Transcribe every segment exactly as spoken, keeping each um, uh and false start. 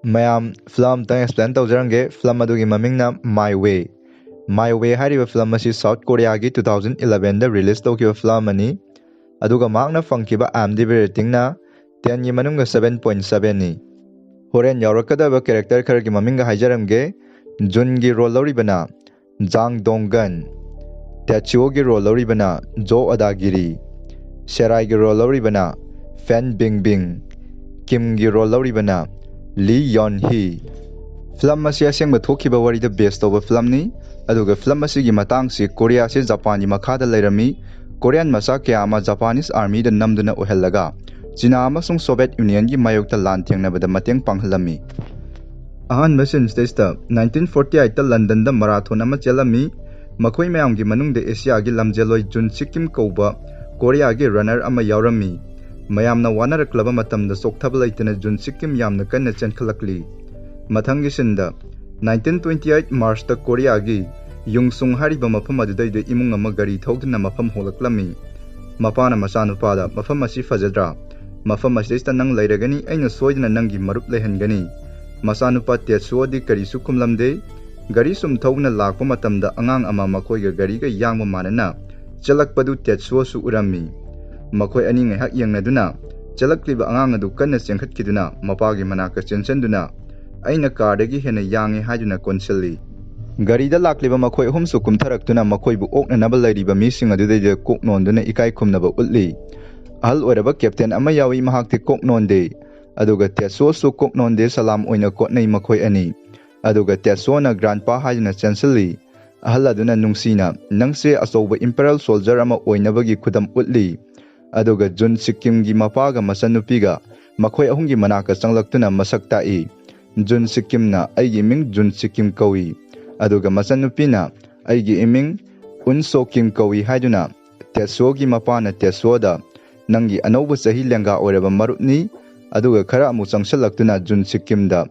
ꯃꯌꯥꯝ, ꯐꯤꯂꯝ ꯑꯝꯇꯪ explain ꯇꯧꯖꯔꯝꯒꯦ꯫ Film ꯑꯗꯨꯒꯤ ꯃꯃꯤꯡꯅ My Way꯫ My Way ꯍꯥꯏꯔꯤꯕ ꯐꯤꯂꯝ ꯑꯁꯤ ꯁꯥꯎꯠ ꯀꯣꯔꯤꯌꯥꯒꯤ ꯇꯨ ꯊꯥꯎꯖꯟ ꯏꯂꯚꯦꯟꯗ ꯔꯤꯂꯤꯁ ꯇꯧꯈꯤꯕ ꯐꯤꯂꯝ ꯑꯃꯅꯤ꯫ ꯑꯗꯨꯒ ꯃꯍꯥꯛꯅ ꯐꯪꯈꯤꯕ ꯑꯥꯏ ꯑꯦꯝ ꯗꯤ ꯕꯤ ꯔꯦꯇꯤꯡꯅ ꯇꯦꯟꯒꯤ ꯃꯅꯨꯡꯗ ꯁꯚꯦꯟ ꯄꯣꯏꯟꯠ ꯁꯚꯦꯟꯅꯤ꯫ ꯍꯣꯔꯦꯟ ꯌꯥꯎꯔꯛꯀꯗꯕ ꯀꯦꯔꯦꯛꯇꯔ ꯈꯔꯒꯤ ꯃꯃꯤꯡꯒ ꯍꯥꯏꯖꯔꯝꯒꯦ꯫ ꯖꯨꯟꯒꯤ ꯔꯣꯜ ꯂꯧꯔꯤꯕꯅ ꯖꯥꯡ ꯗꯣꯡꯒꯟ, ꯇꯦꯠꯁꯨꯑꯣꯒꯤ ꯔꯣꯜ ꯂꯧꯔꯤꯕꯅ ꯖꯣ ꯑꯗꯥꯒꯤꯔꯤ, ꯁꯦꯔꯥꯏꯒꯤ ꯔꯣꯜ ꯂꯧꯔꯤꯕꯅ ꯐꯦꯟ ꯕꯤꯡꯕꯤꯡ, ꯀꯤꯝꯒꯤ ꯔꯣꯜ ꯂꯧꯔꯤꯕꯅ ꯂꯤ ꯌꯣꯟ ꯍꯤ꯫ ꯐꯤꯂꯝ ꯑꯁꯤ ꯑꯁꯦꯡꯕ ꯊꯣꯛꯈꯤꯕ ꯋꯥꯔꯤꯗ ꯕꯦꯁ ꯇꯧꯕ ꯐꯤꯂꯝꯅꯤ꯫ ꯑꯗꯨꯒ ꯐꯤꯂꯝ ꯑꯁꯤꯒꯤ ꯃꯇꯥꯡꯁꯤ ꯀꯣꯔꯤꯌꯥꯁꯤ ꯖꯄꯥꯟꯒꯤ ꯃꯈꯥꯗ ꯂꯩꯔꯝꯃꯤ꯫ ꯀꯣꯔꯤꯌꯥꯟ ꯃꯆꯥ ꯀꯌꯥ ꯑꯃ ꯖꯄꯥꯅꯤꯁ ꯑꯥꯔꯃꯤꯗ ꯅꯝꯗꯨꯅ ꯑꯣꯏꯍꯜꯂꯒ ꯆꯤꯅꯥ ꯑꯃꯁꯨꯡ ꯁꯣꯚꯤꯌꯦꯠ ꯌꯨꯅꯤꯌꯟꯒꯤ ꯃꯥꯌꯣꯛꯇ ꯂꯥꯟ ꯊꯦꯡꯅꯕꯗ ꯃꯇꯦꯡ ꯄꯥꯡꯍꯜꯂꯝꯃꯤ꯫ ꯑꯍꯥꯟꯕ ꯁꯤꯟꯁꯤꯗꯩꯁꯤꯗ ꯅꯥꯏꯟꯇꯤꯟ ꯐꯣꯔꯇꯤ ꯑꯩꯠꯇ ꯂꯟꯗꯟꯗ ꯃꯔꯥꯊꯣꯟ ꯑꯃ ꯆꯦꯜꯂꯝꯃꯤ꯫ ꯃꯈꯣꯏ ꯃꯌꯥꯝꯒꯤ ꯃꯅꯨꯡꯗ ꯑꯦꯁꯤꯌꯥꯒꯤ ꯂꯝꯖꯦꯜꯂꯣꯏ ꯖꯨꯟ ꯁꯤꯛꯀꯤꯝ ꯀꯧꯕ ꯀꯣꯔꯤꯌꯥꯒꯤ ꯔꯟꯅꯔ ꯑꯃ ꯌꯥꯎꯔꯝꯃꯤ꯫ ꯃꯌꯥꯝꯅ ꯋꯥꯅꯔꯛꯂꯕ ꯃꯇꯝꯗ ꯆꯣꯛꯊꯕ ꯂꯩꯇꯅ ꯖꯨꯟ ꯁꯤꯛꯀꯤꯝ ꯌꯥꯝꯅ ꯀꯟꯅ ꯆꯦꯟꯈꯠꯂꯛꯂꯤ꯫ ꯃꯊꯪꯒꯤ ꯁꯤꯟꯗ ꯅꯥꯏꯟꯇꯤꯟ ꯇ꯭ꯋꯦꯟꯇꯤ ꯑꯩꯠ ꯃꯥꯔꯆꯇ ꯀꯣꯔꯤꯌꯥꯒꯤ ꯌꯨꯡꯁꯨꯡ ꯍꯥꯏꯔꯤꯕ ꯃꯐꯝ ꯑꯗꯨꯗꯩꯗ ꯏꯃꯨꯡ ꯑꯃ ꯒꯥꯔꯤ ꯊꯧꯗꯨꯅ ꯃꯐꯝ ꯍꯣꯡꯂꯛꯂꯝꯃꯤ꯫ ꯃꯄꯥꯅ ꯃꯆꯥꯅꯨꯄꯥꯗ, "ꯃꯐꯝ ꯑꯁꯤ ꯐꯖꯗ꯭ꯔꯥ? ꯃꯐꯝ ꯑꯁꯤꯗꯩꯁꯤꯗ ꯅꯪ ꯂꯩꯔꯒꯅꯤ, ꯑꯩꯅ ꯁꯣꯏꯗꯅ ꯅꯪꯒꯤ ꯃꯔꯨꯞ ꯂꯩꯍꯟꯒꯅꯤ꯫" ꯃꯆꯥꯅꯨꯄꯥ ꯇꯦꯠꯁꯨꯑꯣꯗꯤ ꯀꯔꯤꯁꯨ ꯈꯨꯝꯂꯝꯗꯦ꯫ ꯒꯥꯔꯤ ꯁꯨꯝ ꯊꯧꯗꯨꯅ ꯂꯥꯛꯄ ꯃꯇꯝꯗ ꯑꯉꯥꯡ ꯑꯃ ꯃꯈꯣꯏꯒ ꯒꯥꯔꯤꯒ ꯌꯥꯡꯕ ꯃꯥꯟꯅꯅ ꯆꯦꯜꯂꯛꯄꯗꯨ ꯇꯦꯠꯁꯨꯑꯣꯁꯨ ꯎꯔꯝꯃꯤ꯫ ꯃꯈꯣꯏ ꯑꯅꯤ ꯉꯥꯏꯍꯥꯛ ꯌꯦꯡꯅꯗꯨꯅ ꯆꯦꯜꯂꯛꯂꯤꯕ ꯑꯉꯥꯡ ꯑꯗꯨ ꯀꯟꯅ ꯆꯦꯟꯈꯠꯈꯤꯗꯨꯅ ꯃꯄꯥꯒꯤ ꯃꯅꯥꯛꯇ ꯆꯦꯟꯁꯤꯟꯗꯨꯅ, "ꯑꯩꯅ ꯀꯥꯔꯗꯒꯤ ꯍꯦꯟꯅ ꯌꯥꯡꯉꯤ" ꯍꯥꯏꯗꯨꯅ ꯀꯣꯟꯁꯤꯜꯂꯤ꯫ ꯒꯥꯔꯤꯗ ꯂꯥꯛꯂꯤꯕ ꯃꯈꯣꯏ ꯑꯍꯨꯝꯁꯨ ꯀꯨꯝꯊꯔꯛꯇꯨꯅ ꯃꯈꯣꯏꯕꯨ ꯑꯣꯛꯅꯅꯕ ꯂꯩꯔꯤꯕ ꯃꯤꯁꯤꯡ ꯑꯗꯨꯗꯩꯗ ꯀꯣꯛ ꯅꯣꯟꯗꯨꯅ ꯏꯀꯥꯏ ꯈꯨꯝꯅꯕ ꯎꯠꯂꯤ꯫ ꯑꯍꯜ ꯑꯣꯏꯔꯕ ꯀꯦꯞꯇꯦꯟ ꯑꯃ ꯌꯥꯎꯏ, ꯃꯍꯥꯛꯇꯤ ꯀꯣꯛ ꯅꯣꯟꯗꯦ꯫ ꯑꯗꯨꯒ ꯇꯦꯠꯁꯨꯑꯣꯁꯨ ꯀꯣꯛ ꯅꯣꯟꯗꯦ, ꯁꯂꯥꯝ ꯑꯣꯏꯅ ꯀꯣꯠꯅꯩ ꯃꯈꯣꯏ ꯑꯅꯤ꯫ ꯑꯗꯨꯒ ꯇꯦꯠꯁꯨꯑꯣꯅ "ꯒ꯭ꯔꯥꯟꯄꯥ" ꯍꯥꯏꯗꯨꯅ ꯆꯦꯟꯁꯤꯜꯂꯤ꯫ ꯑꯍꯜ ꯑꯗꯨꯅ ꯅꯨꯡꯁꯤꯅ, "ꯅꯪꯁꯦ ꯑꯆꯧꯕ ꯏꯝꯄꯦꯔꯔ ꯁꯣꯜꯖꯔ ꯑꯃ ꯑꯣꯏꯅꯕꯒꯤ ꯈꯨꯗꯝ ꯎꯠꯂꯤ꯫" ꯑꯗꯨꯒ ꯖꯨꯟ ꯁꯤꯛꯀꯤꯝꯒꯤ ꯃꯄꯥꯒ ꯃꯆꯟꯅꯨꯄꯤꯒ ꯃꯈꯣꯏ ꯑꯍꯨꯝꯒꯤ ꯃꯅꯥꯛꯇ ꯆꯪꯂꯛꯇꯨꯅ ꯃꯁꯛ ꯇꯥꯛꯏ꯫ ꯖꯨꯟ ꯁꯤꯛꯀꯤꯝꯅ, "ꯑꯩꯒꯤ ꯃꯤꯡ ꯖꯨꯟ ꯁꯤꯛꯀꯤꯝ ꯀꯧꯏ꯫" ꯑꯗꯨꯒ ꯃꯆꯟꯅꯨꯄꯤꯅ, "ꯑꯩꯒꯤ ꯏꯃꯤꯡ ꯎꯟ ꯁꯣ ꯀꯤꯝ ꯀꯧꯏ" ꯍꯥꯏꯗꯨꯅ ꯇꯦꯠꯁꯨꯑꯣꯒꯤ ꯃꯄꯥꯅ ꯇꯦꯠꯁꯨꯑꯣꯗ, "ꯅꯪꯒꯤ ꯑꯅꯧꯕ ꯆꯍꯤ ꯂꯦꯡꯒꯥ ꯑꯣꯏꯔꯕ ꯃꯔꯨꯞꯅꯤ꯫" ꯑꯗꯨꯒ ꯈꯔ ꯑꯃꯨꯛ ꯆꯪꯁꯤꯜꯂꯛꯇꯨꯅ ꯖꯨꯟ ꯁꯤꯛꯀꯤꯝꯗ,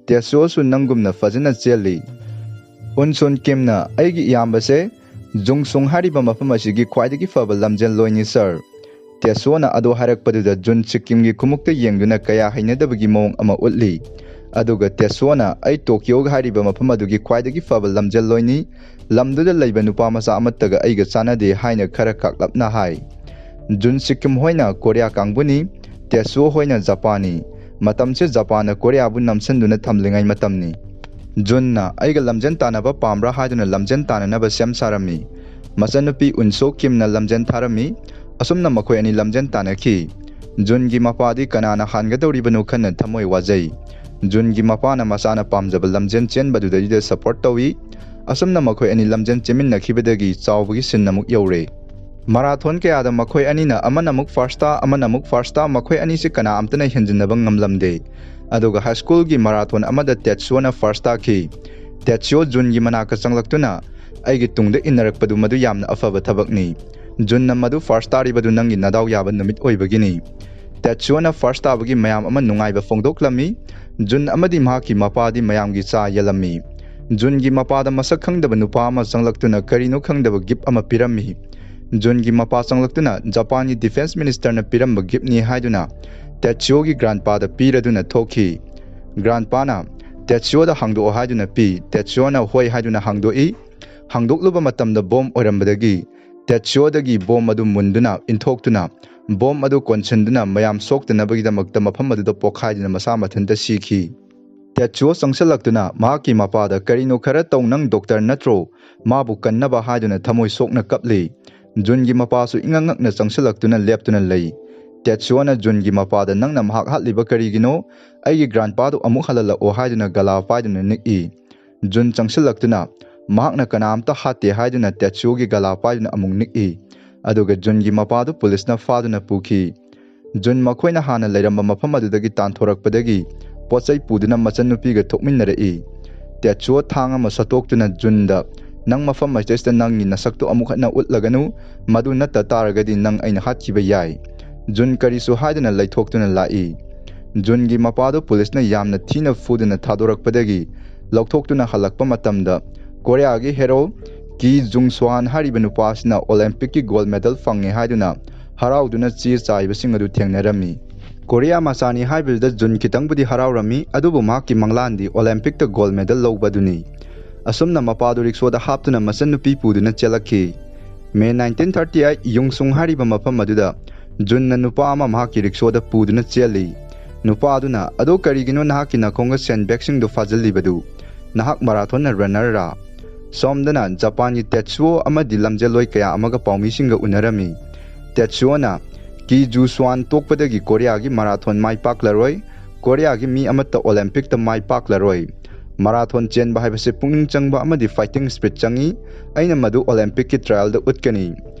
"ꯇꯦꯠꯁꯨꯑꯣꯁꯨ ꯅꯪꯒꯨꯝꯅ ꯐꯖꯅ ꯆꯦꯜꯂꯤ꯫" ꯎꯟ ꯁꯨꯟ ꯀꯤꯝꯅ, "ꯑꯩꯒꯤ ꯏꯌꯥꯝꯕꯁꯦ ꯖꯨꯡꯁꯨꯡ ꯍꯥꯏꯔꯤꯕ ꯃꯐꯝ ꯑꯁꯤꯒꯤ ꯈ꯭ꯋꯥꯏꯗꯒꯤ ꯐꯕ ꯂꯝꯖꯦꯜꯂꯣꯏꯅꯤ ꯁꯥꯔ꯫" ꯇꯦꯠꯁꯨꯑꯣꯅ ꯑꯗꯨ ꯍꯥꯏꯔꯛꯄꯗꯨꯗ ꯖꯨꯟ ꯁꯤꯛꯀꯤꯝꯒꯤ ꯈꯨꯃꯨꯛꯇ ꯌꯦꯡꯗꯨꯅ ꯀꯌꯥ ꯍꯩꯅꯗꯕꯒꯤ ꯃꯑꯣꯡ ꯑꯃ ꯎꯠꯂꯤ꯫ ꯑꯗꯨꯒ ꯇꯦꯠꯁꯨꯑꯣꯅ, "ꯑꯩ ꯇꯣꯀꯤꯌꯣ ꯍꯥꯏꯔꯤꯕ ꯃꯐꯝ ꯑꯗꯨꯒꯤ ꯈ꯭ꯋꯥꯏꯗꯒꯤ ꯐꯕ ꯂꯝꯖꯦꯜꯂꯣꯏꯅꯤ, ꯂꯝꯗꯨꯗ ꯂꯩꯕ ꯅꯨꯄꯥ ꯃꯆꯥ ꯑꯃꯠꯇꯒ ꯑꯩꯒ ꯆꯥꯟꯅꯗꯦ" ꯍꯥꯏꯅ ꯈꯔ ꯀꯥꯛꯂꯞꯅ ꯍꯥꯏ꯫ ꯖꯨꯟ ꯁꯤꯛꯀꯤꯝ ꯍꯣꯏꯅ ꯀꯣꯔꯤꯌꯥ ꯀꯥꯡꯕꯨꯅꯤ, ꯇꯦꯠꯁꯨꯑꯣ ꯍꯣꯏꯅ ꯖꯄꯥꯟꯅꯤ꯫ ꯃꯇꯝꯁꯦ ꯖꯄꯥꯟꯅ ꯀꯣꯔꯤꯌꯥꯕꯨ ꯅꯝꯁꯤꯟꯗꯨꯅ ꯊꯝꯂꯤꯉꯩ ꯃꯇꯝꯅꯤ꯫ ꯖꯨꯟꯅ, "ꯑꯩꯒ ꯂꯝꯖꯦꯟ ꯇꯥꯟꯅꯕ ꯄꯥꯝꯕ꯭ꯔꯥ?" ꯍꯥꯏꯗꯨꯅ ꯂꯝꯖꯦꯟ ꯇꯥꯟꯅꯅꯕ ꯁꯦꯝ ꯁꯥꯔꯝꯃꯤ꯫ ꯃꯆꯟꯅꯨꯄꯤ ꯎꯟꯁꯣ ꯀꯤꯝꯅ ꯂꯝꯖꯦꯟ ꯊꯥꯔꯝꯃꯤ꯫ ꯑꯁꯨꯝꯅ ꯃꯈꯣꯏ ꯑꯅꯤ ꯂꯝꯖꯦꯟ ꯇꯥꯟꯅꯈꯤ꯫ ꯖꯨꯟꯒꯤ ꯃꯄꯥꯗꯤ ꯀꯅꯥꯅ ꯍꯥꯟꯒꯗꯧꯔꯤꯕꯅꯣ ꯈꯟꯅ ꯊꯃꯣꯏ ꯋꯥꯖꯩ꯫ ꯖꯨꯟꯒꯤ ꯃꯄꯥꯅ ꯃꯆꯥꯅ ꯄꯥꯝꯖꯕ ꯂꯝꯖꯦꯟ ꯆꯦꯟꯕꯗꯨꯗꯩꯗ ꯁꯄꯣꯔꯠ ꯇꯧꯏ꯫ ꯑꯁꯨꯝꯅ ꯃꯈꯣꯏ ꯑꯅꯤ ꯂꯝꯖꯦꯟ ꯆꯦꯟꯃꯤꯟꯅꯈꯤꯕꯗꯒꯤ ꯆꯥꯎꯕꯒꯤ ꯁꯤꯟ ꯑꯃꯨꯛ ꯌꯧꯔꯦ꯫ ꯃꯔꯥꯊꯣꯟ ꯀꯌꯥꯗ ꯃꯈꯣꯏ ꯑꯅꯤꯅ ꯑꯃꯅ ꯑꯃꯨꯛ ꯐꯥꯔꯁ ꯇꯥ, ꯑꯃꯅ ꯑꯃꯨꯛ ꯐꯥꯔꯁ ꯇꯥ, ꯃꯈꯣꯏ ꯑꯅꯤꯁꯤ ꯀꯅꯥ ꯑꯝꯇꯅ ꯍꯦꯟꯖꯤꯟꯅꯕ ꯉꯝꯂꯝꯗꯦ꯫ ꯑꯗꯨꯒ ꯍꯥꯏ ꯁ꯭ꯀꯨꯜꯒꯤ ꯃꯔꯥꯊꯣꯟ ꯑꯃꯗ ꯇꯦꯠꯁꯨꯑꯣꯅ ꯐꯥꯔꯁ ꯇꯥꯈꯤ꯫ ꯇꯦꯠꯁꯨꯑꯣ ꯖꯨꯟꯒꯤ ꯃꯅꯥꯛꯇ ꯆꯪꯂꯛꯇꯨꯅ, "ꯑꯩꯒꯤ ꯇꯨꯡꯗ ꯏꯟꯅꯔꯛꯄꯗꯨ ꯃꯗꯨ ꯌꯥꯝꯅ ꯑꯐꯕ ꯊꯕꯛꯅꯤ꯫ ꯖꯨꯟꯅ ꯃꯗꯨ ꯐꯥꯔꯁ ꯇꯥꯔꯤꯕꯗꯨ ꯅꯪꯒꯤ ꯅꯗꯥꯎ ꯌꯥꯕ ꯅꯨꯃꯤꯠ ꯑꯣꯏꯕꯒꯤꯅꯤ"꯫ ꯇꯦꯠꯁꯨꯑꯣꯅ ꯐꯥꯔꯁ ꯇꯥꯕꯒꯤ ꯃꯌꯥꯝ ꯑꯃ ꯅꯨꯡꯉꯥꯏꯕ ꯐꯣꯡꯗꯣꯛꯂꯝꯃꯤ꯫ ꯖꯨꯟ ꯑꯃꯗꯤ ꯃꯍꯥꯛꯀꯤ ꯃꯄꯥꯗꯤ ꯃꯌꯥꯝꯒꯤ ꯆꯥ ꯌꯦꯜꯂꯝꯃꯤ꯫ ꯖꯨꯟꯒꯤ ꯃꯄꯥꯗ ꯃꯁꯛ ꯈꯪꯗꯕ ꯅꯨꯄꯥ ꯑꯃ ꯆꯪꯂꯛꯇꯨꯅ ꯀꯔꯤꯅꯣ ꯈꯪꯗꯕ ꯒꯤꯐ ꯑꯃ ꯄꯤꯔꯝꯃꯤ꯫ ꯖꯨꯟꯒꯤ ꯃꯄꯥ ꯆꯪꯂꯛꯇꯨꯅ ꯖꯄꯥꯟꯒꯤ ꯗꯤꯐꯦꯟꯁ ꯃꯤꯅꯤꯁꯇꯔꯅ ꯄꯤꯔꯝꯕ ꯒꯤꯐꯅꯤ ꯍꯥꯏꯗꯨꯅ ꯇꯦꯠꯁꯨꯑꯣꯒꯤ ꯒ꯭ꯔꯥꯟꯄꯥꯗ ꯄꯤꯔꯗꯨꯅ ꯊꯣꯛꯈꯤ꯫ ꯒ꯭ꯔꯥꯟꯄꯥꯅ, "ꯇꯦꯠꯁꯨꯑꯣꯗ ꯍꯥꯡꯗꯣꯛꯑꯣ" ꯍꯥꯏꯗꯨꯅ ꯄꯤ꯫ ꯇꯦꯠꯁꯨꯑꯣꯅ "ꯍꯣꯏ" ꯍꯥꯏꯗꯨꯅ ꯍꯥꯡꯗꯣꯛꯏ꯫ ꯍꯥꯡꯗꯣꯛꯂꯨꯕ ꯃꯇꯝꯗ ꯕꯣꯝ ꯑꯣꯏꯔꯝꯕꯗꯒꯤ ꯇꯦꯠꯁꯨꯑꯣꯗꯒꯤ ꯕꯣꯝ ꯑꯗꯨ ꯃꯨꯟꯗꯨꯅ ꯏꯟꯊꯣꯛꯇꯨꯅ, ꯕꯣꯝ ꯑꯗꯨ ꯀꯣꯟꯁꯤꯟꯗꯨꯅ ꯃꯌꯥꯝ ꯁꯣꯛꯇꯅꯕꯒꯤꯗꯃꯛꯇ ꯃꯐꯝ ꯑꯗꯨꯗ ꯄꯣꯈꯥꯏꯗꯨꯅ ꯃꯁꯥ ꯃꯊꯟꯇ ꯁꯤꯈꯤ꯫ ꯇꯦꯠꯁꯨꯑꯣ ꯆꯪꯁꯤꯜꯂꯛꯇꯨꯅ ꯃꯍꯥꯛꯀꯤ ꯃꯄꯥꯗ, "ꯀꯔꯤꯅꯣ ꯈꯔ ꯇꯧ, ꯅꯪ ꯗꯣꯛꯇꯔ ꯅꯠꯇ꯭ꯔꯣ?" ꯃꯥꯕꯨ ꯀꯟꯅꯕ ꯍꯥꯏꯗꯨꯅ ꯊꯃꯣꯏ ꯁꯣꯛꯅ ꯀꯞꯂꯤ꯫ ꯖꯨꯟꯒꯤ ꯃꯄꯥꯁꯨ ꯏꯉꯛ ꯉꯛꯅ ꯆꯪꯁꯤꯜꯂꯛꯇꯨꯅ ꯂꯦꯞꯇꯨꯅ ꯂꯩ꯫ ꯇꯦꯠꯁꯨꯑꯣꯅ ꯖꯨꯟꯒꯤ ꯃꯄꯥꯗ, "ꯅꯪꯅ ꯃꯍꯥꯛ ꯍꯥꯠꯂꯤꯕ ꯀꯔꯤꯒꯤꯅꯣ? ꯑꯩꯒꯤ ꯒ꯭ꯔꯥꯟꯄꯥꯗꯨ ꯑꯃꯨꯛ ꯍꯜꯍꯜꯂꯛꯑꯣ" ꯍꯥꯏꯗꯨꯅ ꯒꯂꯥ ꯄꯥꯏꯗꯨꯅ ꯅꯤꯛꯏ꯫ ꯖꯨꯟ ꯆꯪꯁꯤꯜꯂꯛꯇꯨꯅ, "ꯃꯍꯥꯛꯅ ꯀꯅꯥꯝꯇ ꯍꯥꯠꯇꯦ" ꯍꯥꯏꯗꯨꯅ ꯇꯦꯠꯁꯨꯑꯣꯒꯤ ꯒꯂꯥ ꯄꯥꯏꯗꯨꯅ ꯑꯃꯨꯛ ꯅꯤꯛꯏ꯫ ꯑꯗꯨꯒ ꯖꯨꯟꯒꯤ ꯃꯄꯥꯗꯨ ꯄꯨꯂꯤꯁꯅ ꯐꯥꯗꯨꯅ ꯄꯨꯈꯤ꯫ ꯖꯨꯟ ꯃꯈꯣꯏꯅ ꯍꯥꯟꯅ ꯂꯩꯔꯝꯕ ꯃꯐꯝ ꯑꯗꯨꯗꯒꯤ ꯇꯥꯟꯊꯣꯔꯛꯄꯗꯒꯤ ꯄꯣꯠ ꯆꯩ ꯄꯨꯗꯨꯅ ꯃꯆꯟꯅꯨꯄꯤꯒ ꯊꯣꯛꯃꯤꯟꯅꯔꯛꯏ꯫ ꯇꯦꯠꯁꯨꯑꯣ ꯊꯥꯡ ꯑꯃ ꯁꯠꯇꯣꯛꯇꯨꯅ ꯖꯨꯟꯗ, "ꯅꯪ ꯃꯐꯝ ꯑꯁꯤꯗꯩꯁꯤꯗ ꯅꯪꯒꯤ ꯅꯁꯛꯇꯨ ꯑꯃꯨꯛ ꯍꯟꯅ ꯎꯠꯂꯒꯅꯨ, ꯃꯗꯨ ꯅꯠꯇ ꯇꯥꯔꯒꯗꯤ ꯅꯪ ꯑꯩꯅ ꯍꯥꯠꯈꯤꯕ ꯌꯥꯏ"꯫ ꯖꯨꯟ ꯀꯔꯤꯁꯨ ꯍꯥꯏꯗꯅ ꯂꯩꯊꯣꯛꯇꯨꯅ ꯂꯥꯛꯏ꯫ ꯖꯨꯟꯒꯤ ꯃꯄꯥꯗꯨ ꯄꯨꯂꯤꯁꯅ ꯌꯥꯝꯅ ꯊꯤꯅ ꯐꯨꯗꯨꯅ ꯊꯥꯗꯣꯔꯛꯄꯗꯒꯤ ꯂꯧꯊꯣꯛꯇꯨꯅ ꯍꯜꯂꯛꯄ ꯃꯇꯝꯗ ꯀꯣꯔꯤꯌꯥꯒꯤ ꯍꯦꯔꯣ ꯀꯤ ꯖꯨꯡ ꯁ꯭ꯋꯥꯟ ꯍꯥꯏꯔꯤꯕ ꯅꯨꯄꯥ ꯑꯁꯤꯅ ꯑꯣꯂꯦꯝꯄꯤꯛꯀꯤ ꯒꯣꯜ ꯃꯦꯗꯜ ꯐꯪꯉꯦ ꯍꯥꯏꯗꯨꯅ ꯍꯔꯥꯎꯗꯨꯅ ꯆꯦ ꯆꯥꯏꯕꯁꯤꯡ ꯑꯗꯨ ꯊꯦꯡꯅꯔꯝꯃꯤ꯫ ꯀꯣꯔꯤꯌꯥ ꯃꯆꯥꯅꯤ ꯍꯥꯏꯕꯗꯨꯗ ꯖꯨꯟ ꯈꯤꯇꯪꯕꯨꯗꯤ ꯍꯔꯥꯎꯔꯝꯃꯤ, ꯑꯗꯨꯕꯨ ꯃꯍꯥꯛꯀꯤ ꯃꯪꯂꯥꯟꯗꯤ ꯑꯣꯂꯦꯝꯄꯤꯛꯇ ꯒꯣꯜ ꯃꯦꯗꯜ ꯂꯧꯕ ꯑꯗꯨꯅꯤ꯫ ꯑꯁꯨꯝꯅ ꯃꯄꯥꯗꯨ ꯔꯤꯛꯁꯣꯗ ꯍꯥꯞꯇꯨꯅ ꯃꯆꯟꯅꯨꯄꯤ ꯄꯨꯗꯨꯅ ꯆꯦꯜꯂꯛꯈꯤ꯫ ꯃꯦ ꯅꯥꯏꯟꯇꯤꯟ ꯊꯥꯔꯇꯤ ꯑꯩꯠ, ꯌꯨꯡꯁꯨꯡ ꯍꯥꯏꯔꯤꯕ ꯃꯐꯝ ꯑꯗꯨꯗ ꯖꯨꯟꯅ ꯅꯨꯄꯥ ꯑꯃ ꯃꯍꯥꯛꯀꯤ ꯔꯤꯛꯁꯣꯗ ꯄꯨꯗꯨꯅ ꯆꯦꯜꯂꯤ꯫ ꯅꯨꯄꯥ ꯑꯗꯨꯅ, "ꯑꯗꯣ ꯀꯔꯤꯒꯤꯅꯣ ꯅꯍꯥꯛꯀꯤ ꯅꯥꯀꯣꯡꯒ ꯁꯦꯟ ꯕꯦꯒꯁꯤꯡꯗꯨ ꯐꯥꯖꯤꯜꯂꯤꯕꯗꯨ? ꯅꯍꯥꯛ ꯃꯔꯥꯊꯣꯟꯅ ꯔꯟꯅꯔꯔꯥ?" ꯁꯣꯝꯗꯅ ꯖꯄꯥꯟꯒꯤ ꯇꯦꯠꯁꯨꯑꯣ ꯑꯃꯗꯤ ꯂꯝꯖꯦꯜꯂꯣꯏ ꯀꯌꯥ ꯑꯃꯒ ꯄꯥꯎꯃꯤꯁꯤꯡꯒ ꯎꯅꯔꯝꯃꯤ꯫ ꯇꯦꯠꯁꯨꯑꯣꯅ, "ꯀꯤ ꯖꯨ ꯁ꯭ꯋꯥꯟ ꯇꯣꯛꯄꯗꯒꯤ ꯀꯣꯔꯤꯌꯥꯒꯤ ꯃꯔꯥꯊꯣꯟ ꯃꯥꯏ ꯄꯥꯛꯂꯔꯣꯏ꯫ ꯀꯣꯔꯤꯌꯥꯒꯤ ꯃꯤ ꯑꯃꯠꯇ ꯑꯣꯂꯦꯝꯄꯤꯛꯇ ꯃꯥꯏ ꯄꯥꯛꯂꯔꯣꯏ꯫ ꯃꯔꯥꯊꯣꯟ ꯆꯦꯟꯕ ꯍꯥꯏꯕꯁꯤ ꯄꯨꯛꯅꯤꯡ ꯆꯪꯕ ꯑꯃꯗꯤ ꯐꯥꯏꯇꯤꯡ ꯁ꯭ꯄꯤꯔꯤꯠ ꯆꯪꯏ꯫ ꯑꯩꯅ ꯃꯗꯨ ꯑꯣꯂꯦꯝꯄꯤꯛꯀꯤ ꯇ꯭ꯔꯥꯌꯦꯜꯗ ꯎꯠꯀꯅꯤ꯫"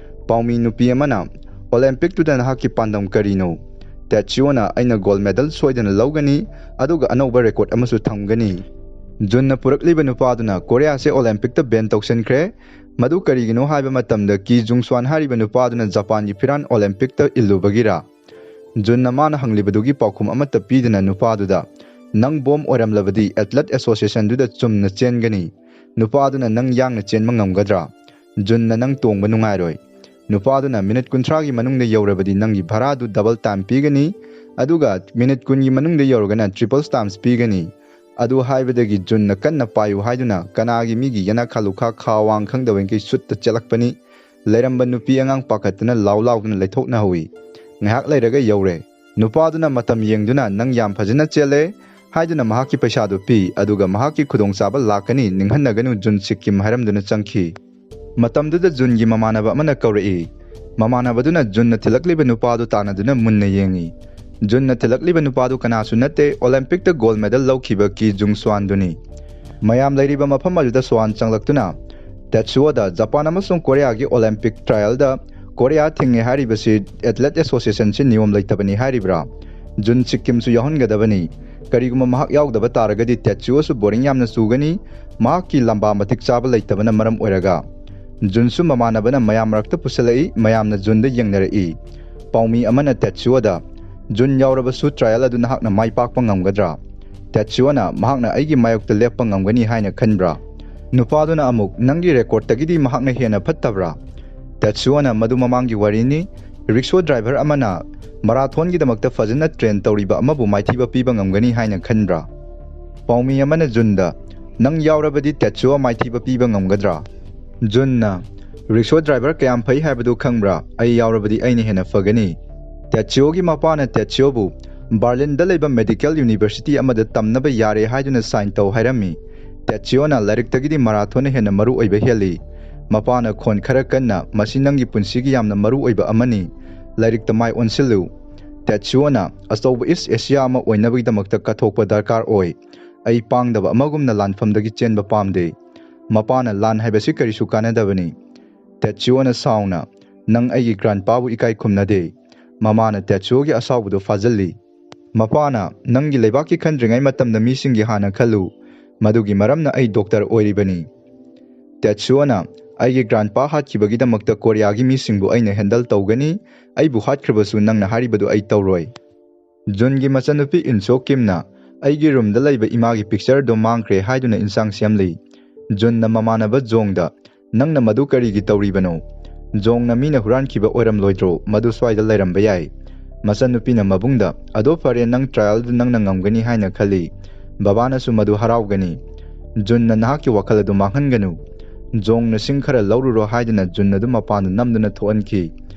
ꯄꯥꯎꯃꯤ ꯅꯨꯄꯤ ꯑꯃꯅ, "ꯑꯣꯂꯦꯝꯄꯤꯛꯇꯨꯗ ꯅꯍꯥꯛꯀꯤ ꯄꯥꯟꯗꯝ ꯀꯔꯤꯅꯣ?" ꯇꯦꯠꯁꯨꯑꯣꯅ, "ꯑꯩꯅ ꯒꯣꯜ ꯃꯦꯗꯜ ꯁꯣꯏꯗꯅ ꯂꯧꯒꯅꯤ, ꯑꯗꯨꯒ ꯑꯅꯧꯕ ꯔꯦꯀꯣꯔꯗ ꯑꯃꯁꯨ ꯊꯝꯒꯅꯤ꯫" ꯖꯨꯟꯅ ꯄꯨꯔꯛꯂꯤꯕ ꯅꯨꯄꯥꯗꯨꯅ, "ꯀꯣꯔꯤꯌꯥꯁꯦ ꯑꯣꯂꯦꯝꯄꯤꯛꯇ ꯕꯦꯟ ꯇꯧꯁꯤꯟꯈ꯭ꯔꯦ꯫ ꯃꯗꯨ ꯀꯔꯤꯒꯤꯅꯣ ꯍꯥꯏꯕ ꯃꯇꯝꯗ ꯀꯤ ꯖꯨꯡ ꯁ꯭ꯋꯥꯟ ꯍꯥꯏꯔꯤꯕ ꯅꯨꯄꯥꯗꯨꯅ ꯖꯄꯥꯟꯒꯤ ꯐꯤꯔꯥꯟ ꯑꯣꯂꯦꯝꯄꯤꯛꯇ ꯏꯜꯂꯨꯕꯒꯤꯔꯥ?" ꯖꯨꯟꯅ ꯃꯥꯅ ꯍꯪꯂꯤꯕꯗꯨꯒꯤ ꯄꯥꯎꯈꯨꯝ ꯑꯃꯠꯇ ꯄꯤꯗꯅ ꯅꯨꯄꯥꯗꯨꯗ, "ꯅꯪ ꯕꯣꯝ ꯑꯣꯏꯔꯝꯂꯕꯗꯤ ꯑꯦꯊꯂꯦꯠ ꯑꯦꯁꯣꯁꯤꯌꯦꯁꯟꯗꯨꯗ ꯆꯨꯝꯅ ꯆꯦꯟꯒꯅꯤ꯫ ꯅꯨꯄꯥꯗꯨꯅ ꯅꯪ ꯌꯥꯡꯅ ꯆꯦꯟꯕ ꯉꯝꯒꯗ꯭ꯔꯥ? ꯖꯨꯟꯅ ꯅꯪ ꯇꯣꯡꯕ ꯅꯨꯡꯉꯥꯏꯔꯣꯏ꯫ ꯅꯨꯄꯥꯗꯨꯅ ꯃꯤꯅꯤꯠ ꯀꯨꯟꯊ꯭ꯔꯥꯒꯤ ꯃꯅꯨꯡꯗ ꯌꯧꯔꯕꯗꯤ ꯅꯪꯒꯤ ꯚꯔꯥꯗꯨ ꯗꯕꯜ ꯇꯥꯏꯝ ꯄꯤꯒꯅꯤ, ꯑꯗꯨꯒ ꯃꯤꯅꯤꯠ ꯀꯨꯟꯒꯤ ꯃꯅꯨꯡꯗ ꯌꯧꯔꯒꯅ ꯇ꯭ꯔꯤꯄꯜ ꯇꯥꯏꯝꯁ ꯄꯤꯒꯅꯤ꯫" ꯑꯗꯨ ꯍꯥꯏꯕꯗꯒꯤ ꯖꯨꯟꯅ ꯀꯟꯅ ꯄꯥꯏꯌꯨ ꯍꯥꯏꯗꯨꯅ ꯀꯅꯥꯒꯤ ꯃꯤꯒꯤ ꯌꯦꯅꯥ ꯈꯥꯂꯨꯈꯥ ꯈꯥ ꯋꯥꯡ ꯈꯪꯗꯕꯈꯩ ꯁꯨꯠꯇ ꯆꯦꯜꯂꯛꯄꯅꯤ꯫ ꯂꯩꯔꯝꯕ ꯅꯨꯄꯤ ꯑꯉꯥꯡ ꯄꯥꯈꯠꯇꯅ ꯂꯥꯎ ꯂꯥꯎꯗꯨꯅ ꯂꯩꯊꯣꯛꯅꯍꯧꯏ꯫ ꯉꯥꯏꯍꯥꯛ ꯂꯩꯔꯒ ꯌꯧꯔꯦ꯫ ꯅꯨꯄꯥꯗꯨꯅ ꯃꯇꯝ ꯌꯦꯡꯗꯨꯅ, "ꯅꯪ ꯌꯥꯝ ꯐꯖꯅ ꯆꯦꯜꯂꯦ" ꯍꯥꯏꯗꯨꯅ ꯃꯍꯥꯛꯀꯤ ꯄꯩꯁꯥꯗꯨ ꯄꯤ, ꯑꯗꯨꯒ "ꯃꯍꯥꯛꯀꯤ ꯈꯨꯗꯣꯡꯆꯥꯕ ꯂꯥꯛꯀꯅꯤ, ꯅꯤꯡꯍꯟꯅꯒꯅꯨ ꯖꯨꯟ ꯁꯤꯛꯀꯤꯝ" ꯍꯥꯏꯔꯝꯗꯨꯅ ꯆꯪꯈꯤ꯫ ꯃꯇꯝꯗꯨꯗ ꯖꯨꯟꯒꯤ ꯃꯃꯥꯟꯅꯕ ꯑꯃꯅ ꯀꯧꯔꯛꯏ꯫ ꯃꯃꯥꯟꯅꯕꯗꯨꯅ ꯖꯨꯟꯅ ꯊꯤꯜꯂꯛꯂꯤꯕ ꯅꯨꯄꯥꯗꯨ ꯇꯥꯟꯅꯗꯨꯅ ꯃꯨꯟꯅ ꯌꯦꯡꯉꯤ꯫ ꯖꯨꯟꯅ ꯊꯤꯜꯂꯛꯂꯤꯕ ꯅꯨꯄꯥꯗꯨ ꯀꯅꯥꯁꯨ ꯅꯠꯇꯦ, ꯑꯣꯂꯦꯝꯄꯤꯛꯇ ꯒꯣꯜ ꯃꯦꯗꯜ ꯂꯧꯈꯤꯕ ꯀꯤ ꯖꯨꯡ ꯁ꯭ꯋꯥꯟꯗꯨꯅꯤ꯫ ꯃꯌꯥꯝ ꯂꯩꯔꯤꯕ ꯃꯐꯝ ꯑꯗꯨꯗ ꯁ꯭ꯋꯥꯟ ꯆꯪꯂꯛꯇꯨꯅ ꯇꯦꯠꯁꯨꯑꯣꯗ, "ꯖꯄꯥꯟ ꯑꯃꯁꯨꯡ ꯀꯣꯔꯤꯌꯥꯒꯤ ꯑꯣꯂꯦꯝꯄꯤꯛ ꯇ꯭ꯔꯥꯌꯦꯜꯗ ꯀꯣꯔꯤꯌꯥ ꯊꯤꯡꯉꯦ ꯍꯥꯏꯔꯤꯕꯁꯤ ꯑꯦꯊꯂꯦꯠ ꯑꯦꯁꯣꯁꯤꯌꯦꯁꯟꯁꯤ ꯅꯤꯌꯣꯝ ꯂꯩꯇꯕꯅꯤ ꯍꯥꯏꯔꯤꯕ꯭ꯔꯥ?" ꯖꯨꯟ ꯁꯤꯛꯀꯤꯝꯁꯨ ꯌꯥꯎꯍꯟꯒꯗꯕꯅꯤ꯫ ꯀꯔꯤꯒꯨꯝꯕ ꯃꯍꯥꯛ ꯌꯥꯎꯗꯕ ꯇꯥꯔꯒꯗꯤ ꯇꯦꯠꯁꯨꯑꯣꯁꯨ ꯕꯣꯔꯤꯡ ꯌꯥꯝꯅ ꯆꯨꯒꯅꯤ, ꯃꯍꯥꯛꯀꯤ ꯂꯝꯕꯥ ꯃꯇꯤꯛ ꯆꯥꯕ ꯂꯩꯇꯕꯅ ꯃꯔꯝ ꯑꯣꯏꯔꯒ꯫ ꯖꯨꯟꯁꯨ ꯃꯃꯥꯟꯅꯕꯅ ꯃꯌꯥꯝ ꯃꯔꯛꯇ ꯄꯨꯁꯤꯜꯂꯛꯏ, ꯃꯌꯥꯝꯅ ꯖꯨꯟꯗ ꯌꯦꯡꯅꯔꯛꯏ꯫ ꯄꯥꯎꯃꯤ ꯑꯃꯅ ꯇꯦꯠꯁꯨꯑꯣꯗ, "ꯖꯨꯟ ꯌꯥꯎꯔꯕꯁꯨ ꯇ꯭ꯔꯥꯌꯦꯜ ꯑꯗꯨ ꯅꯍꯥꯛꯅ ꯃꯥꯏ ꯄꯥꯛꯄ ꯉꯝꯒꯗ꯭ꯔꯥ?" ꯇꯦꯠꯁꯨꯑꯣꯅ, "ꯃꯍꯥꯛꯅ ꯑꯩꯒꯤ ꯃꯥꯌꯣꯛꯇ ꯂꯦꯞꯄ ꯉꯝꯒꯅꯤ ꯍꯥꯏꯅ ꯈꯟꯕ꯭ꯔꯥ?" ꯅꯨꯄꯥꯗꯨꯅ ꯑꯃꯨꯛ, "ꯅꯪꯒꯤ ꯔꯦꯀꯣꯔꯗꯇꯒꯤꯗꯤ ꯃꯍꯥꯛꯅ ꯍꯦꯟꯅ ꯐꯠꯇꯕ꯭ꯔꯥ?" ꯇꯦꯠꯁꯨꯑꯣꯅ, "ꯃꯗꯨ ꯃꯃꯥꯡꯒꯤ ꯋꯥꯔꯤꯅꯤ꯫ ꯔꯤꯛꯁꯣ ꯗ꯭ꯔꯥꯏꯚꯔ ꯑꯃꯅ ꯃꯔꯥꯊꯣꯟꯒꯤꯗꯃꯛꯇ ꯐꯖꯅ ꯇ꯭ꯔꯦꯟ ꯇꯧꯔꯤꯕ ꯑꯃꯕꯨ ꯃꯥꯏꯊꯤꯕ ꯄꯤꯕ ꯉꯝꯒꯅꯤ ꯍꯥꯏꯅ ꯈꯟꯕ꯭ꯔꯥ? ꯄꯥꯎꯃꯤ ꯑꯃꯅ ꯖꯨꯟꯗ, "ꯅꯪ ꯌꯥꯎꯔꯕꯗꯤ ꯇꯦꯠꯁꯨꯑꯣ ꯃꯥꯏꯊꯤꯕ ꯄꯤꯕ ꯉꯝꯒꯗ꯭ꯔꯥ?" ꯖꯨꯟꯅ, "ꯔꯤꯛꯁꯣ ꯗ꯭ꯔꯥꯏꯚꯔ ꯀꯌꯥꯝ ꯐꯩ ꯍꯥꯏꯕꯗꯨ ꯈꯪꯕ꯭ꯔꯥ? ꯑꯩ ꯌꯥꯎꯔꯕꯗꯤ ꯑꯩꯅ ꯍꯦꯟꯅ ꯐꯒꯅꯤ꯫" ꯇꯦꯠꯁꯨꯑꯣꯒꯤ ꯃꯄꯥꯅ ꯇꯦꯠꯁꯨꯑꯣꯕꯨ ꯕꯥꯔꯂꯤꯟꯗ ꯂꯩꯕ ꯃꯦꯗꯤꯀꯦꯜ ꯌꯨꯅꯤꯚꯔꯁꯤꯇꯤ ꯑꯃꯗ ꯇꯝꯅꯕ ꯌꯥꯔꯦ ꯍꯥꯏꯗꯨꯅ ꯁꯥꯏꯟ ꯇꯧ ꯍꯥꯏꯔꯝꯃꯤ꯫ ꯇꯦꯠꯁꯨꯑꯣꯅ ꯂꯥꯏꯔꯤꯛꯇꯒꯤꯗꯤ ꯃꯔꯥꯊꯣꯟꯅ ꯍꯦꯟꯅ ꯃꯔꯨ ꯑꯣꯏꯕ ꯍꯦꯜꯂꯤ꯫ ꯃꯄꯥꯅ ꯈꯣꯟ ꯈꯔ ꯀꯟꯅ, "ꯃꯁꯤ ꯅꯪꯒꯤ ꯄꯨꯟꯁꯤꯒꯤ ꯌꯥꯝꯅ ꯃꯔꯨ ꯑꯣꯏꯕ ꯑꯃꯅꯤ꯫ ꯂꯥꯏꯔꯤꯛꯇ ꯃꯥꯏ ꯑꯣꯟꯁꯤꯜꯂꯨ꯫" ꯇꯦꯠꯁꯨꯑꯣꯅ, "ꯑꯆꯧꯕ ꯏꯁ ꯑꯦꯁꯤꯌꯥ ꯑꯃ ꯑꯣꯏꯅꯕꯒꯤꯗꯃꯛꯇ ꯀꯠꯊꯣꯛꯄ ꯗꯔꯀꯥꯔ ꯑꯣꯏ꯫ ꯑꯩ ꯄꯥꯡꯗꯕ ꯑꯃꯒꯨꯝꯅ ꯂꯥꯟꯐꯝꯗꯒꯤ ꯆꯦꯟꯕ ꯄꯥꯝꯗꯦ꯫" ꯃꯄꯥꯅ, "ꯂꯥꯟ ꯍꯥꯏꯕꯁꯤ ꯀꯔꯤꯁꯨ ꯀꯥꯟꯅꯗꯕꯅꯤ꯫" ꯇꯦꯠꯁꯨꯑꯣꯅ ꯁꯥꯎꯅ, "ꯅꯪ ꯑꯩꯒꯤ ꯒ꯭ꯔꯥꯟꯄꯥꯕꯨ ꯏꯀꯥꯏ ꯈꯨꯝꯅꯗꯦ꯫" ꯃꯃꯥꯅ ꯇꯦꯠꯁꯨꯑꯣꯒꯤ ꯑꯁꯥꯎꯕꯗꯨ ꯐꯥꯖꯤꯜꯂꯤ꯫ ꯃꯄꯥꯅ, "ꯅꯪꯒꯤ ꯂꯩꯕꯥꯛꯀꯤ ꯈꯟꯗ꯭ꯔꯤꯉꯩ ꯃꯇꯝꯗ ꯃꯤꯁꯤꯡꯒꯤ ꯍꯥꯟꯅ ꯈꯜꯂꯨ꯫ ꯃꯗꯨꯒꯤ ꯃꯔꯝꯅ ꯑꯩ ꯗꯣꯛꯇꯔ ꯑꯣꯏꯔꯤꯕꯅꯤ꯫" ꯇꯦꯠꯁꯨꯑꯣꯅ, "ꯑꯩꯒꯤ ꯒ꯭ꯔꯥꯟꯄꯥ ꯍꯥꯠꯈꯤꯕꯒꯤꯗꯃꯛꯇ ꯀꯣꯔꯤꯌꯥꯒꯤ ꯃꯤꯁꯤꯡꯕꯨ ꯑꯩꯅ ꯍꯦꯟꯗꯜ ꯇꯧꯒꯅꯤ꯫ ꯑꯩꯕꯨ ꯍꯥꯠꯈ꯭ꯔꯕꯁꯨ ꯅꯪꯅ ꯍꯥꯏꯔꯤꯕꯗꯨ ꯑꯩ ꯇꯧꯔꯣꯏ꯫" ꯖꯨꯟꯒꯤ ꯃꯆꯟꯅꯨꯄꯤ ꯏꯟꯁꯣ ꯀꯤꯝꯅ ꯑꯩꯒꯤ ꯔꯨꯝꯗ ꯂꯩꯕ ꯏꯃꯥꯒꯤ ꯄꯤꯛꯆꯔꯗꯨ ꯃꯥꯡꯈ꯭ꯔꯦ ꯍꯥꯏꯗꯨꯅ ꯏꯟꯁꯥꯡ ꯁꯦꯝꯂꯤ꯫ ꯖꯨꯟꯅ ꯃꯃꯥꯟꯅꯕ ꯖꯣꯡꯗ, "ꯅꯪꯅ ꯃꯗꯨ ꯀꯔꯤꯒꯤ ꯇꯧꯔꯤꯕꯅꯣ? ꯖꯣꯡꯅ ꯃꯤꯅ ꯍꯨꯔꯥꯟꯈꯤꯕ ꯑꯣꯏꯔꯝꯂꯣꯏꯗ꯭ꯔꯣ? ꯃꯗꯨ ꯁ꯭ꯋꯥꯏꯗ ꯂꯩꯔꯝꯕ ꯌꯥꯏ꯫" ꯃꯆꯟꯅꯨꯄꯤꯅ ꯃꯕꯨꯡꯗ, "ꯑꯗꯣ ꯐꯔꯦ, ꯅꯪ ꯇ꯭ꯔꯥꯏꯌꯦꯜꯗꯨ ꯅꯪꯅ ꯉꯝꯒꯅꯤ ꯍꯥꯏꯅ ꯈꯜꯂꯤ꯫" ꯕꯕꯥꯅꯁꯨ ꯃꯗꯨ ꯍꯔꯥꯎꯒꯅꯤ꯫ ꯖꯨꯟꯅ, "ꯅꯍꯥꯛꯀꯤ ꯋꯥꯈꯜ ꯑꯗꯨ ꯃꯥꯡꯍꯟꯒꯅꯨ꯫" ꯖꯣꯡꯅ ꯁꯤꯡ ꯈꯔ ꯂꯧꯔꯨꯔꯣ ꯍꯥꯏꯗꯨꯅ ꯖꯨꯟ ꯑꯗꯨ ꯃꯄꯥꯟꯗ ꯅꯝꯗꯨꯅ ꯊꯣꯛꯍꯟꯈꯤ꯫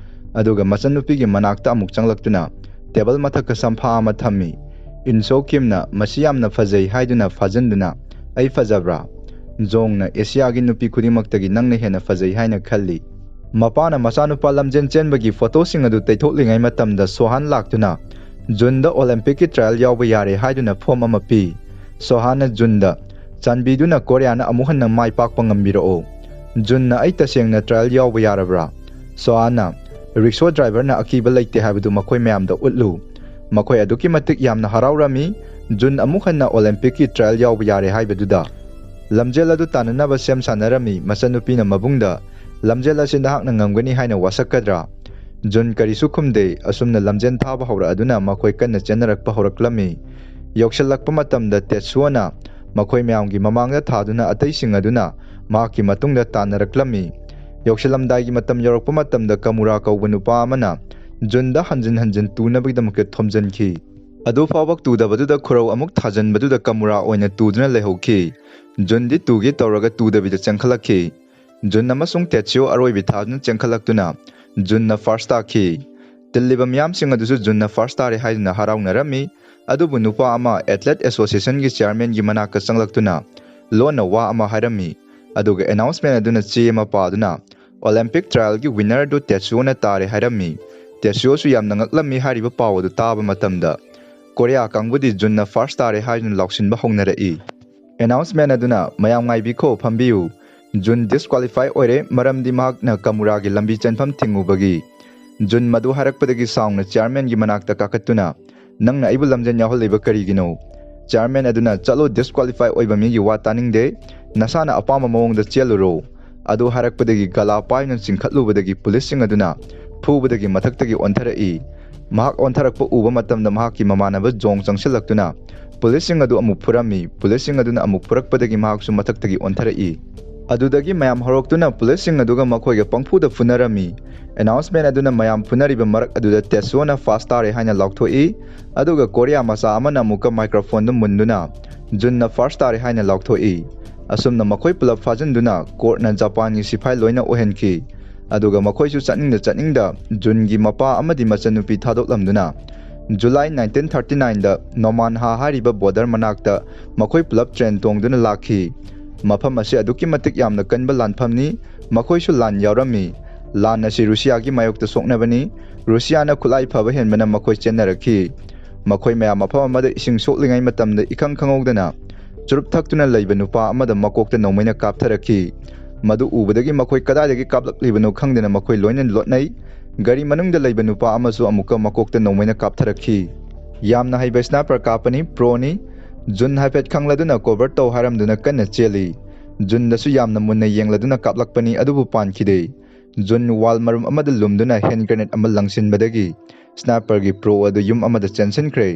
ꯑꯗꯨꯒ ꯃꯆꯟꯅꯨꯄꯤꯒꯤ ꯃꯅꯥꯛꯇ ꯑꯃꯨꯛ ꯆꯪꯂꯛꯇꯨꯅ ꯇꯦꯕꯜ ꯃꯊꯛꯇ ꯁꯝꯐꯥ ꯑꯃ ꯊꯝꯃꯤ꯫ ꯏꯟꯁꯣ ꯀꯤꯝꯅ ꯃꯁꯤ ꯌꯥꯝꯅ ꯐꯖꯩ ꯍꯥꯏꯗꯨꯅ ꯐꯥꯖꯤꯟꯗꯨꯅ, "ꯑꯩ ꯐꯖꯕ꯭ꯔꯥ?" ꯖꯣꯡꯅ, "ꯑꯦꯁꯤꯌꯥꯒꯤ ꯅꯨꯄꯤ ꯈꯨꯗꯤꯡꯃꯛꯇꯒꯤ ꯅꯪꯅ ꯍꯦꯟꯅ ꯐꯖꯩ ꯍꯥꯏꯅ ꯈꯜꯂꯤ꯫" ꯃꯄꯥꯅ ꯃꯆꯥꯅꯨꯄꯥ ꯂꯝꯖꯦꯟ ꯆꯦꯟꯕꯒꯤ ꯐꯣꯇꯣꯁꯤꯡ ꯑꯗꯨ ꯇꯩꯊꯣꯛꯂꯤꯉꯩ ꯃꯇꯝꯗ ꯁꯣꯍꯥꯟ ꯂꯥꯛꯇꯨꯅ, "ꯖꯨꯟꯗ ꯑꯣꯂꯦꯝꯄꯤꯛꯀꯤ ꯇ꯭ꯔꯥꯏꯌꯦꯜ ꯌꯥꯎꯕ ꯌꯥꯔꯦ" ꯍꯥꯏꯗꯨꯅ ꯐꯣꯝ ꯑꯃ ꯄꯤ꯫ ꯁꯣꯍꯥꯟꯅ ꯖꯨꯟꯗ, "ꯆꯥꯟꯕꯤꯗꯨꯅ ꯀꯣꯔꯤꯌꯥꯅ ꯑꯃꯨꯛ ꯍꯟꯅ ꯃꯥꯏ ꯄꯥꯛꯄ ꯉꯝꯕꯤꯔꯛꯑꯣ꯫" ꯖꯨꯟꯅ, "ꯑꯩ ꯇꯁꯦꯡꯅ ꯇ꯭ꯔꯥꯏꯌꯦꯜ ꯌꯥꯎꯕ ꯌꯥꯔꯕ꯭ꯔꯥ?" ꯁꯣꯍꯥꯟꯅ, "ꯔꯤꯛꯁꯣ ꯗ꯭ꯔꯥꯏꯚꯔꯅ ꯑꯀꯤꯕ ꯂꯩꯇꯦ ꯍꯥꯏꯕꯗꯨ ꯃꯈꯣꯏ ꯃꯌꯥꯝꯗ ꯎꯠꯂꯨ꯫" ꯃꯈꯣꯏ ꯑꯗꯨꯛꯀꯤ ꯃꯇꯤꯛ ꯌꯥꯝꯅ ꯍꯔꯥꯎꯔꯝꯃꯤ꯫ ꯖꯨꯟ ꯑꯃꯨꯛ ꯍꯟꯅ ꯑꯣꯂꯦꯝꯄꯤꯛꯀꯤ ꯇ꯭ꯔꯥꯏꯌꯦꯜ ꯌꯥꯎꯕ ꯌꯥꯔꯦ ꯍꯥꯏꯕꯗꯨꯗ꯫ ꯂꯝꯖꯦꯜ ꯑꯗꯨ ꯇꯥꯟꯅꯅꯕ ꯁꯦꯝ ꯁꯥꯟꯅꯔꯝꯃꯤ꯫ ꯃꯆꯟꯅꯨꯄꯤꯅ ꯃꯕꯨꯡꯗ, "ꯂꯝꯖꯦꯜ ꯑꯁꯤ ꯅꯍꯥꯛꯅ ꯉꯝꯒꯅꯤ ꯍꯥꯏꯅ ꯋꯥꯁꯛꯀꯗ꯭ꯔꯥ?" ꯖꯨꯟ ꯀꯔꯤꯁꯨ ꯈꯨꯝꯗꯦ꯫ ꯑꯁꯨꯝꯅ ꯂꯝꯖꯦꯜ ꯊꯥꯕ ꯍꯧꯔꯛꯑꯗꯨꯅ ꯃꯈꯣꯏ ꯀꯟꯅ ꯆꯦꯟꯅꯔꯛꯄ ꯍꯧꯔꯛꯂꯝꯃꯤ꯫ ꯌꯧꯁꯤꯜꯂꯛꯄ ꯃꯇꯝꯗ ꯇꯦꯠꯁꯨꯑꯣꯅ ꯃꯈꯣꯏ ꯃꯌꯥꯝꯒꯤ ꯃꯃꯥꯡꯗ ꯊꯥꯗꯨꯅ ꯑꯇꯩꯁꯤꯡ ꯑꯗꯨꯅ ꯃꯍꯥꯛꯀꯤ ꯃꯇꯨꯡꯗ ꯇꯥꯟꯅꯔꯛꯂꯝꯃꯤ꯫ ꯌꯧꯁꯤꯜꯂꯝꯗꯥꯏꯒꯤ ꯃꯇꯝ ꯌꯧꯔꯛꯄ ꯃꯇꯝꯗ ꯀꯃꯨꯔꯥ ꯀꯧꯕ ꯅꯨꯄꯥ ꯑꯃꯅ ꯖꯨꯟꯗ ꯍꯟꯖꯤꯟ ꯍꯟꯖꯤꯟ ꯇꯨꯅꯕꯒꯤꯗꯃꯛꯇ ꯊꯣꯝꯖꯤꯟꯈꯤ꯫ ꯑꯗꯨ ꯐꯥꯎꯕ ꯇꯨꯗꯕꯗꯨꯗ ꯈꯨꯔꯧ ꯑꯃꯨꯛ ꯊꯥꯖꯤꯟꯕꯗꯨꯗ ꯀꯃꯨꯔꯥ ꯑꯣꯏꯅ ꯇꯨꯗꯨꯅ ꯂꯩꯍꯧꯈꯤ꯫ ꯖꯨꯟꯗꯤ ꯇꯨꯒꯦ ꯇꯧꯔꯒ ꯇꯨꯗꯕꯤꯗ ꯆꯦꯟꯈꯠꯂꯛꯈꯤ꯫ ꯖꯨꯟ ꯑꯃꯁꯨꯡ ꯇꯦꯠꯁꯤꯌꯣ ꯑꯔꯣꯏꯕꯤ ꯊꯥꯗꯨꯅ ꯆꯦꯟꯈꯠꯂꯛꯇꯨꯅ ꯖꯨꯟꯅ ꯐꯥꯔꯁ ꯇꯥꯈꯤ꯫ ꯇꯤꯜꯂꯤꯕ ꯃꯤꯌꯥꯝꯁꯤꯡ ꯑꯗꯨꯁꯨ ꯖꯨꯟꯅ ꯐꯥꯔꯁ ꯇꯥꯔꯦ ꯍꯥꯏꯗꯨꯅ ꯍꯔꯥꯎꯅꯔꯝꯃꯤ꯫ ꯑꯗꯨꯕꯨ ꯅꯨꯄꯥ ꯑꯃ ꯑꯦꯊꯂꯦꯠ ꯑꯦꯁꯣꯁꯤꯌꯦꯁꯟꯒꯤ ꯆꯤꯌꯥꯔꯃꯦꯟꯒꯤ ꯃꯅꯥꯛꯇ ꯆꯪꯂꯛꯇꯨꯅ ꯂꯣꯟꯅ ꯋꯥ ꯑꯃ ꯍꯥꯏꯔꯝꯃꯤ꯫ ꯑꯗꯨꯒ ꯑꯦꯅꯥꯎꯟꯁꯃꯦꯟ ꯑꯗꯨꯅ ꯆꯦ ꯑꯃ ꯄꯥꯗꯨꯅ ꯑꯣꯂꯦꯝꯄꯤꯛ ꯇ꯭ꯔꯥꯌꯦꯜꯒꯤ ꯋꯤꯟꯅꯔ ꯑꯗꯨ ꯇꯦꯠꯁꯨꯑꯣꯅ ꯇꯥꯔꯦ ꯍꯥꯏꯔꯝꯃꯤ꯫ ꯇꯦꯠꯁꯨꯑꯣꯁꯨ ꯌꯥꯝꯅ ꯉꯛꯂꯝꯃꯤ ꯍꯥꯏꯔꯤꯕ ꯄꯥꯎ ꯑꯗꯨ ꯇꯥꯕ ꯃꯇꯝꯗ꯫ ꯀꯣꯔꯤꯌꯥ ꯀꯥꯡꯕꯨꯗꯤ ꯖꯨꯟꯅ ꯐꯥꯔꯁ ꯇꯥꯔꯦ ꯍꯥꯏꯗꯨꯅ ꯂꯥꯎꯁꯤꯟꯕ ꯍꯧꯅꯔꯛꯏ꯫ ꯑꯦꯅꯥꯎꯟꯁꯃꯦꯟ ꯑꯗꯨꯅ "ꯃꯌꯥꯝ ꯉꯥꯏꯕꯤꯈꯣ, ꯐꯝꯕꯤꯌꯨ꯫ ꯖꯨꯟ ꯗꯤꯁꯀ꯭ꯋꯥꯂꯤꯐꯥꯏ ꯑꯣꯏꯔꯦ, ꯃꯔꯝꯗꯤ ꯃꯍꯥꯛꯅ ꯀꯃꯨꯔꯥꯒꯤ ꯂꯝꯕꯤ ꯆꯦꯟꯐꯝ ꯊꯤꯡꯉꯨꯕꯒꯤ"꯫ ꯖꯨꯟ ꯃꯗꯨ ꯍꯥꯏꯔꯛꯄꯗꯒꯤ ꯁꯥꯎꯅ ꯆꯤꯌꯥꯔꯃꯦꯟꯒꯤ ꯃꯅꯥꯛꯇ ꯀꯥꯈꯠꯇꯨꯅ, "ꯅꯪꯅ ꯑꯩꯕꯨ ꯂꯝꯖꯦꯟ ꯌꯥꯎꯍꯜꯂꯤꯕ ꯀꯔꯤꯒꯤꯅꯣ?" ꯆꯤꯌꯥꯔꯃꯦꯟ ꯑꯗꯨꯅ, "ꯆꯠꯂꯣ, ꯗꯤꯁꯀ꯭ꯋꯥꯂꯤꯐꯥꯏ ꯑꯣꯏꯕ ꯃꯤꯒꯤ ꯋꯥ ꯇꯥꯅꯤꯡꯗꯦ, ꯅꯁꯥꯅ ꯑꯄꯥꯝꯕ ꯃꯑꯣꯡꯗ ꯆꯦꯜꯂꯨꯔꯣ"꯫ ꯑꯗꯨ ꯍꯥꯏꯔꯛꯄꯗꯒꯤ ꯒꯂꯥ ꯄꯥꯏꯅ ꯆꯤꯡꯈꯠꯂꯨꯕꯗꯒꯤ ꯄꯨꯂꯤꯁꯁꯤꯡ ꯑꯗꯨꯅ ꯐꯨꯕꯗꯒꯤ ꯃꯊꯛꯇꯒꯤ ꯑꯣꯟꯊꯔꯛꯏ꯫ ꯃꯍꯥꯛ ꯑꯣꯟꯊꯔꯛꯄ ꯎꯕ ꯃꯇꯝꯗ ꯃꯍꯥꯛꯀꯤ ꯃꯃꯥꯟꯅꯕ ꯖꯣꯡ ꯆꯪꯁꯤꯜꯂꯛꯇꯨꯅ ꯄꯨꯂꯤꯁꯁꯤꯡ ꯑꯗꯨ ꯑꯃꯨꯛ ꯐꯨꯔꯝꯃꯤ꯫ ꯄꯨꯂꯤꯁꯁꯤꯡ ꯑꯗꯨꯅ ꯑꯃꯨꯛ ꯐꯨꯔꯛꯄꯗꯒꯤ ꯃꯍꯥꯛꯁꯨ ꯃꯊꯛꯇꯒꯤ ꯑꯣꯟꯊꯔꯛꯏ꯫ ꯑꯗꯨꯗꯒꯤ ꯃꯌꯥꯝ ꯍꯧꯔꯛꯇꯨꯅ ꯄꯨꯂꯤꯁꯁꯤꯡ ꯑꯗꯨꯒ ꯃꯈꯣꯏꯒ ꯄꯪꯐꯨꯗ ꯐꯨꯅꯔꯝꯃꯤ꯫ ꯑꯦꯅꯥꯎꯟꯁꯃꯦꯟ ꯑꯗꯨꯅ ꯃꯌꯥꯝ ꯐꯨꯅꯔꯤꯕ ꯃꯔꯛ ꯑꯗꯨꯗ ꯇꯦꯠꯁꯨꯑꯣꯅ ꯐꯥꯔꯁ ꯇꯥꯔꯦ ꯍꯥꯏꯅ ꯂꯥꯎꯊꯣꯛꯏ꯫ ꯑꯗꯨꯒ ꯀꯣꯔꯤꯌꯥ ꯃꯆꯥ ꯑꯃꯅ ꯑꯃꯨꯛꯀ ꯃꯥꯏꯀ꯭ꯔꯣꯐꯣꯟꯗꯨ ꯃꯨꯟꯗꯨꯅ ꯖꯨꯟꯅ ꯐꯥꯔꯁ ꯇꯥꯔꯦ ꯍꯥꯏꯅ ꯂꯥꯎꯊꯣꯛꯏ꯫ ꯑꯁꯨꯝꯅ ꯃꯈꯣꯏ ꯄꯨꯂꯞ ꯐꯥꯖꯤꯟꯗꯨꯅ ꯀꯣꯔꯠꯅ ꯖꯄꯥꯟꯒꯤ ꯁꯤꯐꯥꯏ ꯂꯣꯏꯅ ꯑꯣꯏꯍꯟꯈꯤ꯫ ꯑꯗꯨꯒ ꯃꯈꯣꯏꯁꯨ ꯆꯠꯅꯤꯡꯗ ꯆꯠꯅꯤꯡꯗ ꯖꯨꯟꯒꯤ ꯃꯄꯥ ꯑꯃꯗꯤ ꯃꯆꯟꯅꯨꯄꯤ ꯊꯥꯗꯣꯛꯂꯝꯗꯨꯅ ꯖꯨꯂꯥꯏ ꯅꯥꯏꯟꯇꯤꯟ ꯊꯥꯔꯇꯤ ꯅꯥꯏꯟꯗ ꯅꯣꯃꯥꯟꯍꯥ ꯍꯥꯏꯔꯤꯕ ꯕꯣꯔꯗꯔ ꯃꯅꯥꯛꯇ ꯃꯈꯣꯏ ꯄꯨꯂꯞ ꯇ꯭ꯔꯦꯟ ꯇꯣꯡꯗꯨꯅ ꯂꯥꯛꯈꯤ꯫ ꯃꯐꯝ ꯑꯁꯤ ꯑꯗꯨꯛꯀꯤ ꯃꯇꯤꯛ ꯌꯥꯝꯅ ꯀꯟꯕ ꯂꯥꯟꯐꯝꯅꯤ꯫ ꯃꯈꯣꯏꯁꯨ ꯂꯥꯟ ꯌꯥꯎꯔꯝꯃꯤ꯫ ꯂꯥꯟ ꯑꯁꯤ ꯔꯨꯁꯤꯌꯥꯒꯤ ꯃꯥꯌꯣꯛꯇ ꯁꯣꯛꯅꯕꯅꯤ꯫ ꯔꯨꯁꯤꯌꯥꯅ ꯈꯨꯠꯂꯥꯏ ꯐꯕ ꯍꯦꯟꯕꯅ ꯃꯈꯣꯏ ꯆꯦꯟꯅꯔꯛꯈꯤ꯫ ꯃꯈꯣꯏ ꯃꯌꯥꯝ ꯃꯐꯝ ꯑꯃꯗ ꯏꯁꯤꯡ ꯁꯣꯛꯂꯤꯉꯩ ꯃꯇꯝꯗ ꯏꯈꯪ ꯈꯪꯍꯧꯗꯅ ꯆꯨꯔꯨꯞ ꯊꯛꯇꯨꯅ ꯂꯩꯕ ꯅꯨꯄꯥ ꯑꯃꯗ ꯃꯀꯣꯛꯇ ꯅꯣꯡꯃꯩꯅ ꯀꯥꯞꯊꯔꯛꯈꯤ꯫ ꯃꯗꯨ ꯎꯕꯗꯒꯤ ꯃꯈꯣꯏ ꯀꯗꯥꯏꯗꯒꯤ ꯀꯥꯞꯂꯛꯂꯤꯕꯅꯣ ꯈꯪꯗꯅ ꯃꯈꯣꯏ ꯂꯣꯏꯅ ꯂꯣꯠꯅꯩ꯫ ꯒꯥꯔꯤ ꯃꯅꯨꯡꯗ ꯂꯩꯕ ꯅꯨꯄꯥ ꯑꯃꯁꯨ ꯑꯃꯨꯛꯀ ꯃꯀꯣꯛꯇ ꯅꯣꯡꯃꯩꯅ ꯀꯥꯞꯊꯔꯛꯈꯤ꯫ ꯌꯥꯝꯅ ꯍꯩꯕ ꯁ꯭ꯅꯥꯏꯄꯔ ꯀꯥꯞꯄꯅꯤ, ꯄ꯭ꯔꯣꯅꯤ꯫ ꯖꯨꯟ ꯍꯥꯏꯐꯦꯠ ꯈꯪꯂꯗꯨꯅ ꯀꯣꯚꯔ ꯇꯧ ꯍꯥꯏꯔꯝꯗꯨꯅ ꯀꯟꯅ ꯆꯦꯜꯂꯤ꯫ ꯖꯨꯟꯗꯁꯨ ꯌꯥꯝꯅ ꯃꯨꯟꯅ ꯌꯦꯡꯂꯗꯨꯅ ꯀꯥꯞꯂꯛꯄꯅꯤ, ꯑꯗꯨꯕꯨ ꯄꯥꯟꯈꯤꯗꯦ꯫ ꯖꯨꯟ ꯋꯥꯜ ꯃꯔꯨꯝ ꯑꯃꯗ ꯂꯨꯝꯗꯨꯅ ꯍꯦꯟ ꯒ꯭ꯔꯦꯅꯦꯗ ꯑꯃ ꯂꯪꯁꯤꯟꯕꯗꯒꯤ ꯁ꯭ꯅꯥꯏꯄꯔꯒꯤ ꯄ꯭ꯔꯣ ꯑꯗꯨ ꯌꯨꯝ ꯑꯃꯗ ꯆꯦꯟꯁꯤꯟꯈ꯭ꯔꯦ꯫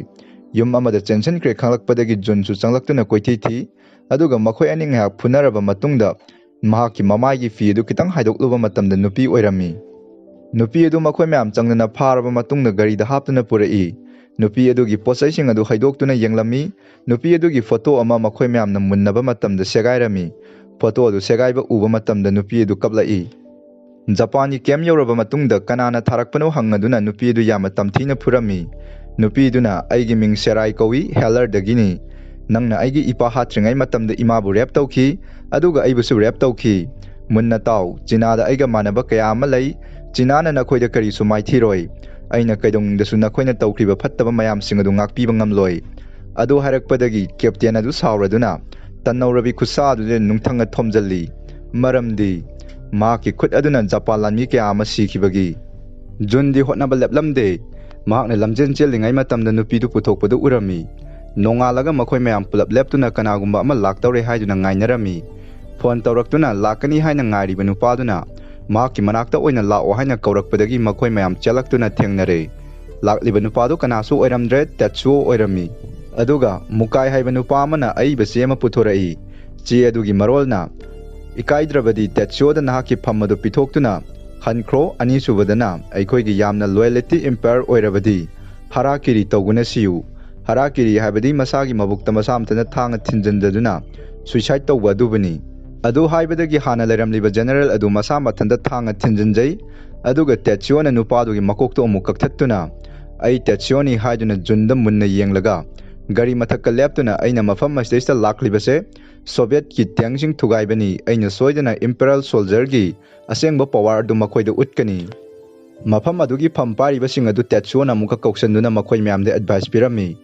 ꯌꯨꯝ ꯑꯃꯗ ꯆꯦꯟꯁꯤꯟꯈ꯭ꯔꯦ ꯈꯪꯂꯛꯄꯗꯒꯤ ꯖꯨꯟꯁꯨ ꯆꯪꯂꯛꯇꯨꯅ ꯀꯣꯏꯊꯤ ꯊꯤ꯫ ꯑꯗꯨꯒ ꯃꯈꯣꯏ ꯑꯅꯤ ꯉꯥꯏꯍꯥꯛ ꯐꯨꯅꯔꯕ ꯃꯇꯨꯡꯗ ꯃꯍꯥꯛꯀꯤ ꯃꯃꯥꯏꯒꯤ ꯐꯤ ꯑꯗꯨ ꯈꯤꯇꯪ ꯍꯥꯏꯗꯣꯛꯂꯨꯕ ꯃꯇꯝꯗ ꯅꯨꯄꯤ ꯑꯣꯏꯔꯝꯃꯤ꯫ ꯅꯨꯄꯤ ꯑꯗꯨ ꯃꯈꯣꯏ ꯃꯌꯥꯝ ꯆꯪꯗꯅ ꯐꯥꯔꯕ ꯃꯇꯨꯡꯗ ꯒꯥꯔꯤꯗ ꯍꯥꯞꯇꯨꯅ ꯄꯨꯔꯛꯏ꯫ ꯅꯨꯄꯤ ꯑꯗꯨꯒꯤ ꯄꯣꯠꯆꯩꯁꯤꯡ ꯑꯗꯨ ꯍꯩꯗꯣꯛꯇꯨꯅ ꯌꯦꯡꯂꯝꯃꯤ꯫ ꯅꯨꯄꯤ ꯑꯗꯨꯒꯤ ꯐꯣꯇꯣ ꯑꯃ ꯃꯈꯣꯏ ꯃꯌꯥꯝꯅ ꯃꯨꯟꯅꯕ ꯃꯇꯝꯗ ꯁꯦꯒꯥꯏꯔꯝꯃꯤ꯫ ꯐꯣꯇꯣ ꯑꯗꯨ ꯁꯦꯒꯥꯏꯕ ꯎꯕ ꯃꯇꯝꯗ ꯅꯨꯄꯤ ꯑꯗꯨ ꯀꯞꯂꯛꯏ꯫ ꯖꯄꯥꯟꯒꯤ ꯀꯦꯝ ꯌꯧꯔꯕ ꯃꯇꯨꯡꯗ ꯀꯅꯥꯅ ꯊꯥꯔꯛꯄꯅꯣ ꯍꯪꯉꯗꯨꯅ ꯅꯨꯄꯤ ꯑꯗꯨ ꯌꯥꯝꯅ ꯇꯝꯊꯤꯅ ꯐꯨꯔꯝꯃꯤ꯫ ꯅꯨꯄꯤꯗꯨꯅ, "ꯑꯩꯒꯤ ꯃꯤꯡ ꯁꯦꯔꯥꯏ ꯀꯧꯏ, ꯍꯦꯂꯔꯗꯒꯤꯅꯤ꯫ ꯅꯪꯅ ꯑꯩꯒꯤ ꯏꯄꯥ ꯍꯥꯠꯇ꯭ꯔꯤꯉꯩ ꯃꯇꯝꯗ ꯏꯃꯥꯕꯨ ꯔꯦꯞ ꯇꯧꯈꯤ, ꯑꯗꯨꯒ ꯑꯩꯕꯨꯁꯨ ꯔꯦꯞ ꯇꯧꯈꯤ꯫ ꯃꯨꯟꯅ ꯇꯥꯎ, ꯆꯤꯅꯥꯗ ꯑꯩꯒ ꯃꯥꯟꯅꯕ ꯀꯌꯥ ꯑꯃ ꯂꯩ꯫ ꯆꯤꯅꯥꯅ ꯅꯈꯣꯏꯗ ꯀꯔꯤꯁꯨ ꯃꯥꯏꯊꯤꯔꯣꯏ꯫ ꯑꯩꯅ ꯀꯩꯗꯧꯅꯨꯡꯗꯁꯨ ꯅꯈꯣꯏꯅ ꯇꯧꯈ꯭ꯔꯤꯕ ꯐꯠꯇꯕ ꯃꯌꯥꯝꯁꯤꯡ ꯑꯗꯨ ꯉꯥꯛꯄꯤꯕ ꯉꯝꯂꯣꯏ"꯫ ꯑꯗꯨ ꯍꯥꯏꯔꯛꯄꯗꯒꯤ ꯀꯦꯞꯇꯦꯟ ꯑꯗꯨ ꯁꯥꯎꯔꯗꯨꯅ ꯇꯟꯅꯧꯔꯕꯤ ꯈꯨꯠꯁꯥ ꯑꯗꯨꯗ ꯅꯨꯡꯊꯪꯅ ꯊꯣꯝꯖꯤꯜꯂꯤ꯫ ꯃꯔꯝꯗꯤ ꯃꯍꯥꯛꯀꯤ ꯈꯨꯠ ꯑꯗꯨꯅ ꯖꯄꯥꯟ ꯂꯥꯟꯃꯤ ꯀꯌꯥ ꯑꯃ ꯁꯤꯈꯤꯕꯒꯤ꯫ ꯖꯨꯟꯗꯤ ꯍꯣꯠꯅꯕ ꯂꯦꯞꯂꯝꯗꯦ꯫ ꯃꯍꯥꯛꯅ ꯂꯝꯖꯦꯟ ꯆꯦꯜꯂꯤꯉꯩ ꯃꯇꯝꯗ ꯅꯨꯄꯤꯗꯨ ꯄꯨꯊꯣꯛꯄꯗꯨ ꯎꯔꯝꯃꯤ꯫ ꯅꯣꯡꯉꯥꯜꯂꯒ ꯃꯈꯣꯏ ꯃꯌꯥꯝ ꯄꯨꯂꯞ ꯂꯦꯞꯇꯨꯅ ꯀꯅꯥꯒꯨꯝꯕ ꯑꯃ ꯂꯥꯛꯇꯧꯔꯦ ꯍꯥꯏꯗꯨꯅ ꯉꯥꯏꯅꯔꯝꯃꯤ꯫ ꯐꯣꯟ ꯇꯧꯔꯛꯇꯨꯅ ꯂꯥꯛꯀꯅꯤ ꯍꯥꯏꯅ ꯉꯥꯏꯔꯤꯕ ꯅꯨꯄꯥꯗꯨꯅ ꯃꯍꯥꯛꯀꯤ ꯃꯅꯥꯛꯇ ꯑꯣꯏꯅ ꯂꯥꯛꯑꯣ ꯍꯥꯏꯅ ꯀꯧꯔꯛꯄꯗꯒꯤ ꯃꯈꯣꯏ ꯃꯌꯥꯝ ꯆꯦꯜꯂꯛꯇꯨꯅ ꯊꯦꯡꯅꯔꯦ꯫ ꯂꯥꯛꯂꯤꯕ ꯅꯨꯄꯥꯗꯨ ꯀꯅꯥꯁꯨ ꯑꯣꯏꯔꯝꯗ꯭ꯔꯦ, ꯇꯦꯠꯁꯨꯑꯣ ꯑꯣꯏꯔꯝꯃꯤ꯫ ꯑꯗꯨꯒ ꯃꯨꯀꯥꯏ ꯍꯥꯏꯕ ꯅꯨꯄꯥ ꯑꯃꯅ ꯑꯏꯕ ꯆꯦ ꯑꯃ ꯄꯨꯊꯣꯔꯛꯏ꯫ ꯆꯦ ꯑꯗꯨꯒꯤ ꯃꯔꯣꯜꯅ, "ꯏꯀꯥꯏꯗ꯭ꯔꯕꯗꯤ ꯇꯦꯠꯁꯨꯑꯣꯗ ꯅꯍꯥꯛꯀꯤ ꯐꯝ ꯑꯗꯨ ꯄꯤꯊꯣꯛꯇꯨꯅ ꯍꯟꯈ꯭ꯔꯣ꯫ ꯑꯅꯤꯁꯨꯕꯗꯅ, ꯑꯩꯈꯣꯏꯒꯤ ꯌꯥꯝꯅ ꯂꯣꯌꯦꯂꯤꯇꯤ ꯏꯝꯄꯥꯌꯔ ꯑꯣꯏꯔꯕꯗꯤ ꯍꯔꯥꯀꯤꯔꯤ ꯇꯧꯒꯨꯅ ꯁꯤꯌꯨ꯫ ꯍꯔꯥꯀꯤꯔꯤ ꯍꯥꯏꯕꯗꯤ ꯃꯁꯥꯒꯤ ꯃꯕꯨꯛꯇ ꯃꯁꯥ ꯃꯊꯟꯇ ꯊꯥꯡꯅ ꯊꯤꯟꯖꯤꯟꯖꯗꯨꯅ ꯁꯨꯏꯁꯥꯏꯗ ꯇꯧꯕ ꯑꯗꯨꯕꯨꯅꯤ"꯫ ꯑꯗꯨ ꯍꯥꯏꯕꯗꯒꯤ ꯍꯥꯟꯅ ꯂꯩꯔꯝꯂꯤꯕ ꯖꯦꯅꯔꯦꯜ ꯑꯗꯨ ꯃꯁꯥ ꯃꯊꯟꯇ ꯊꯥꯡꯅ ꯊꯤꯟꯖꯤꯟꯖꯩ꯫ ꯑꯗꯨꯒ ꯇꯦꯠꯁꯤꯑꯣꯅ ꯅꯨꯄꯥꯗꯨꯒꯤ ꯃꯀꯣꯛꯇꯨ ꯑꯃꯨꯛ ꯀꯛꯊꯠꯇꯨꯅ, "ꯑꯩ ꯇꯦꯠꯁꯤꯑꯣꯅꯤ" ꯍꯥꯏꯗꯨꯅ ꯖꯨꯟꯗ ꯃꯨꯟꯅ ꯌꯦꯡꯂꯒ, ꯒꯥꯔꯤ ꯃꯊꯛꯇ ꯂꯦꯞꯇꯨꯅ, "ꯑꯩꯅ ꯃꯐꯝ ꯑꯁꯤꯗꯩꯁꯤꯗ ꯂꯥꯛꯂꯤꯕꯁꯦ ꯁꯣꯚꯤꯌꯦꯠꯀꯤ ꯇꯦꯡꯁꯤꯡ ꯊꯨꯒꯥꯏꯕꯅꯤ꯫ ꯑꯩꯅ ꯁꯣꯏꯗꯅ ꯏꯝꯄꯦꯔꯦꯜ ꯁꯣꯜꯖꯔꯒꯤ ꯑꯁꯦꯡꯕ ꯄꯋꯥꯔ ꯑꯗꯨ ꯃꯈꯣꯏꯗ ꯎꯠꯀꯅꯤ"꯫ ꯃꯐꯝ ꯑꯗꯨꯒꯤ ꯐꯝ ꯄꯥꯏꯔꯤꯕꯁꯤꯡ ꯑꯗꯨ ꯇꯦꯠꯁꯨꯑꯣꯅ ꯑꯃꯨꯛꯀ ꯀꯧꯁꯟꯗꯨꯅ ꯃꯈꯣꯏ ꯃꯌꯥꯝꯗ ꯑꯦꯗꯚꯥꯏꯁ ꯄꯤꯔꯝꯃꯤ꯫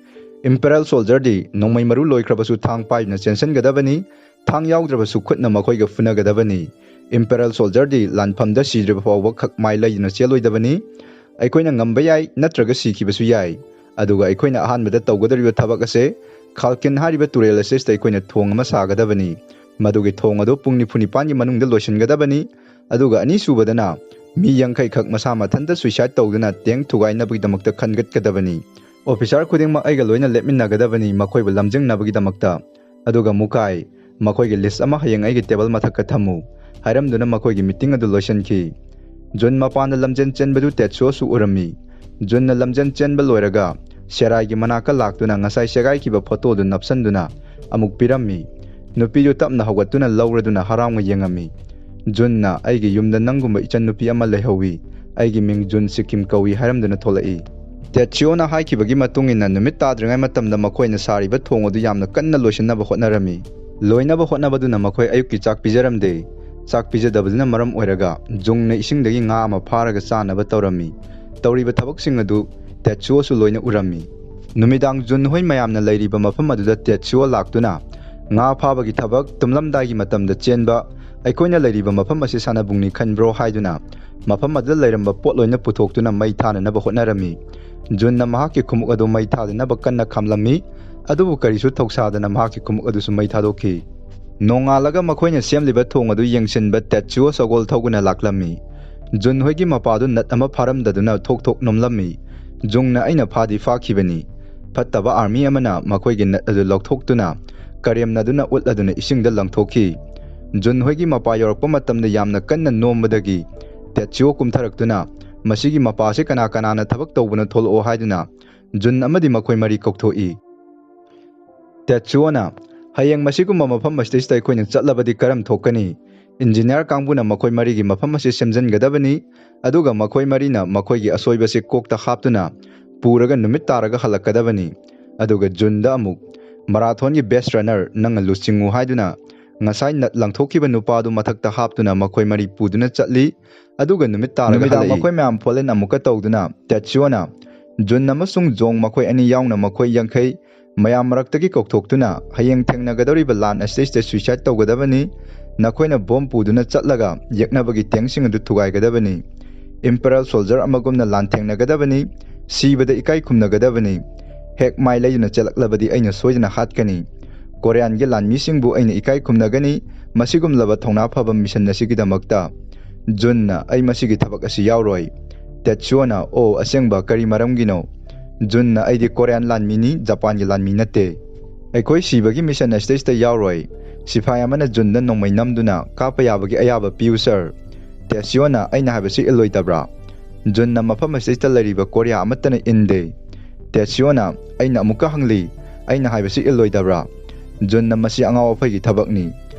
ꯏꯝꯄꯦꯔꯦꯜ ꯁꯣꯜꯖꯔꯗꯤ ꯅꯣꯡꯃꯩ ꯃꯔꯨ ꯂꯣꯏꯈ꯭ꯔꯕꯁꯨ ꯊꯥꯡ ꯄꯥꯏꯗꯨꯅ ꯆꯦꯟꯁꯤꯟꯒꯗꯕꯅꯤ꯫ ꯊꯥꯡ ꯌꯥꯎꯗ꯭ꯔꯕꯁꯨ ꯈꯨꯠꯅ ꯃꯈꯣꯏꯒ ꯐꯨꯅꯒꯗꯕꯅꯤ꯫ ꯏꯝꯄꯦꯔꯦꯜ ꯁꯣꯜꯖꯔꯗꯤ ꯂꯥꯟꯐꯝꯗ ꯁꯤꯗ꯭ꯔꯤꯕ ꯐꯥꯎꯕ ꯈꯛ ꯃꯥꯏ ꯂꯩꯗꯨꯅ ꯆꯦꯜꯂꯣꯏꯗꯕꯅꯤ꯫ ꯑꯩꯈꯣꯏꯅ ꯉꯝꯕ ꯌꯥꯏ, ꯅꯠꯇ꯭ꯔꯒ ꯁꯤꯈꯤꯕꯁꯨ ꯌꯥꯏ꯫ ꯑꯗꯨꯒ ꯑꯩꯈꯣꯏꯅ ꯑꯍꯥꯟꯕꯗ ꯇꯧꯒꯗꯧꯔꯤꯕ ꯊꯕꯛ ꯑꯁꯦ ꯈꯥꯜꯀꯤꯟ ꯍꯥꯏꯔꯤꯕ ꯇꯨꯔꯦꯜ ꯑꯁꯤꯁꯤꯗ ꯑꯩꯈꯣꯏꯅ ꯊꯣꯡ ꯑꯃ ꯁꯥꯒꯗꯕꯅꯤ꯫ ꯃꯗꯨꯒꯤ ꯊꯣꯡ ꯑꯗꯨ ꯄꯨꯡ ꯅꯤꯐꯨ ꯅꯤꯄꯥꯟꯒꯤ ꯃꯅꯨꯡꯗ ꯂꯣꯏꯁꯤꯟꯒꯗꯕꯅꯤ꯫ ꯑꯗꯨꯒ ꯑꯅꯤꯁꯨꯕꯗꯅ, ꯃꯤ ꯌꯥꯡꯈꯩ ꯈꯛ ꯃꯁꯥ ꯃꯊꯟꯇ ꯁꯨꯏꯁꯥꯏꯗ ꯇꯧꯗꯨꯅ ꯇꯦꯡ ꯊꯨꯒꯥꯏꯅꯕꯒꯤꯗꯃꯛꯇ ꯈꯟꯒꯠꯀꯗꯕꯅꯤ꯫ ꯑꯣꯐꯤꯁꯥꯔ ꯈꯨꯗꯤꯡꯃꯛ ꯑꯩꯒ ꯂꯣꯏꯅ ꯂꯦꯞꯃꯤꯟꯅꯒꯗꯕꯅꯤ, ꯃꯈꯣꯏꯕꯨ ꯂꯝꯖꯤꯡꯅꯕꯒꯤꯗꯃꯛꯇ꯫ ꯑꯗꯨꯒ ꯃꯨꯀꯥꯏ, ꯃꯈꯣꯏꯒꯤ ꯂꯤꯁ ꯑꯃ ꯍꯌꯦꯡ ꯑꯩꯒꯤ ꯇꯦꯕꯜ ꯃꯊꯛꯇ ꯊꯝꯃꯨ" ꯍꯥꯏꯔꯝꯗꯨꯅ ꯃꯈꯣꯏꯒꯤ ꯃꯤꯇꯤꯡ ꯑꯗꯨ ꯂꯣꯏꯁꯤꯟꯈꯤ꯫ ꯖꯨꯟ ꯃꯄꯥꯟꯗ ꯂꯝꯖꯦꯟ ꯆꯦꯟꯕꯗꯨ ꯇꯦꯠꯁꯨꯑꯣꯁꯨ ꯎꯔꯝꯃꯤ꯫ ꯖꯨꯟꯅ ꯂꯝꯖꯦꯟ ꯆꯦꯟꯕ ꯂꯣꯏꯔꯒ ꯁꯦꯔꯥꯏꯒꯤ ꯃꯅꯥꯛꯇ ꯂꯥꯛꯇꯨꯅ ꯉꯁꯥꯏ ꯁꯦꯒꯥꯏꯈꯤꯕ ꯐꯣꯇꯣꯗꯨ ꯅꯞꯁꯟꯗꯨꯅ ꯑꯃꯨꯛ ꯄꯤꯔꯝꯃꯤ꯫ ꯅꯨꯄꯤꯗꯨ ꯇꯞꯅ ꯍꯧꯒꯠꯇꯨꯅ ꯂꯧꯔꯗꯨꯅ ꯍꯔꯥꯎꯅ ꯌꯦꯡꯉꯝꯃꯤ꯫ ꯖꯨꯟꯅ, "ꯑꯩꯒꯤ ꯌꯨꯝꯗ ꯅꯪꯒꯨꯝꯕ ꯏꯆꯟ ꯅꯨꯄꯤ ꯑꯃ ꯂꯩꯍꯧꯋꯤ꯫ ꯑꯩꯒꯤ ꯃꯤꯡ ꯖꯨꯟ ꯁꯤꯀꯤꯝ ꯀꯧꯏ" ꯍꯥꯏꯔꯝꯗꯨꯅ ꯊꯣꯛꯂꯛꯏ꯫ ꯇꯦꯠꯁꯤꯑꯣꯅ ꯍꯥꯏꯈꯤꯕꯒꯤ ꯃꯇꯨꯡ ꯏꯟꯅ ꯅꯨꯃꯤꯠ ꯇꯥꯗ꯭ꯔꯤꯉꯩ ꯃꯇꯝꯗ ꯃꯈꯣꯏꯅ ꯁꯥꯔꯤꯕ ꯊꯣꯡ ꯑꯗꯨ ꯌꯥꯝꯅ ꯀꯟꯅ ꯂꯣꯏꯁꯤꯟꯅꯕ ꯍꯣꯠꯅꯔꯝꯃꯤ꯫ ꯂꯣꯏꯅꯕ ꯍꯣꯠꯅꯕꯗꯨꯅ ꯃꯈꯣꯏ ꯑꯌꯨꯛꯀꯤ ꯆꯥꯛ ꯄꯤꯖꯔꯝꯗꯦ꯫ ꯆꯥꯛ ꯄꯤꯖꯗꯕꯗꯨꯅ ꯃꯔꯝ ꯑꯣꯏꯔꯒ ꯖꯨꯡꯅ ꯏꯁꯤꯡꯗꯒꯤ ꯉꯥ ꯑꯃ ꯐꯥꯔꯒ ꯆꯥꯅꯕ ꯇꯧꯔꯝꯃꯤ꯫ ꯇꯧꯔꯤꯕ ꯊꯕꯛꯁꯤꯡ ꯑꯗꯨ ꯇꯦꯠꯁꯨꯑꯣꯁꯨ ꯂꯣꯏꯅ ꯎꯔꯝꯃꯤ꯫ ꯅꯨꯃꯤꯗꯥꯡ ꯖꯨꯟ ꯍꯣꯏ ꯃꯌꯥꯝꯅ ꯂꯩꯔꯤꯕ ꯃꯐꯝ ꯑꯗꯨꯗ ꯇꯦꯠꯁꯨꯑꯣ ꯂꯥꯛꯇꯨꯅ, "ꯉꯥ ꯐꯥꯕꯒꯤ ꯊꯕꯛ ꯇꯨꯝꯂꯝꯗꯥꯏꯒꯤ ꯃꯇꯝꯗ ꯆꯦꯟꯕ, ꯑꯩꯈꯣꯏꯅ ꯂꯩꯔꯤꯕ ꯃꯐꯝ ꯑꯁꯤ ꯁꯥꯟꯅꯕꯨꯡꯅꯤ ꯈꯟꯕ꯭ꯔꯣ?" ꯍꯥꯏꯗꯨꯅ ꯃꯐꯝ ꯑꯗꯨꯗ ꯂꯩꯔꯝꯕ ꯄꯣꯠ ꯂꯣꯏꯅ ꯄꯨꯊꯣꯛꯇꯨꯅ ꯃꯩ ꯊꯥꯅꯅꯕ ꯍꯣꯠꯅꯔꯝꯃꯤ꯫ ꯖꯨꯟꯅ ꯃꯍꯥꯛꯀꯤ ꯈꯨꯃꯨꯛ ꯑꯗꯨ ꯃꯩ ꯊꯥꯗꯅꯕ ꯀꯟꯅ ꯈꯥꯝꯂꯝꯃꯤ, ꯑꯗꯨꯕꯨ ꯀꯔꯤꯁꯨ ꯊꯧꯁꯥꯗꯅ ꯃꯍꯥꯛꯀꯤ ꯈꯨꯃꯨꯛ ꯑꯗꯨꯁꯨ ꯃꯩ ꯊꯥꯗꯣꯛꯈꯤ꯫ ꯅꯣꯡꯉꯥꯜꯂꯒ ꯃꯈꯣꯏꯅ ꯁꯦꯝꯂꯤꯕ ꯊꯣꯡ ꯑꯗꯨ ꯌꯦꯡꯁꯤꯟꯕ ꯇꯦꯠꯁꯨꯑꯣ ꯁꯒꯣꯜ ꯊꯧꯗꯨꯅ ꯂꯥꯛꯂꯝꯃꯤ꯫ ꯖꯨꯟ ꯍꯣꯏꯒꯤ ꯃꯄꯥꯗꯨ ꯅꯠ ꯑꯃ ꯐꯥꯔꯝꯗꯗꯨꯅ ꯊꯣꯛ ꯊꯣꯛ ꯅꯣꯝꯂꯝꯃꯤ꯫ ꯖꯨꯡꯅ, "ꯑꯩꯅ ꯐꯥꯗꯤ ꯐꯥꯈꯤꯕꯅꯤ꯫ ꯐꯠꯇꯕ ꯑꯥꯔꯃꯤ ꯑꯃꯅ ꯃꯈꯣꯏꯒꯤ ꯅꯠ ꯑꯗꯨ ꯂꯧꯊꯣꯛꯇꯨꯅ ꯀꯔꯦꯝꯅꯗꯨꯅ ꯎꯠꯂꯗꯨꯅ ꯏꯁꯤꯡꯗ ꯂꯪꯊꯣꯛꯈꯤ"꯫ ꯖꯨꯟ ꯍꯣꯏꯒꯤ ꯃꯄꯥ ꯌꯧꯔꯛꯄ ꯃꯇꯝꯗ ꯌꯥꯝꯅ ꯀꯟꯅ ꯅꯣꯝꯕꯗꯒꯤ ꯇꯦꯠꯁꯤꯑꯣ ꯀꯨꯝꯊꯔꯛꯇꯨꯅ, "ꯃꯁꯤꯒꯤ ꯃꯄꯥꯁꯤ ꯀꯅꯥ ꯀꯅꯥꯅ ꯊꯕꯛ ꯇꯧꯕꯅꯣ ꯊꯣꯛꯂꯛꯑꯣ" ꯍꯥꯏꯗꯨꯅ ꯖꯨꯟ ꯑꯃꯗꯤ ꯃꯈꯣꯏ ꯃꯔꯤ ꯀꯧꯊꯣꯛꯏ꯫ ꯇꯦꯠꯁꯨꯑꯣꯅ, "ꯍꯌꯦꯡ ꯃꯁꯤꯒꯨꯝꯕ ꯃꯐꯝ ꯑꯁꯤꯗꯩꯁꯤꯗ ꯑꯩꯈꯣꯏꯅ ꯆꯠꯂꯕꯗꯤ ꯀꯔꯝ ꯊꯣꯛꯀꯅꯤ? ꯏꯟꯖꯤꯅꯤꯌꯥꯔ ꯀꯥꯡꯕꯨꯅ ꯃꯈꯣꯏ ꯃꯔꯤꯒꯤ ꯃꯐꯝ ꯑꯁꯤ ꯁꯦꯝꯖꯤꯟꯒꯗꯕꯅꯤ, ꯑꯗꯨꯒ ꯃꯈꯣꯏ ꯃꯔꯤꯅ ꯃꯈꯣꯏꯒꯤ ꯑꯁꯣꯏꯕꯁꯤ ꯀꯣꯛꯇ ꯍꯥꯞꯇꯨꯅ ꯄꯨꯔꯒ ꯅꯨꯃꯤꯠ ꯇꯥꯔꯒ ꯍꯜꯂꯛꯀꯗꯕꯅꯤ"꯫ ꯑꯗꯨꯒ ꯖꯨꯟꯗ ꯑꯃꯨꯛ, "ꯃꯔꯥꯊꯣꯟꯒꯤ ꯕꯦꯁ ꯔꯟꯅꯔ ꯅꯪꯅ ꯂꯨꯆꯤꯡꯉꯨ" ꯍꯥꯏꯗꯨꯅ ꯉꯁꯥꯏ ꯅꯠ ꯂꯪꯊꯣꯛꯈꯤꯕ ꯅꯨꯄꯥꯗꯨ ꯃꯊꯛꯇ ꯍꯥꯞꯇꯨꯅ ꯃꯈꯣꯏ ꯃꯔꯤ ꯄꯨꯗꯨꯅ ꯆꯠꯂꯤ꯫ ꯑꯗꯨꯒ ꯅꯨꯃꯤꯠ ꯇꯥꯔꯒ ꯅꯨꯃꯤꯗꯥꯡ ꯍꯜꯂꯛꯏ꯫ ꯃꯈꯣꯏ ꯃꯌꯥꯝ ꯐꯣꯟ ꯑꯃꯨꯛꯀ ꯇꯧꯗꯨꯅ ꯇꯦꯠꯁꯨꯑꯣꯅ, "ꯖꯨꯟ ꯑꯃꯁꯨꯡ ꯖꯣꯡ ꯃꯈꯣꯏ ꯑꯅꯤ ꯌꯥꯎꯅ ꯃꯈꯣꯏ ꯌꯥꯡꯈꯩ ꯃꯌꯥꯝ ꯃꯔꯛꯇꯒꯤ ꯀꯧꯊꯣꯛꯇꯨꯅ ꯍꯌꯦꯡ ꯊꯦꯡꯅꯒꯗꯧꯔꯤꯕ ꯂꯥꯟ ꯑꯁꯤꯗꯩꯁꯤꯗ ꯁꯨꯏꯁꯥꯏꯗ ꯇꯧꯒꯗꯕꯅꯤ꯫ ꯅꯈꯣꯏꯅ ꯕꯣꯝ ꯄꯨꯗꯨꯅ ꯆꯠꯂꯒ ꯌꯦꯛꯅꯕꯒꯤ ꯇꯦꯡꯁꯤꯡ ꯑꯗꯨ ꯊꯨꯒꯥꯏꯒꯗꯕꯅꯤ꯫ ꯏꯝꯄꯦꯔꯔ ꯁꯣꯜꯖꯔ ꯑꯃꯒꯨꯝꯅ ꯂꯥꯟꯊꯦꯡꯅꯒꯗꯕꯅꯤ꯫ ꯁꯤꯕꯗ ꯏꯀꯥꯏ ꯈꯨꯝꯅꯒꯗꯕꯅꯤ꯫ ꯍꯦꯛ ꯃꯥꯏ ꯂꯩꯗꯨꯅ ꯆꯦꯜꯂꯛꯂꯕꯗꯤ ꯑꯩꯅ ꯁꯣꯏꯗꯅ ꯍꯥꯠꯀꯅꯤ꯫ ꯀꯣꯔꯤꯌꯥꯟꯒꯤ ꯂꯥꯟꯃꯤꯁꯤꯡꯕꯨ ꯑꯩꯅ ꯏꯀꯥꯏ ꯈꯨꯝꯅꯒꯅꯤ꯫ ꯃꯁꯤꯒꯨꯝꯂꯕ ꯊꯧꯅꯥ ꯐꯕ ꯃꯤꯁꯟ ꯑꯁꯤꯒꯤꯗꯃꯛꯇ"꯫ ꯖꯨꯟꯅ, "ꯑꯩ ꯃꯁꯤꯒꯤ ꯊꯕꯛ ꯑꯁꯤ ꯌꯥꯎꯔꯣꯏ"꯫ ꯇꯦꯠꯁꯨꯑꯣꯅ, "ꯑꯣ, ꯑꯁꯦꯡꯕ? ꯀꯔꯤ ꯃꯔꯝꯒꯤꯅꯣ?" ꯖꯨꯟꯅ, "ꯑꯩꯗꯤ ꯀꯣꯔꯤꯌꯥꯟ ꯂꯥꯟꯃꯤꯅꯤ, ꯖꯄꯥꯟꯒꯤ ꯂꯥꯟꯃꯤ ꯅꯠꯇꯦ꯫ ꯑꯩꯈꯣꯏ ꯁꯤꯕꯒꯤ ꯃꯤꯁꯟ ꯑꯁꯤꯗꯩꯁꯤꯗ ꯌꯥꯎꯔꯣꯏ"꯫ ꯁꯤꯐꯥꯏ ꯑꯃꯅ ꯖꯨꯟꯗ ꯅꯣꯡꯃꯩ ꯅꯝꯗꯨꯅ, "ꯀꯥꯞꯄ ꯌꯥꯕꯒꯤ ꯑꯌꯥꯕ ꯄꯤꯌꯨ, ꯁꯥꯔ"꯫ ꯇꯦꯠꯁꯤꯌꯣꯅ, "ꯑꯩꯅ ꯍꯥꯏꯕꯁꯤ ꯏꯜꯂꯣꯏꯗꯕ꯭ꯔꯥ?" ꯖꯨꯟꯅ, "ꯃꯐꯝ ꯑꯁꯤꯗ ꯂꯩꯔꯤꯕ ꯀꯣꯔꯤꯌꯥ ꯑꯃꯠꯇꯅ ꯏꯟꯗꯦ꯫" ꯇꯦꯠꯁꯤꯌꯣꯅ, "ꯑꯩꯅ ꯑꯃꯨꯛꯀ ꯍꯪꯂꯤ, ꯑꯩꯅ ꯍꯥꯏꯕꯁꯤ ꯏꯜꯂꯣꯏꯗꯕ꯭ꯔꯥ?" ꯖꯨꯟꯅ, "ꯃꯁꯤ ꯑꯉꯥꯎ ꯑꯐꯩꯒꯤ ꯊꯕꯛꯅꯤ꯫"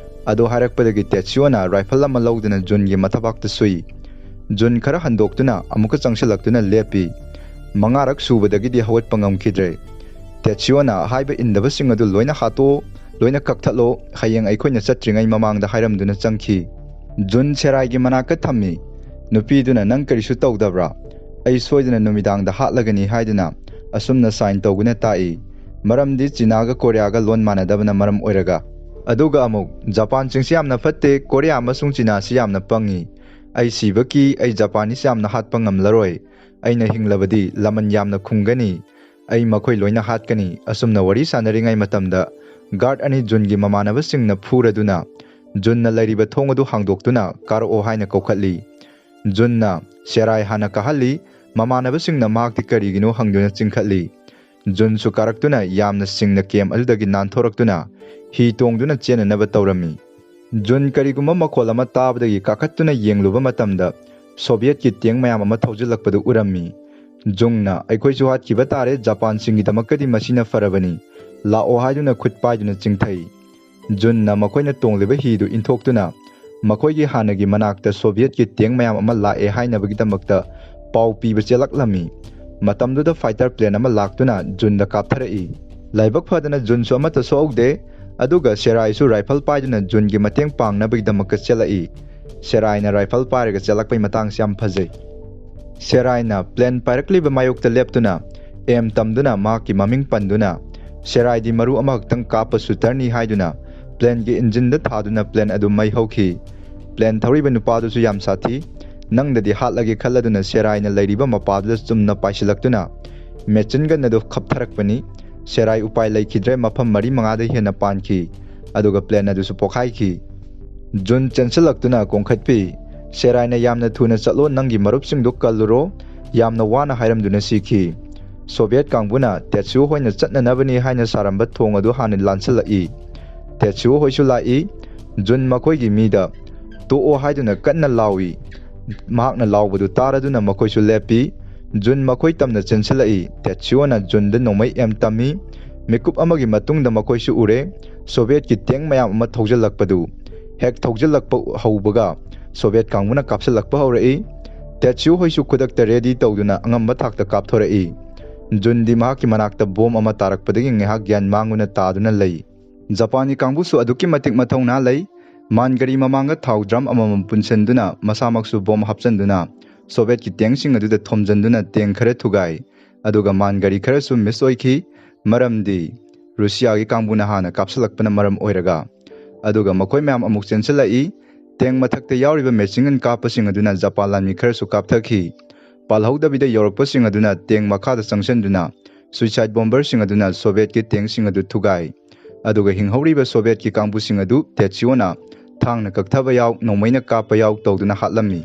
ꯑꯗꯨ ꯍꯥꯏꯔꯛꯄꯗꯒꯤ ꯇꯦꯠꯁꯤꯌꯣꯅ ꯔꯥꯏꯐꯜ ꯑꯃ ꯂꯧꯗꯨꯅ ꯖꯨꯟꯒꯤ ꯃꯊꯕꯥꯛꯇ ꯁꯨꯏ꯫ ꯖꯨꯟ ꯈꯔ ꯍꯟꯗꯣꯛꯇꯨꯅ ꯑꯃꯨꯛꯀ ꯆꯪꯁꯤꯜꯂꯛꯇꯨꯅ ꯂꯦꯞꯄꯤ꯫ ꯃꯉꯥꯔꯛ ꯁꯨꯕꯗꯒꯤꯗꯤ ꯍꯧꯒꯠꯄ ꯉꯝꯈꯤꯗ꯭ꯔꯦ꯫ ꯇꯦꯠꯁꯤꯌꯣꯅ, "ꯍꯥꯏꯕ ꯏꯟꯗꯕꯁꯤꯡ ꯑꯗꯨ ꯂꯣꯏꯅ ꯍꯥꯠꯇꯣꯛꯑꯣ, ꯂꯣꯏꯅ ꯀꯛꯊꯠꯂꯣ, ꯍꯌꯦꯡ ꯑꯩꯈꯣꯏꯅ ꯆꯠꯇ꯭ꯔꯤꯉꯩ ꯃꯃꯥꯡꯗ" ꯍꯥꯏꯔꯝꯗꯨꯅ ꯆꯪꯈꯤ꯫ ꯖꯨꯟ ꯁꯦꯔꯥꯏꯒꯤ ꯃꯅꯥꯛꯇ ꯊꯝꯃꯤ꯫ ꯅꯨꯄꯤꯗꯨꯅ, "ꯅꯪ ꯀꯔꯤꯁꯨ ꯇꯧꯗꯕ꯭ꯔꯥ? ꯑꯩ ꯁꯣꯏꯗꯅ ꯅꯨꯃꯤꯗꯥꯡꯗ ꯍꯥꯠꯂꯒꯅꯤ" ꯍꯥꯏꯗꯨꯅ ꯑꯁꯨꯝꯅ ꯁꯥꯏꯟ ꯇꯧꯗꯨꯅ ꯇꯥꯛꯏ꯫ ꯃꯔꯝꯗꯤ ꯆꯤꯅꯥꯒ ꯀꯣꯔꯤꯌꯥꯒ ꯂꯣꯟ ꯃꯥꯟꯅꯗꯕꯅ ꯃꯔꯝ ꯑꯣꯏꯔꯒ꯫ ꯑꯗꯨꯒ ꯑꯃꯨꯛ, "ꯖꯄꯥꯟꯁꯤꯡꯁꯤ ꯌꯥꯝꯅ ꯐꯠꯇꯦ, ꯀꯣꯔꯤꯌꯥ ꯑꯃꯁꯨꯡ ꯆꯤꯅꯥꯁꯤ ꯌꯥꯝꯅ ꯄꯪꯉꯤ꯫ ꯑꯩ ꯁꯤꯕ ꯀꯤ, ꯑꯩ ꯖꯄꯥꯅꯤꯁ ꯌꯥꯝꯅ ꯍꯥꯠꯄ ꯉꯝꯂꯔꯣꯏ꯫ ꯑꯩꯅ ꯍꯤꯡꯂꯕꯗꯤ ꯂꯃꯟ ꯌꯥꯝꯅ ꯈꯨꯝꯒꯅꯤ꯫ ꯑꯩ ꯃꯈꯣꯏ ꯂꯣꯏꯅ ꯍꯥꯠꯀꯅꯤ꯫" ꯑꯁꯨꯝꯅ ꯋꯥꯔꯤ ꯁꯥꯟꯅꯔꯤꯉꯩ ꯃꯇꯝꯗ, ꯒꯥꯔꯗ ꯑꯅꯤ ꯖꯨꯟꯒꯤ ꯃꯃꯥꯟꯅꯕꯁꯤꯡꯅ ꯐꯨꯔꯗꯨꯅ ꯖꯨꯟꯅ ꯂꯩꯔꯤꯕ ꯊꯣꯡ ꯑꯗꯨ ꯍꯥꯡꯗꯣꯛꯇꯨꯅ "ꯀꯥꯔꯛꯑꯣ" ꯍꯥꯏꯅ ꯀꯧꯈꯠꯂꯤ꯫ ꯖꯨꯟꯅ ꯁꯦꯔꯥꯏ ꯍꯥꯟꯅ ꯀꯥꯍꯜꯂꯤ꯫ ꯃꯃꯥꯟꯅꯕꯁꯤꯡꯅ ꯃꯍꯥꯛꯇꯤ ꯀꯔꯤꯒꯤꯅꯣ ꯍꯪꯗꯨꯅ ꯆꯤꯡꯈꯠꯂꯤ꯫ ꯖꯨꯟꯁꯨ ꯀꯥꯔꯛꯇꯨꯅ ꯌꯥꯝꯅ ꯁꯤꯡꯅ ꯀꯦꯝ ꯑꯗꯨꯗꯒꯤ ꯅꯥꯟꯊꯣꯔꯛꯇꯨꯅ ꯍꯤ ꯇꯣꯡꯗꯨꯅ ꯆꯦꯟꯅꯅꯕ ꯇꯧꯔꯝꯃꯤ꯫ ꯖꯨꯟ ꯀꯔꯤꯒꯨꯝꯕ ꯃꯈꯣꯜ ꯑꯃ ꯇꯥꯕꯗꯒꯤ ꯀꯥꯈꯠꯇꯨꯅ ꯌꯦꯡꯂꯨꯕ ꯃꯇꯝꯗ ꯁꯣꯚꯤꯌꯦꯠꯀꯤ ꯇꯦꯡ ꯃꯌꯥꯝ ꯑꯃ ꯊꯧꯖꯤꯜꯂꯛꯄꯗꯨ ꯎꯔꯝꯃꯤ꯫ ꯖꯨꯡꯅ, "ꯑꯩꯈꯣꯏꯁꯨ ꯍꯥꯠꯈꯤꯕ ꯇꯥꯔꯦ, ꯖꯄꯥꯟꯁꯤꯡꯒꯤꯗꯃꯛꯀꯗꯤ ꯃꯁꯤꯅ ꯐꯔꯕꯅꯤ꯫ ꯂꯥꯛꯑꯣ" ꯍꯥꯏꯗꯨꯅ ꯈꯨꯠ ꯄꯥꯏꯗꯨꯅ ꯆꯤꯡꯊꯩ꯫ ꯖꯨꯟꯅ ꯃꯈꯣꯏꯅ ꯇꯣꯡꯂꯤꯕ ꯍꯤꯗꯨ ꯏꯟꯊꯣꯛꯇꯨꯅ ꯃꯈꯣꯏꯒꯤ ꯍꯥꯟꯅꯒꯤ ꯃꯅꯥꯛꯇ ꯁꯣꯚꯤꯌꯦꯠꯀꯤ ꯇꯦꯡ ꯃꯌꯥꯝ ꯑꯃ ꯂꯥꯛꯑꯦ ꯍꯥꯏꯅꯕꯒꯤꯗꯃꯛꯇ ꯄꯥꯎ ꯄꯤꯕ ꯆꯦꯜꯂꯛꯂꯝꯃꯤ꯫ ꯃꯇꯝꯗꯨꯗ ꯐꯥꯏꯇꯔ ꯄ꯭ꯂꯦꯟ ꯑꯃ ꯂꯥꯛꯇꯨꯅ ꯖꯨꯟꯗ ꯀꯥꯞꯊꯔꯛꯏ꯫ ꯂꯥꯏꯕꯛ ꯐꯗꯅ ꯖꯨꯟꯁꯨ ꯑꯃꯠꯇ ꯁꯣꯛꯍꯧꯗꯦ, ꯑꯗꯨꯒ ꯁꯦꯔꯥꯏꯁꯨ ꯔꯥꯏꯐꯜ ꯄꯥꯏꯗꯨꯅ ꯖꯨꯟꯒꯤ ꯃꯇꯦꯡ ꯄꯥꯡꯅꯕꯒꯤꯗꯃꯛꯇ ꯆꯦꯜꯂꯛꯏ꯫ ꯁꯦꯔꯥꯏꯅ ꯔꯥꯏꯐꯜ ꯄꯥꯏꯔꯒ ꯆꯦꯜꯂꯛꯄꯒꯤ ꯃꯇꯥꯡꯁꯤ ꯌꯥꯝ ꯐꯖꯩ꯫ ꯁꯦꯔꯥꯏꯅ ꯄ꯭ꯂꯦꯟ ꯄꯥꯏꯔꯛꯂꯤꯕ ꯃꯥꯌꯣꯛꯇ ꯂꯦꯞꯇꯨꯅ ꯑꯦꯝ ꯇꯝꯗꯨꯅ ꯃꯍꯥꯛꯀꯤ ꯃꯃꯤꯡ ꯄꯟꯗꯨꯅ, "ꯁꯦꯔꯥꯏꯗꯤ ꯃꯔꯨ ꯑꯃꯈꯛꯇꯪ ꯀꯥꯞꯄ ꯁꯨꯇꯔꯅꯤ" ꯍꯥꯏꯗꯨꯅ ꯄ꯭ꯂꯦꯟꯒꯤ ꯏꯟꯖꯤꯟꯗ ꯊꯥꯗꯨꯅ ꯄ꯭ꯂꯦꯟ ꯑꯗꯨ ꯃꯩ ꯍꯧꯈꯤ꯫ ꯄ꯭ꯂꯦꯟ ꯊꯧꯔꯤꯕ ꯅꯨꯄꯥꯗꯨꯁꯨ ꯌꯥꯝ ꯁꯥꯊꯤ꯫ ꯅꯪꯗꯗꯤ ꯍꯥꯠꯂꯒꯦ ꯈꯜꯂꯗꯨꯅ ꯁꯦꯔꯥꯏꯅ ꯂꯩꯔꯤꯕ ꯃꯄꯥꯗꯨꯗ ꯆꯨꯝꯅ ꯄꯥꯏꯁꯤꯜꯂꯛꯇꯨꯅ ꯃꯦꯆꯤꯟ ꯒꯟ ꯑꯗꯨ ꯈꯞꯊꯔꯛꯄꯅꯤ꯫ ꯁꯦꯔꯥꯏ ꯎꯄꯥꯏ ꯂꯩꯈꯤꯗ꯭ꯔꯦ, ꯃꯐꯝ ꯃꯔꯤ ꯃꯉꯥꯗ ꯍꯦꯟꯅ ꯄꯥꯟꯈꯤ, ꯑꯗꯨꯒ ꯄ꯭ꯂꯦꯟ ꯑꯗꯨꯁꯨ ꯄꯣꯈꯥꯏꯈꯤ꯫ ꯖꯨꯟ ꯆꯦꯟꯁꯤꯜꯂꯛꯇꯨꯅ ꯀꯣꯟꯈꯠꯄꯤ꯫ ꯁꯦꯔꯥꯏꯅ, "ꯌꯥꯝꯅ ꯊꯨꯅ ꯆꯠꯂꯣ, ꯅꯪꯒꯤ ꯃꯔꯨꯞꯁꯤꯡꯗꯨ ꯀꯜꯂꯨꯔꯣ", ꯌꯥꯝꯅ ꯋꯥꯅ ꯍꯥꯏꯔꯝꯗꯨꯅ ꯁꯤꯈꯤ꯫ ꯁꯣꯚꯤꯌꯦꯠ ꯀꯥꯡꯕꯨꯅ ꯇꯦꯠꯁꯨ ꯍꯣꯏꯅ ꯆꯠꯅꯅꯕꯅꯤ ꯍꯥꯏꯅ ꯁꯥꯔꯝꯕ ꯊꯣꯡ ꯑꯗꯨ ꯍꯥꯟꯅ ꯂꯥꯟꯁꯤꯜꯂꯛꯏ꯫ ꯇꯦꯠꯁꯨ ꯍꯣꯏꯁꯨ ꯂꯥꯛꯏ꯫ ꯖꯨꯟ ꯃꯈꯣꯏꯒꯤ ꯃꯤꯗ "ꯇꯣꯛꯑꯣ" ꯍꯥꯏꯗꯨꯅ ꯀꯟꯅ ꯂꯥꯎꯏ꯫ ꯃꯍꯥꯛꯅ ꯂꯥꯎꯕꯗꯨ ꯇꯥꯔꯗꯨꯅ ꯃꯈꯣꯏꯁꯨ ꯂꯦꯞꯄꯤ꯫ ꯖꯨꯟ ꯃꯈꯣꯏ ꯇꯝꯅ ꯆꯦꯟꯁꯤꯜꯂꯛꯏ꯫ ꯇꯦꯠꯁꯤꯑꯣꯅ ꯖꯨꯟꯗ ꯅꯣꯡꯃꯩ ꯑꯦꯝ ꯇꯝꯃꯤ꯫ ꯃꯤꯀꯨꯞ ꯑꯃꯒꯤ ꯃꯇꯨꯡꯗ ꯃꯈꯣꯏꯁꯨ ꯎꯔꯦ, ꯁꯣꯚꯤꯌꯦꯠꯀꯤ ꯇꯦꯡ ꯃꯌꯥꯝ ꯑꯃ ꯊꯧꯖꯤꯜꯂꯛꯄꯗꯨ꯫ ꯍꯦꯛ ꯊꯧꯖꯤꯜꯂꯛꯄ ꯍꯧꯕꯒ ꯁꯣꯚꯤꯌꯦꯠ ꯀꯥꯡꯕꯨꯅ ꯀꯥꯞꯁꯤꯜꯂꯛꯄ ꯍꯧꯔꯛꯏ꯫ ꯇꯦꯠꯁꯤꯑꯣ ꯍꯣꯏꯁꯨ ꯈꯨꯗꯛꯇ ꯔꯦꯗꯤ ꯇꯧꯗꯨꯅ ꯑꯉꯝꯕ ꯊꯥꯛꯇ ꯀꯥꯞꯊꯣꯔꯛꯏ꯫ ꯖꯨꯟꯗꯤ ꯃꯍꯥꯛꯀꯤ ꯃꯅꯥꯛꯇ ꯕꯣꯝ ꯑꯃ ꯇꯥꯔꯛꯄꯗꯒꯤ ꯉꯥꯏꯍꯥꯛ ꯒ꯭ꯌꯥꯟ ꯃꯥꯡꯗꯨꯅ ꯇꯥꯗꯨꯅ ꯂꯩ꯫ ꯖꯄꯥꯟꯒꯤ ꯀꯥꯡꯕꯨꯁꯨ ꯑꯗꯨꯛꯀꯤ ꯃꯇꯤꯛ ꯃꯊꯧꯅꯥ ꯂꯩ꯫ ꯃꯥꯟ ꯒꯥꯔꯤ ꯃꯃꯥꯡꯗ ꯊꯥꯎ ꯗ꯭ꯔꯝ ꯑꯃꯃꯝ ꯄꯨꯟꯁꯤꯟꯗꯨꯅ ꯃꯁꯥꯃꯛꯁꯨ ꯕꯣꯝ ꯍꯥꯞꯆꯤꯟꯗꯨꯅ ꯁꯣꯚꯤꯌꯦꯠꯀꯤ ꯇꯦꯡꯁꯤꯡ ꯑꯗꯨꯗ ꯊꯣꯝꯖꯤꯟꯗꯨꯅ ꯇꯦꯡ ꯈꯔ ꯊꯨꯒꯥꯏ꯫ ꯑꯗꯨꯒ ꯃꯥꯟ ꯒꯥꯔꯤ ꯈꯔꯁꯨ ꯃꯤꯁ ꯑꯣꯏꯈꯤ꯫ ꯃꯔꯝꯗꯤ ꯔꯨꯁꯤꯌꯥꯒꯤ ꯀꯥꯡꯕꯨꯅ ꯍꯥꯟꯅ ꯀꯥꯞꯁꯤꯜꯂꯛꯄꯅ ꯃꯔꯝ ꯑꯣꯏꯔꯒ꯫ ꯑꯗꯨꯒ ꯃꯈꯣꯏ ꯃꯌꯥꯝ ꯑꯃꯨꯛ ꯆꯦꯟꯁꯤꯜꯂꯛꯏ꯫ ꯇꯦꯡ ꯃꯊꯛꯇ ꯌꯥꯎꯔꯤꯕ ꯃꯦꯆꯤꯟ ꯒꯟ ꯀꯥꯞꯄꯁꯤꯡ ꯑꯗꯨꯅ ꯖꯄꯥꯟ ꯂꯥꯟꯃꯤ ꯈꯔꯁꯨ ꯀꯥꯞꯊꯈꯤ꯫ ꯄꯥꯜꯍꯧꯗꯕꯤꯗ ꯌꯧꯔꯛꯄꯁꯤꯡ ꯑꯗꯨꯅ ꯇꯦꯡ ꯃꯈꯥꯗ ꯆꯪꯁꯤꯟꯗꯨꯅ ꯁꯨꯏꯁꯥꯏꯠ ꯕꯣꯝꯕꯔꯁꯤꯡ ꯑꯗꯨꯅ ꯁꯣꯚꯤꯌꯦꯠꯀꯤ ꯇꯦꯡꯁꯤꯡ ꯑꯗꯨ ꯊꯨꯒꯥꯏ꯫ ꯑꯗꯨꯒ ꯍꯤꯡꯍꯧꯔꯤꯕ ꯁꯣꯚꯤꯌꯦꯠꯀꯤ ꯀꯥꯡꯕꯨꯁꯤꯡ ꯑꯗꯨ ꯇꯦꯠꯁꯤꯑꯣꯅ ꯊꯥꯡꯅ ꯀꯛꯊꯕ ꯌꯥꯎ, ꯅꯣꯡꯃꯩꯅ ꯀꯥꯞꯄ ꯌꯥꯎ ꯇꯧꯗꯨꯅ ꯍꯥꯠꯂꯝꯃꯤ꯫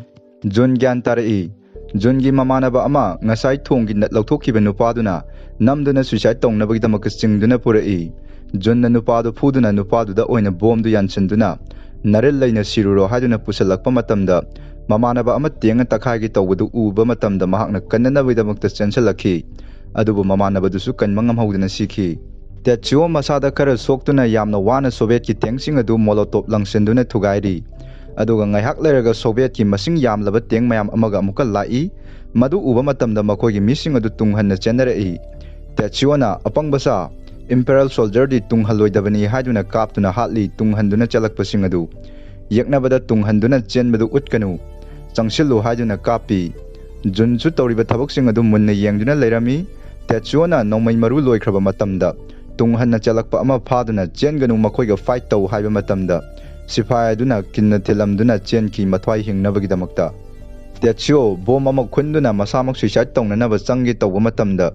ꯖꯨꯟ ꯒ꯭ꯌꯥꯟ ꯇꯥꯔꯛꯏ꯫ ꯖꯨꯟꯒꯤ ꯃꯃꯥꯟꯅꯕ ꯑꯃ ꯉꯁꯥꯏ ꯊꯣꯡꯒꯤ ꯅꯠ ꯂꯧꯊꯣꯛꯈꯤꯕ ꯅꯨꯄꯥꯗꯨꯅ ꯅꯝꯗꯨꯅ ꯁꯨꯏꯁꯥꯏꯠ ꯇꯧꯅꯕꯒꯤꯗꯃꯛꯇ ꯆꯤꯡꯗꯨꯅ ꯄꯨꯔꯛꯏ꯫ ꯖꯨꯟꯅ ꯅꯨꯄꯥꯗꯨ ꯐꯨꯗꯨꯅ ꯅꯨꯄꯥꯗꯨꯗ ꯑꯣꯏꯅ ꯕꯣꯝꯗꯨ ꯌꯥꯟꯁꯤꯟꯗꯨꯅ ꯅꯔꯤꯜ ꯂꯩꯅ ꯁꯤꯔꯨꯔꯣ ꯍꯥꯏꯗꯨꯅ ꯄꯨꯁꯤꯜꯂꯛꯄ ꯃꯇꯝꯗ ꯃꯃꯥꯟꯅꯕ ꯑꯃ ꯇꯦꯡꯅ ꯇꯛꯈꯥꯏꯒꯦ ꯇꯧꯕꯗꯨ ꯎꯕ ꯃꯇꯝꯗ ꯃꯍꯥꯛꯅ ꯀꯟꯅꯅꯕꯒꯤꯗꯃꯛꯇ ꯆꯦꯟꯁꯤꯜꯂꯛꯈꯤ꯫ ꯑꯗꯨꯕꯨ ꯃꯃꯥꯟꯅꯕꯗꯨꯁꯨ ꯀꯟꯕ ꯉꯝꯍꯧꯗꯅ ꯁꯤꯈꯤ꯫ ꯇꯦꯠꯁꯤꯑꯣ ꯃꯁꯥꯗ ꯈꯔ ꯁꯣꯛꯇꯨꯅ ꯌꯥꯝꯅ ꯋꯥꯅ ꯁꯣꯚꯤꯌꯦꯠꯀꯤ ꯇꯦꯡꯁꯤꯡ ꯑꯗꯨ ꯃꯣꯂꯣꯇꯣꯞ ꯂꯪꯁꯤꯟꯗꯨꯅ ꯊꯨꯒꯥꯏꯔꯤ꯫ ꯑꯗꯨꯒ ꯉꯥꯏꯍꯥꯛ ꯂꯩꯔꯒ ꯁꯣꯚꯤꯌꯦꯠꯀꯤ ꯃꯁꯤꯡ ꯌꯥꯝꯂꯕ ꯇꯦꯡ ꯃꯌꯥꯝ ꯑꯃꯒ ꯑꯃꯨꯛꯀ ꯂꯥꯛꯏ꯫ ꯃꯗꯨ ꯎꯕ ꯃꯇꯝꯗ ꯃꯈꯣꯏꯒꯤ ꯃꯤꯁꯤꯡ ꯑꯗꯨ ꯇꯨꯡꯍꯟꯅ ꯆꯦꯟꯅꯔꯛꯏ꯫ ꯇꯦꯠꯁꯤꯑꯣꯅ, "ꯑꯄꯪꯕ ꯁꯥ, ꯏꯝꯄꯦꯔꯦꯜ ꯁꯣꯜꯖꯔꯗꯤ ꯇꯨꯡꯍꯜꯂꯣꯏꯗꯕꯅꯤ" ꯍꯥꯏꯗꯨꯅ ꯀꯥꯞꯇꯨꯅ ꯍꯥꯠꯂꯤ꯫ ꯇꯨꯡꯍꯟꯗꯨꯅ ꯆꯦꯜꯂꯛꯄꯁꯤꯡ ꯑꯗꯨ ꯌꯦꯛꯅꯕꯗ ꯇꯨꯡꯍꯟꯗꯨꯅ ꯆꯦꯟꯕꯗꯨ ꯎꯠꯀꯅꯨ, ꯆꯪꯁꯤꯜꯂꯨ ꯍꯥꯏꯗꯨꯅ ꯀꯥꯞꯄꯤ꯫ ꯖꯨꯟꯁꯨ ꯇꯧꯔꯤꯕ ꯊꯕꯛꯁꯤꯡ ꯑꯗꯨ ꯃꯨꯟꯅ ꯌꯦꯡꯗꯨꯅ ꯂꯩꯔꯝꯃꯤ꯫ ꯇꯦꯠꯁꯤꯑꯣꯅ ꯅꯣꯡꯃꯩ ꯃꯔꯨ ꯂꯣꯏꯈ꯭ꯔꯕ ꯃꯇꯝꯗ ꯇꯨꯡꯍꯟꯅ ꯆꯦꯜꯂꯛꯄ ꯑꯃ ꯐꯥꯗꯨꯅ "ꯆꯦꯟꯒꯅꯨ, ꯃꯈꯣꯏꯒ ꯐꯥꯏꯠ ꯇꯧ" ꯍꯥꯏꯕ ꯃꯇꯝꯗ ꯁꯤꯐꯥꯏ ꯑꯗꯨꯅ ꯀꯤꯟꯅ ꯊꯤꯜꯂꯝꯗꯨꯅ ꯆꯦꯟꯈꯤ ꯃꯊ꯭ꯋꯥꯏ ꯍꯤꯡꯅꯕꯒꯤꯗꯃꯛꯇ꯫ ꯇꯦꯠꯁꯤꯑꯣ ꯕꯣꯝ ꯑꯃ ꯈꯨꯟꯗꯨꯅ ꯃꯁꯥꯃꯛ ꯁꯨꯏꯁꯥꯏꯠ ꯇꯧꯅꯅꯕ ꯆꯪꯒꯦ ꯇꯧꯕ ꯃꯇꯝꯗ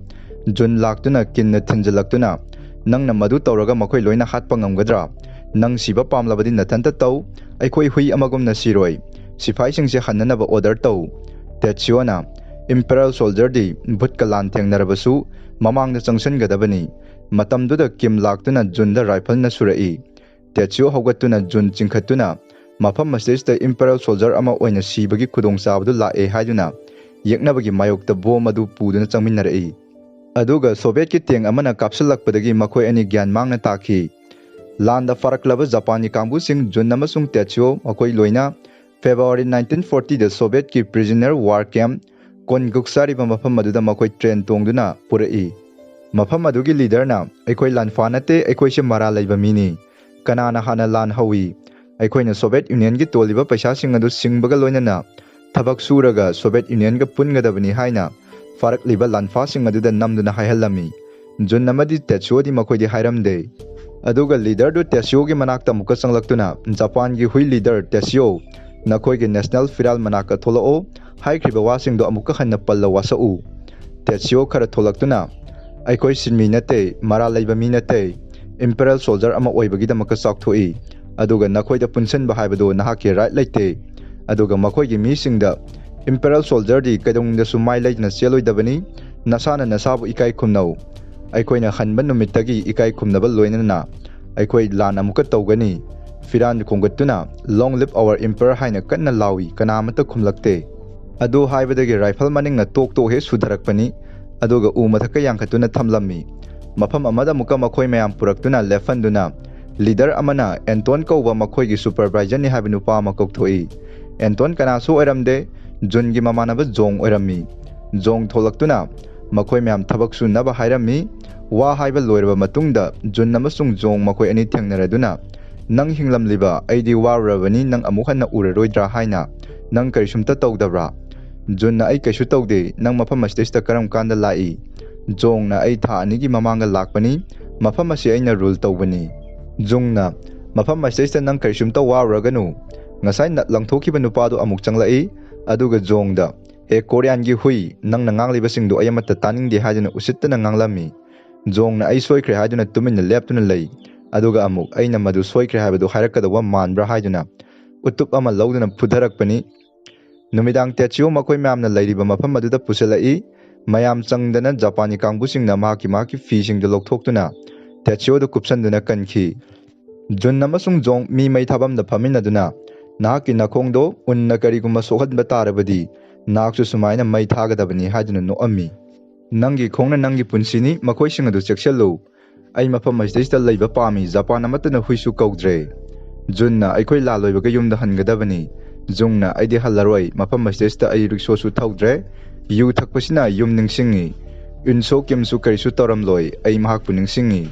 ꯖꯨꯟ ꯂꯥꯛꯇꯨꯅ ꯀꯤꯟꯅ ꯊꯤꯟꯖꯤꯜꯂꯛꯇꯨꯅ, "ꯅꯪꯅ ꯃꯗꯨ ꯇꯧꯔꯒ ꯃꯈꯣꯏ ꯂꯣꯏꯅ ꯍꯥꯠꯄ ꯉꯝꯒꯗ꯭ꯔꯥ? ꯅꯪ ꯁꯤꯕ ꯄꯥꯝꯂꯕꯗꯤ ꯅꯊꯟꯇ ꯇꯧ, ꯑꯩꯈꯣꯏ ꯍꯨꯏ ꯑꯃꯒꯨꯝꯅ ꯁꯤꯔꯣꯏ꯫ ꯁꯤꯐꯥꯏꯁꯤꯡꯁꯦ ꯍꯟꯅꯅꯕ ꯑꯣꯔꯗꯔ ꯇꯧ"꯫ ꯇꯦꯠꯁꯤꯑꯣꯅ, "ꯏꯝꯄꯦꯔꯦꯜ ꯁꯣꯜꯖꯔꯗꯤ ꯚꯨꯠꯀ ꯂꯥꯟ ꯊꯦꯡꯅꯔꯕꯁꯨ ꯃꯃꯥꯡꯗ ꯆꯪꯁꯤꯟꯒꯗꯕꯅꯤ"꯫ ꯃꯇꯝꯗꯨꯗ ꯀꯤꯝ ꯂꯥꯛꯇꯨꯅ ꯖꯨꯟꯗ ꯔꯥꯏꯐꯜꯅ ꯁꯨꯔꯛꯏ꯫ ꯇꯦꯠꯁꯤꯑꯣ ꯍꯧꯒꯠꯇꯨꯅ ꯖꯨꯟ ꯆꯤꯡꯈꯠꯇꯨꯅ ꯃꯐꯝ ꯑꯁꯤꯗꯩꯁꯤꯗ Imperial soldier ꯑꯃ ꯑꯣꯏꯅ ꯁꯤꯕꯒꯤ ꯈꯨꯗꯣꯡꯆꯥꯕꯗꯨ ꯂꯥꯛꯑꯦ ꯍꯥꯏꯗꯨꯅ ꯌꯦꯛꯅꯕꯒꯤ ꯃꯥꯌꯣꯛꯇ bomb ꯑꯗꯨ ꯄꯨꯗꯨꯅ ꯆꯪꯃꯤꯟꯅꯔꯛꯏ꯫ ꯑꯗꯨꯒ Sovietꯀꯤ tank ꯑꯃꯅ ꯀꯥꯞꯁꯤꯜꯂꯛꯄꯗꯒꯤ ꯃꯈꯣꯏ ꯑꯅꯤ ꯒ꯭ꯌꯥꯟ ꯃꯥꯡꯅ ꯇꯥꯈꯤ꯫ ꯂꯥꯟꯗ ꯐꯥꯔꯛꯂꯕ ꯖꯄꯥꯟꯒꯤ ꯀꯥꯡꯕꯨꯁꯤꯡ ꯖꯨꯟ ꯑꯃꯁꯨꯡ ꯇꯦꯠꯁꯤꯑꯣ ꯃꯈꯣꯏ ꯂꯣꯏꯅ February nineteen fortyꯗ Sovietꯀꯤ prisoner war camp Konguksari ꯍꯥꯏꯔꯤꯕ ꯃꯐꯝ ꯑꯗꯨꯗ ꯃꯈꯣꯏ train ꯇꯣꯡꯗꯨꯅ ꯄꯨꯔꯛꯏ꯫ ꯃꯐꯝ ꯑꯗꯨꯒꯤ leaderꯅ, "ꯑꯩꯈꯣꯏ ꯂꯥꯟꯐꯥ ꯅꯠꯇꯦ, ꯑꯩꯈꯣꯏꯁꯦ ꯃꯔꯥꯜ ꯂꯩꯕ ꯃꯤꯅꯤ꯫ ꯀꯅꯥꯅ ꯍꯥꯟꯅ ꯂꯥꯟ ꯍꯧꯏ? ꯑꯩꯈꯣꯏꯅ Soviet Unionꯒꯤ ꯇꯣꯜꯂꯤꯕ ꯄꯩꯁꯥꯁꯤꯡ ꯑꯗꯨ ꯁꯤꯡꯕꯒ ꯂꯣꯏꯅꯅ ꯊꯕꯛ ꯁꯨꯔꯒ Soviet Unionꯒ ꯄꯨꯟꯒꯗꯕꯅꯤ" ꯍꯥꯏꯅ ꯐꯥꯔꯛꯂꯤꯕ ꯂꯥꯟꯐꯥꯁꯤꯡ ꯑꯗꯨꯗ ꯅꯝꯗꯨꯅ ꯍꯥꯏꯍꯜꯂꯝꯃꯤ꯫ ꯖꯨꯟ ꯑꯃꯗꯤ ꯇꯦꯠꯁꯤꯑꯣꯗꯤ ꯃꯈꯣꯏꯗꯤ ꯍꯥꯏꯔꯝꯗꯦ꯫ ꯑꯗꯨꯒ leaderꯗꯨ ꯇꯦꯠꯁꯤꯑꯣꯒꯤ ꯃꯅꯥꯛꯇ ꯑꯃꯨꯛꯀ ꯆꯪꯂꯛꯇꯨꯅ, "ꯖꯄꯥꯟꯒꯤ ꯍꯨꯏ leader ꯇꯦꯠꯁꯤꯑꯣ, ꯅꯈꯣꯏꯒꯤ national ꯐꯤꯔꯥꯜ ꯃꯅꯥꯛꯇ ꯊꯣꯛꯂꯛꯑꯣ, ꯍꯥꯏꯈ꯭ꯔꯤꯕ ꯋꯥꯁꯤꯡꯗꯣ ꯑꯃꯨꯛꯀ ꯍꯟꯅ ꯄꯜꯂ ꯋꯥꯁꯛꯎ"꯫ ꯇꯦꯠꯁꯤꯑꯣ ꯈꯔ ꯊꯣꯛꯂꯛꯇꯨꯅ, "ꯑꯩꯈꯣꯏ ꯁꯤꯟꯃꯤ ꯅꯠꯇꯦ, ꯃꯔꯥꯜ ꯂꯩꯕ ꯃꯤ ꯅꯠꯇꯦ, Imperial soldier ꯑꯃ ꯑꯣꯏꯕꯒꯤꯗꯃꯛꯇ ꯆꯥꯎꯊꯣꯛꯏ, ꯑꯗꯨꯒ ꯅꯈꯣꯏꯗ ꯄꯨꯟꯁꯤꯟꯕ ꯍꯥꯏꯕꯗꯨ ꯅꯍꯥꯛꯀꯤ right ꯂꯩꯇꯦ꯫ ꯑꯗꯨꯒ ꯃꯈꯣꯏꯒꯤ ꯃꯤꯁꯤꯡꯗ, Imperial soldierꯗꯤ ꯀꯩꯗꯧꯅꯨꯡꯗꯁꯨ ꯃꯥꯏ ꯂꯩꯗꯅ ꯆꯦꯜꯂꯣꯏꯗꯕꯅꯤ, ꯅꯁꯥꯅ ꯅꯁꯥꯕꯨ ꯏꯀꯥꯏ ꯈꯨꯝꯅꯧ꯫ ꯑꯩꯈꯣꯏꯅ ꯍꯟꯕ ꯅꯨꯃꯤꯠꯇꯒꯤ ꯏꯀꯥꯏ ꯈꯨꯝꯅꯕ ꯂꯣꯏꯅꯅ ꯑꯩꯈꯣꯏ ꯂꯥꯟ ꯑꯃꯨꯛꯀ ꯇꯧꯒꯅꯤ"꯫ ꯐꯤꯔꯥꯟ ꯈꯣꯡꯒꯠꯇꯨꯅ, "Long live our Emperor" ꯍꯥꯏꯅ ꯀꯟꯅ ꯂꯥꯎꯏ, ꯀꯅꯥ ꯑꯃꯠꯇ ꯈꯨꯝꯂꯛꯇꯦ꯫ ꯑꯗꯨ ꯍꯥꯏꯕꯗꯒꯤ rifle ꯃꯅꯤꯡꯅ ꯇꯣꯛ ꯇꯣꯛ ꯍꯦꯛ ꯁꯨꯊꯔꯛꯄꯅꯤ, ꯑꯗꯨꯒ ꯎ ꯃꯊꯛꯀ ꯌꯥꯡꯈꯠꯇꯨꯅ ꯊꯝꯂꯝꯃꯤ꯫ ꯃꯐꯝ ꯑꯃꯗ ꯑꯃꯨꯛꯀ ꯃꯈꯣꯏ ꯃꯌꯥꯝ ꯄꯨꯔꯛꯇꯨꯅ ꯂꯦꯞꯍꯟꯗꯨꯅ, leader ꯑꯃꯅ ꯑꯦꯟꯇꯣꯟ ꯀꯧꯕ ꯃꯈꯣꯏꯒꯤ supervisorꯅꯤ ꯍꯥꯏꯕ ꯅꯨꯄꯥ ꯑꯃ ꯀꯧꯊꯣꯛꯏ꯫ ꯑꯦꯟꯇꯣꯟ ꯀꯅꯥꯁꯨ ꯑꯣꯏꯔꯝꯗꯦ, ꯖꯨꯟꯒꯤ ꯃꯃꯥꯟꯅꯕ ꯖꯣꯡ ꯑꯣꯏꯔꯝꯃꯤ꯫ ꯖꯣꯡ ꯊꯣꯛꯂꯛꯇꯨꯅ ꯃꯈꯣꯏ ꯃꯌꯥꯝ ꯊꯕꯛ ꯁꯨꯅꯕ ꯍꯥꯏꯔꯝꯃꯤ꯫ ꯋꯥ ꯍꯥꯏꯕ ꯂꯣꯏꯔꯕ ꯃꯇꯨꯡꯗ ꯖꯨꯟ ꯑꯃꯁꯨꯡ ꯖꯣꯡ ꯃꯈꯣꯏ ꯑꯅꯤ ꯊꯦꯡꯅꯔꯗꯨꯅ, "ꯅꯪ ꯍꯤꯡꯂꯝꯂꯤꯕ, ꯑꯩꯗꯤ ꯋꯥꯔꯨꯔꯕꯅꯤ, ꯅꯪ ꯑꯃꯨꯛ ꯍꯟꯅ ꯎꯔꯔꯣꯏꯗ꯭ꯔꯥ?" ꯍꯥꯏꯅ, "ꯅꯪ ꯀꯔꯤꯁꯨꯝꯇ ꯇꯧꯗꯕ꯭ꯔꯥ?" ꯖꯨꯟꯅ, "ꯑꯩ ꯀꯩꯁꯨ ꯇꯧꯗꯦ, ꯅꯪ ꯃꯐꯝ ꯑꯁꯤꯗꯩꯁꯤꯗ ꯀꯔꯝ ꯀꯥꯟꯗ ꯂꯥꯛꯏ?" ꯖꯣꯡꯅ, "ꯑꯩ ꯊꯥ ꯑꯅꯤꯒꯤ ꯃꯃꯥꯡꯗ ꯂꯥꯛꯄꯅꯤ, ꯃꯐꯝ ꯑꯁꯤ ꯑꯩꯅ rule ꯇꯧꯕꯅꯤ"꯫ ꯖꯨꯡꯅ, "ꯃꯐꯝ ꯑꯁꯤꯗꯩꯁꯤꯗ ꯅꯪ ꯀꯔꯤꯁꯨꯝꯇ ꯋꯥꯔꯨꯔꯒꯅꯨ꯫ ꯉꯁꯥꯏ ꯅꯠ ꯂꯪꯊꯣꯛꯈꯤꯕ ꯅꯨꯄꯥꯗꯨ ꯑꯃꯨꯛ ꯆꯪꯂꯛꯏ"꯫ ꯑꯗꯨꯒ ꯖꯣꯡꯗ, "ꯑꯦ ꯀꯣꯔꯤꯌꯥꯟꯒꯤ ꯍꯨꯏ, ꯅꯪꯅ ꯉꯥꯡꯂꯤꯕꯁꯤꯡꯗꯨ ꯑꯩ ꯑꯃꯠꯇ ꯇꯥꯅꯤꯡꯗꯦ" ꯍꯥꯏꯗꯨꯅ ꯎꯁꯤꯠꯇꯅ ꯉꯥꯡꯂꯝꯃꯤ꯫ ꯖꯣꯡꯅ, "ꯑꯩ ꯁꯣꯏꯈ꯭ꯔꯦ" ꯍꯥꯏꯗꯨꯅ ꯇꯨꯃꯤꯟꯅ ꯂꯦꯞꯇꯨꯅ ꯂꯩ꯫ ꯑꯗꯨꯒ ꯑꯃꯨꯛ, "ꯑꯩꯅ ꯃꯗꯨ ꯁꯣꯏꯈ꯭ꯔꯦ ꯍꯥꯏꯕꯗꯨ ꯍꯥꯏꯔꯛꯀꯗꯧꯕ ꯃꯥꯟꯕ꯭ꯔꯥ?" ꯍꯥꯏꯗꯨꯅ ꯎꯇꯨꯞ ꯑꯃ ꯂꯧꯗꯨꯅ ꯐꯨꯊꯔꯛꯄꯅꯤ꯫ ꯅꯨꯃꯤꯗꯥꯡ ꯇꯦꯠꯁꯤꯑꯣ ꯃꯈꯣꯏ ꯃꯌꯥꯝꯅ ꯂꯩꯔꯤꯕ ꯃꯐꯝ ꯑꯗꯨꯗ ꯄꯨꯁꯤꯜꯂꯛꯏ꯫ ꯃꯌꯥꯝ ꯆꯪꯗꯅ ꯖꯄꯥꯟꯒꯤ ꯀꯥꯡꯕꯨꯁꯤꯡꯅ ꯃꯍꯥꯛꯀꯤ, ꯃꯍꯥꯛꯀꯤ ꯐꯤꯁꯤꯡꯗꯨ ꯂꯧꯊꯣꯛꯇꯨꯅ ꯇꯦꯠꯁꯤꯑꯣꯗ ꯀꯨꯞꯁꯟꯗꯨꯅ ꯀꯟꯈꯤ꯫ ꯖꯨꯟ ꯑꯃꯁꯨꯡ ꯖꯣꯡ ꯃꯤ ꯃꯩ ꯊꯥꯐꯝꯗ ꯐꯝꯃꯤꯟꯅꯗꯨꯅ "ꯅꯍꯥꯛꯀꯤ ꯅꯈꯣꯡꯗꯣ ꯎꯟꯅ ꯀꯔꯤꯒꯨꯝꯕ ꯁꯣꯛꯍꯟꯕ ꯇꯥꯔꯕꯗꯤ, ꯅꯍꯥꯛꯁꯨ ꯁꯨꯃꯥꯏꯅ ꯃꯩ ꯊꯥꯒꯗꯕꯅꯤ" ꯍꯥꯏꯗꯨꯅ ꯅꯣꯛꯑꯝꯃꯤ꯫ "ꯅꯪꯒꯤ ꯈꯣꯡꯅ ꯅꯪꯒꯤ ꯄꯨꯟꯁꯤꯅꯤ, ꯃꯈꯣꯏꯁꯤꯡ ꯑꯗꯨ ꯆꯦꯛꯁꯤꯜꯂꯨ꯫ ꯑꯩ ꯃꯐꯝ ꯑꯁꯤꯗꯩꯁꯤꯗ ꯂꯩꯕ ꯄꯥꯝꯃꯤ, ꯖꯄꯥꯟ ꯑꯃꯠꯇꯅ ꯍꯨꯏꯁꯨ ꯀꯧꯗ꯭ꯔꯦ꯫ ꯖꯨꯟꯅ, "ꯑꯩꯈꯣꯏ ꯂꯥꯜꯂꯣꯏꯕꯒ ꯌꯨꯝꯗ ꯍꯟꯒꯗꯕꯅꯤ"꯫ ꯖꯨꯡꯅ, "ꯑꯩꯗꯤ ꯍꯜꯂꯔꯣꯏ, ꯃꯐꯝ ꯑꯁꯤꯗꯩꯁꯤꯗ ꯑꯩ ꯔꯤꯛꯁꯣꯁꯨ ꯊꯧꯗ꯭ꯔꯦ, ꯌꯨ ꯊꯛꯄꯁꯤꯅ ꯌꯨꯝ ꯅꯤꯡꯁꯤꯡꯉꯤ꯫ ꯏꯟꯁꯣ ꯀꯤꯝꯁꯨ ꯀꯔꯤꯁꯨ ꯇꯧꯔꯝꯂꯣꯏ, ꯑꯩ ꯃꯍꯥꯛꯄꯨ ꯅꯤꯡꯁꯤꯡꯉꯤ"꯫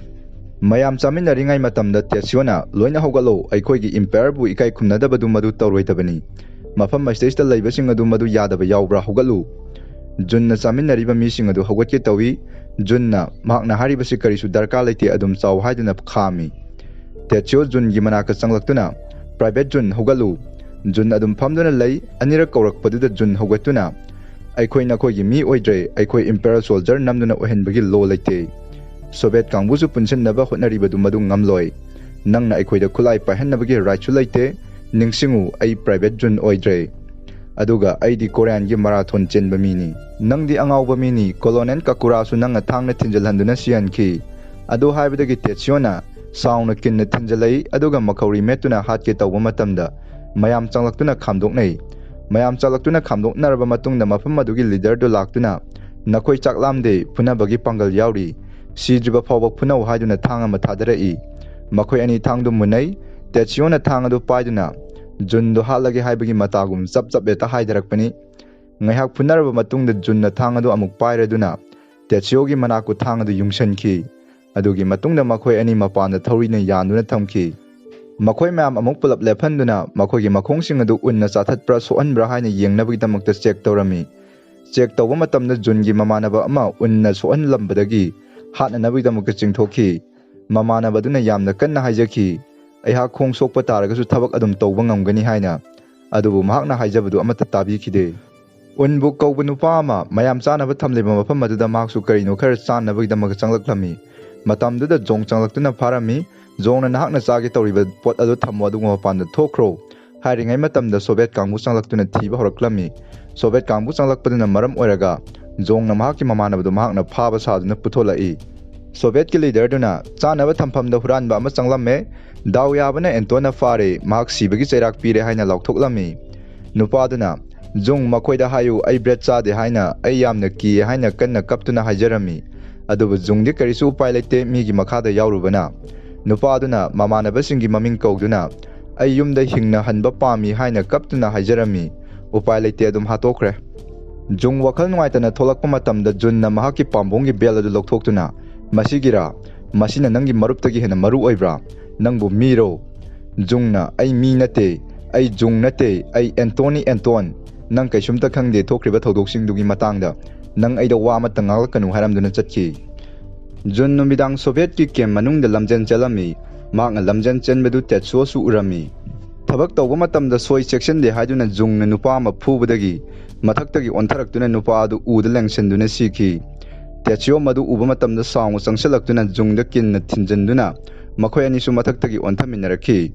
ꯃꯌꯥꯝ ꯆꯥꯃꯤꯟꯅꯔꯤꯉꯩ ꯃꯇꯝꯗ ꯇꯦꯠꯁꯤꯌꯣꯅ, "ꯂꯣꯏꯅ ꯍꯧꯒꯠꯂꯣ, ꯑꯩꯈꯣꯏꯒꯤ ꯏꯝꯄꯦꯌꯔꯕꯨ ꯏꯀꯥꯏ ꯈꯨꯝꯅꯗꯕꯗꯨ ꯃꯗꯨ ꯇꯧꯔꯣꯏꯗꯕꯅꯤ꯫ ꯃꯐꯝ ꯑꯁꯤꯗꯩꯁꯤꯗ ꯂꯩꯕꯁꯤꯡ ꯑꯗꯨ ꯃꯗꯨ ꯌꯥꯗꯕ ꯌꯥꯎꯕ꯭ꯔꯥ? ꯍꯧꯒꯠꯂꯨ"꯫ ꯖꯨꯟꯅ ꯆꯥꯃꯤꯟꯅꯔꯤꯕ ꯃꯤꯁꯤꯡ ꯑꯗꯨ ꯍꯧꯒꯠꯀꯦ ꯇꯧꯏ꯫ ꯖꯨꯟꯅ, "ꯃꯍꯥꯛꯅ ꯍꯥꯏꯔꯤꯕꯁꯤ ꯀꯔꯤꯁꯨ ꯗꯔꯀꯥꯔ ꯂꯩꯇꯦ, ꯑꯗꯨꯝ ꯆꯥꯎ" ꯍꯥꯏꯗꯨꯅ ꯈꯥꯝꯃꯤ꯫ ꯇꯦꯠꯁꯤꯌꯣ ꯖꯨꯟꯒꯤ ꯃꯅꯥꯛꯇ ꯆꯪꯂꯛꯇꯨꯅ, "ꯄ꯭ꯔꯥꯏꯚꯦꯠ ꯖꯨꯟ, ꯍꯧꯒꯠꯂꯨ"꯫ ꯖꯨꯟ ꯑꯗꯨꯝ ꯐꯝꯗꯨꯅ ꯂꯩ꯫ ꯑꯅꯤꯔꯛ ꯀꯧꯔꯛꯄꯗꯨꯗ ꯖꯨꯟ ꯍꯧꯒꯠꯇꯨꯅ, "ꯑꯩꯈꯣꯏ ꯅꯈꯣꯏꯒꯤ ꯃꯤ ꯑꯣꯏꯗ꯭ꯔꯦ, ꯑꯩꯈꯣꯏ ꯏꯝꯄꯦꯔꯔ ꯁꯣꯜꯖꯔ ꯅꯝꯗꯨꯅ ꯑꯣꯏꯍꯟꯕꯒꯤ ꯂꯣ ꯂꯩꯇꯦ꯫ ꯁꯣꯚꯤꯌꯦꯠ ꯀꯥꯡꯕꯨꯁꯨ ꯄꯨꯟꯁꯤꯟꯅꯕ ꯍꯣꯠꯅꯔꯤꯕꯗꯨ ꯃꯗꯨ ꯉꯝꯂꯣꯏ꯫ ꯅꯪꯅ ꯑꯩꯈꯣꯏꯗ ꯈꯨꯠꯂꯥꯏ ꯄꯥꯏꯍꯟꯅꯕꯒꯤ ꯔꯥꯏꯠꯁꯨ ꯂꯩꯇꯦ꯫ ꯅꯤꯡꯁꯤꯡꯉꯨ, ꯑꯩ ꯄ꯭ꯔꯥꯏꯚꯦꯠ ꯖꯨꯟ ꯑꯣꯏꯗ꯭ꯔꯦ꯫ ꯑꯗꯨꯒ ꯑꯩꯗꯤ ꯀꯣꯔꯤꯌꯥꯟꯒꯤ ꯃꯥꯔꯥꯊꯣꯟ ꯆꯦꯟꯕ ꯃꯤꯅꯤ꯫ ꯅꯪꯗꯤ ꯑꯉꯥꯎꯕ ꯃꯤꯅꯤ꯫ ꯀꯣꯂꯣꯅꯦꯜ ꯀꯥꯀꯨꯔꯥꯁꯨ ꯅꯪꯅ ꯊꯥꯡꯅ ꯊꯤꯟꯖꯤꯜꯍꯟꯗꯨꯅ ꯁꯤꯍꯟꯈꯤ"꯫ ꯑꯗꯨ ꯍꯥꯏꯕꯗꯒꯤ ꯇꯦꯠꯁꯤꯌꯣꯅ ꯁꯥꯎꯅ ꯀꯤꯟꯅ ꯊꯤꯟꯖꯤꯜꯂꯛꯏ, ꯑꯗꯨꯒ ꯃꯈꯧꯔꯤ ꯃꯦꯠꯇꯨꯅ ꯍꯥꯠꯀꯦ ꯇꯧꯕ ꯃꯇꯝꯗ ꯃꯌꯥꯝ ꯆꯪꯂꯛꯇꯨꯅ ꯈꯥꯝꯗꯣꯛꯅꯩ꯫ ꯃꯌꯥꯝ ꯆꯪꯂꯛꯇꯨꯅ ꯈꯥꯝꯗꯣꯛꯅꯔꯕ ꯃꯇꯨꯡꯗ ꯃꯐꯝ ꯑꯗꯨꯒꯤ ꯂꯤꯗꯔꯗꯨ ꯂꯥꯛꯇꯨꯅ, "ꯅꯈꯣꯏ ꯆꯥꯛ ꯂꯥꯝꯗꯦ, ꯐꯨꯅꯕꯒꯤ ꯄꯥꯡꯒꯜ ꯌꯥꯎꯔꯤ, ꯁꯤꯗ꯭ꯔꯤꯕ ꯐꯥꯎꯕ ꯐꯨꯅꯧ" ꯍꯥꯏꯗꯨꯅ ꯊꯥꯡ ꯑꯃ ꯊꯥꯗꯔꯛꯏ꯫ ꯃꯈꯣꯏ ꯑꯅꯤ ꯊꯥꯡꯗꯨ ꯃꯨꯟꯅꯩ꯫ ꯇꯦꯠꯁꯤꯌꯣꯅ ꯊꯥꯡ ꯑꯗꯨ ꯄꯥꯏꯗꯨꯅ ꯖꯨꯟꯗꯨ ꯍꯥꯠꯂꯒꯦ ꯍꯥꯏꯕꯒꯤ ꯃꯇꯥꯒꯨꯝ ꯆꯞ ꯆꯞ ꯍꯦꯛꯇ ꯍꯥꯏꯊꯔꯛꯄꯅꯤ꯫ ꯉꯥꯏꯍꯥꯛ ꯐꯨꯅꯔꯕ ꯃꯇꯨꯡꯗ ꯖꯨꯟꯅ ꯊꯥꯡ ꯑꯗꯨ ꯑꯃꯨꯛ ꯄꯥꯏꯔꯗꯨꯅ ꯇꯦꯠꯁꯤꯌꯣꯒꯤ ꯃꯅꯥꯛꯄꯨ ꯊꯥꯡ ꯑꯗꯨ ꯌꯨꯡꯁꯟꯈꯤ꯫ ꯑꯗꯨꯒꯤ ꯃꯇꯨꯡꯗ ꯃꯈꯣꯏ ꯑꯅꯤ ꯃꯄꯥꯟꯗ ꯊꯧꯔꯤꯅ ꯌꯥꯟꯗꯨꯅ ꯊꯝꯈꯤ꯫ ꯃꯈꯣꯏ ꯃꯌꯥꯝ ꯑꯃꯨꯛ ꯄꯨꯂꯞ ꯂꯦꯞꯍꯟꯗꯨꯅ ꯃꯈꯣꯏꯒꯤ ꯃꯈꯣꯡꯁꯤꯡ ꯑꯗꯨ ꯎꯟꯅ ꯆꯥꯊꯠꯄ꯭ꯔꯥ ꯁꯣꯛꯍꯟꯕ꯭ꯔꯥ ꯍꯥꯏꯅ ꯌꯦꯡꯅꯕꯒꯤꯗꯃꯛꯇ ꯆꯦꯛ ꯇꯧꯔꯝꯃꯤ꯫ ꯆꯦꯛ ꯇꯧꯕ ꯃꯇꯝꯗ ꯖꯨꯟꯒꯤ ꯃꯃꯥꯟꯅꯕ ꯑꯃ ꯎꯟꯅ ꯁꯣꯛꯍꯜꯂꯝꯕꯗꯒꯤ ꯍꯥꯠꯅꯅꯕꯒꯤꯗꯃꯛꯇ ꯆꯤꯡꯊꯣꯛꯈꯤ꯫ ꯃꯃꯥꯟꯅꯕꯗꯨꯅ ꯌꯥꯝꯅ ꯀꯟꯅ ꯍꯥꯏꯖꯈꯤ, "ꯑꯩꯍꯥꯛ ꯈꯣꯡ ꯁꯣꯛꯄ ꯇꯥꯔꯒꯁꯨ ꯊꯕꯛ ꯑꯗꯨꯝ ꯇꯧꯕ ꯉꯝꯒꯅꯤ" ꯍꯥꯏꯅ꯫ ꯑꯗꯨꯕꯨ ꯃꯍꯥꯛꯅ ꯍꯥꯏꯖꯕꯗꯨ ꯑꯃꯠꯇ ꯇꯥꯕꯤꯈꯤꯗꯦ꯫ ꯎꯟꯕꯨ ꯀꯧꯕ ꯅꯨꯄꯥ ꯑꯃ ꯃꯌꯥꯝ ꯆꯥꯅꯕ ꯊꯝꯂꯤꯕ ꯃꯐꯝ ꯑꯗꯨꯗ ꯃꯍꯥꯛꯁꯨ ꯀꯔꯤꯅꯣ ꯈꯔ ꯆꯥꯅꯕꯒꯤꯗꯃꯛ ꯆꯪꯂꯛꯂꯝꯃꯤ꯫ ꯃꯇꯝꯗꯨꯗ ꯖꯣꯡ ꯆꯪꯂꯛꯇꯨꯅ ꯐꯥꯔꯝꯃꯤ꯫ ꯖꯣꯡꯅ, "ꯅꯍꯥꯛꯅ ꯆꯥꯒꯦ ꯇꯧꯔꯤꯕ ꯄꯣꯠ ꯑꯗꯨ ꯊꯝꯃꯣ, ꯑꯗꯨꯒ ꯃꯄꯥꯟꯗ ꯊꯣꯛꯈ꯭ꯔꯣ" ꯍꯥꯏꯔꯤꯉꯩ ꯃꯇꯝꯗ ꯁꯣꯚꯤꯌꯦꯠ ꯀꯥꯡꯕꯨ ꯆꯪꯂꯛꯇꯨꯅ ꯊꯤꯕ ꯍꯧꯔꯛꯂꯝꯃꯤ꯫ ꯁꯣꯚꯤꯌꯦꯠ ꯀꯥꯡꯕꯨ ꯆꯪꯂꯛꯄꯗꯨꯅ ꯃꯔꯝ ꯑꯣꯏꯔꯒ ꯖꯣꯡꯅ ꯃꯍꯥꯛꯀꯤ ꯃꯃꯥꯟꯅꯕꯗꯨ ꯃꯍꯥꯛꯅ ꯐꯥꯕ ꯁꯥꯗꯨꯅ ꯄꯨꯊꯣꯛꯂꯛꯏ꯫ ꯁꯣꯚꯤꯌꯦꯠꯀꯤ ꯂꯤꯗꯔꯗꯨꯅ ꯆꯥꯅꯕ ꯊꯝꯐꯝꯗ ꯍꯨꯔꯥꯟꯕ ꯑꯃ ꯆꯪꯂꯝꯃꯦ꯫ ꯗꯥꯎ ꯌꯥꯕꯅ ꯑꯦꯟꯇꯣꯟꯅ ꯐꯥꯔꯦ, ꯃꯍꯥꯛ ꯁꯤꯕꯒꯤ ꯆꯩꯔꯥꯛ ꯄꯤꯔꯦ ꯍꯥꯏꯅ ꯂꯥꯎꯊꯣꯛꯂꯝꯃꯤ꯫ ꯅꯨꯄꯥꯗꯨꯅ, "ꯖꯨꯡ, ꯃꯈꯣꯏꯗ ꯍꯥꯏꯌꯨ, ꯑꯩ ꯕ꯭ꯔꯦꯗ ꯆꯥꯗꯦ ꯍꯥꯏꯅ, ꯑꯩ ꯌꯥꯝꯅ ꯀꯤ" ꯍꯥꯏꯅ ꯀꯟꯅ ꯀꯞꯇꯨꯅ ꯍꯥꯏꯖꯔꯝꯃꯤ꯫ ꯑꯗꯨꯕꯨ ꯖꯨꯡꯗꯤ ꯀꯔꯤꯁꯨ ꯎꯄꯥꯏ ꯂꯩꯇꯦ, ꯃꯤꯒꯤ ꯃꯈꯥꯗ ꯌꯥꯎꯔꯨꯕꯅ꯫ ꯅꯨꯄꯥꯗꯨꯅ ꯃꯃꯥꯟꯅꯕꯁꯤꯡꯒꯤ ꯃꯃꯤꯡ ꯀꯧꯗꯨꯅ, "ꯑꯩ ꯌꯨꯝꯗ ꯍꯤꯡꯅ ꯍꯟꯕ ꯄꯥꯝꯃꯤ" ꯍꯥꯏꯅ ꯀꯞꯇꯨꯅ ꯍꯥꯏꯖꯔꯝꯃꯤ꯫ ꯎꯄꯥꯏ ꯂꯩꯇꯦ, ꯑꯗꯨꯝ ꯍꯥꯠꯇꯣꯛꯈ꯭ꯔꯦ꯫ ꯖꯨꯡ ꯋꯥꯈꯜ ꯅꯨꯡꯉꯥꯏꯇꯅ ꯊꯣꯛꯂꯛꯄ ꯃꯇꯝꯗ ꯖꯨꯟꯅ ꯃꯍꯥꯛꯀꯤ ꯄꯥꯝꯕꯣꯝꯒꯤ ꯕꯦꯜ ꯑꯗꯨ ꯂꯧꯊꯣꯛꯇꯨꯅ, "ꯃꯁꯤꯒꯤꯔꯥ? ꯃꯁꯤꯅ ꯅꯪꯒꯤ ꯃꯔꯨꯞꯇꯒꯤ ꯍꯦꯟꯅ ꯃꯔꯨ ꯑꯣꯏꯕ꯭ꯔꯥ? ꯅꯪꯕꯨ ꯃꯤꯔꯣ?" ꯖꯨꯡꯅ, "ꯑꯩ ꯃꯤ ꯅꯠꯇꯦ, ꯑꯩ ꯖꯨꯡ ꯅꯠꯇꯦ, ꯑꯩ ꯑꯦꯟꯇꯣꯅꯤ ꯑꯦꯟꯇꯣꯟ꯫ ꯅꯪ ꯀꯩꯁꯨꯝꯇ ꯈꯪꯗꯦ ꯊꯣꯛꯈ꯭ꯔꯤꯕ ꯊꯧꯗꯣꯛꯁꯤꯡꯗꯨꯒꯤ ꯃꯇꯥꯡꯗ꯫ ꯅꯪ ꯑꯩꯗ ꯋꯥ ꯑꯃꯠꯇ ꯉꯥꯡꯂꯛꯀꯅꯨ" ꯍꯥꯏꯔꯝꯗꯨꯅ ꯆꯠꯈꯤ꯫ ꯖꯨꯟ ꯅꯨꯃꯤꯗꯥꯡ ꯁꯣꯚꯤꯌꯦꯠꯀꯤ ꯀꯦꯝ ꯃꯅꯨꯡꯗ ꯂꯝꯖꯦꯟ ꯆꯦꯜꯂꯝꯃꯤ꯫ ꯃꯍꯥꯛꯅ ꯂꯝꯖꯦꯟ ꯆꯦꯟꯕꯗꯨ ꯇꯦꯠꯁꯨꯑꯣꯁꯨ ꯎꯔꯝꯃꯤ꯫ ꯊꯕꯛ ꯇꯧꯕ ꯃꯇꯝꯗ ꯁꯣꯏ ꯆꯦꯛꯁꯤꯟꯗꯦ ꯍꯥꯏꯗꯨꯅ ꯖꯨꯡꯅ ꯅꯨꯄꯥ ꯑꯃ ꯐꯨꯕꯗꯒꯤ ꯃꯊꯛꯇꯒꯤ ꯑꯣꯟꯊꯔꯛꯇꯨꯅ ꯅꯨꯄꯥ ꯑꯗꯨ ꯎꯗ ꯂꯦꯡꯁꯤꯟꯗꯨꯅ ꯁꯤꯈꯤ꯫ ꯇꯦꯠꯁꯨꯑꯣ ꯃꯗꯨ ꯎꯕ ꯃꯇꯝꯗ ꯁꯥꯎꯅ ꯆꯪꯁꯤꯜꯂꯛꯇꯨꯅ ꯖꯨꯡꯗ ꯀꯤꯟꯅ ꯊꯤꯟꯖꯤꯟꯗꯨꯅ ꯃꯈꯣꯏ ꯑꯅꯤꯁꯨ ꯃꯊꯛꯇꯒꯤ ꯑꯣꯟꯊꯃꯤꯟꯅꯔꯛꯈꯤ꯫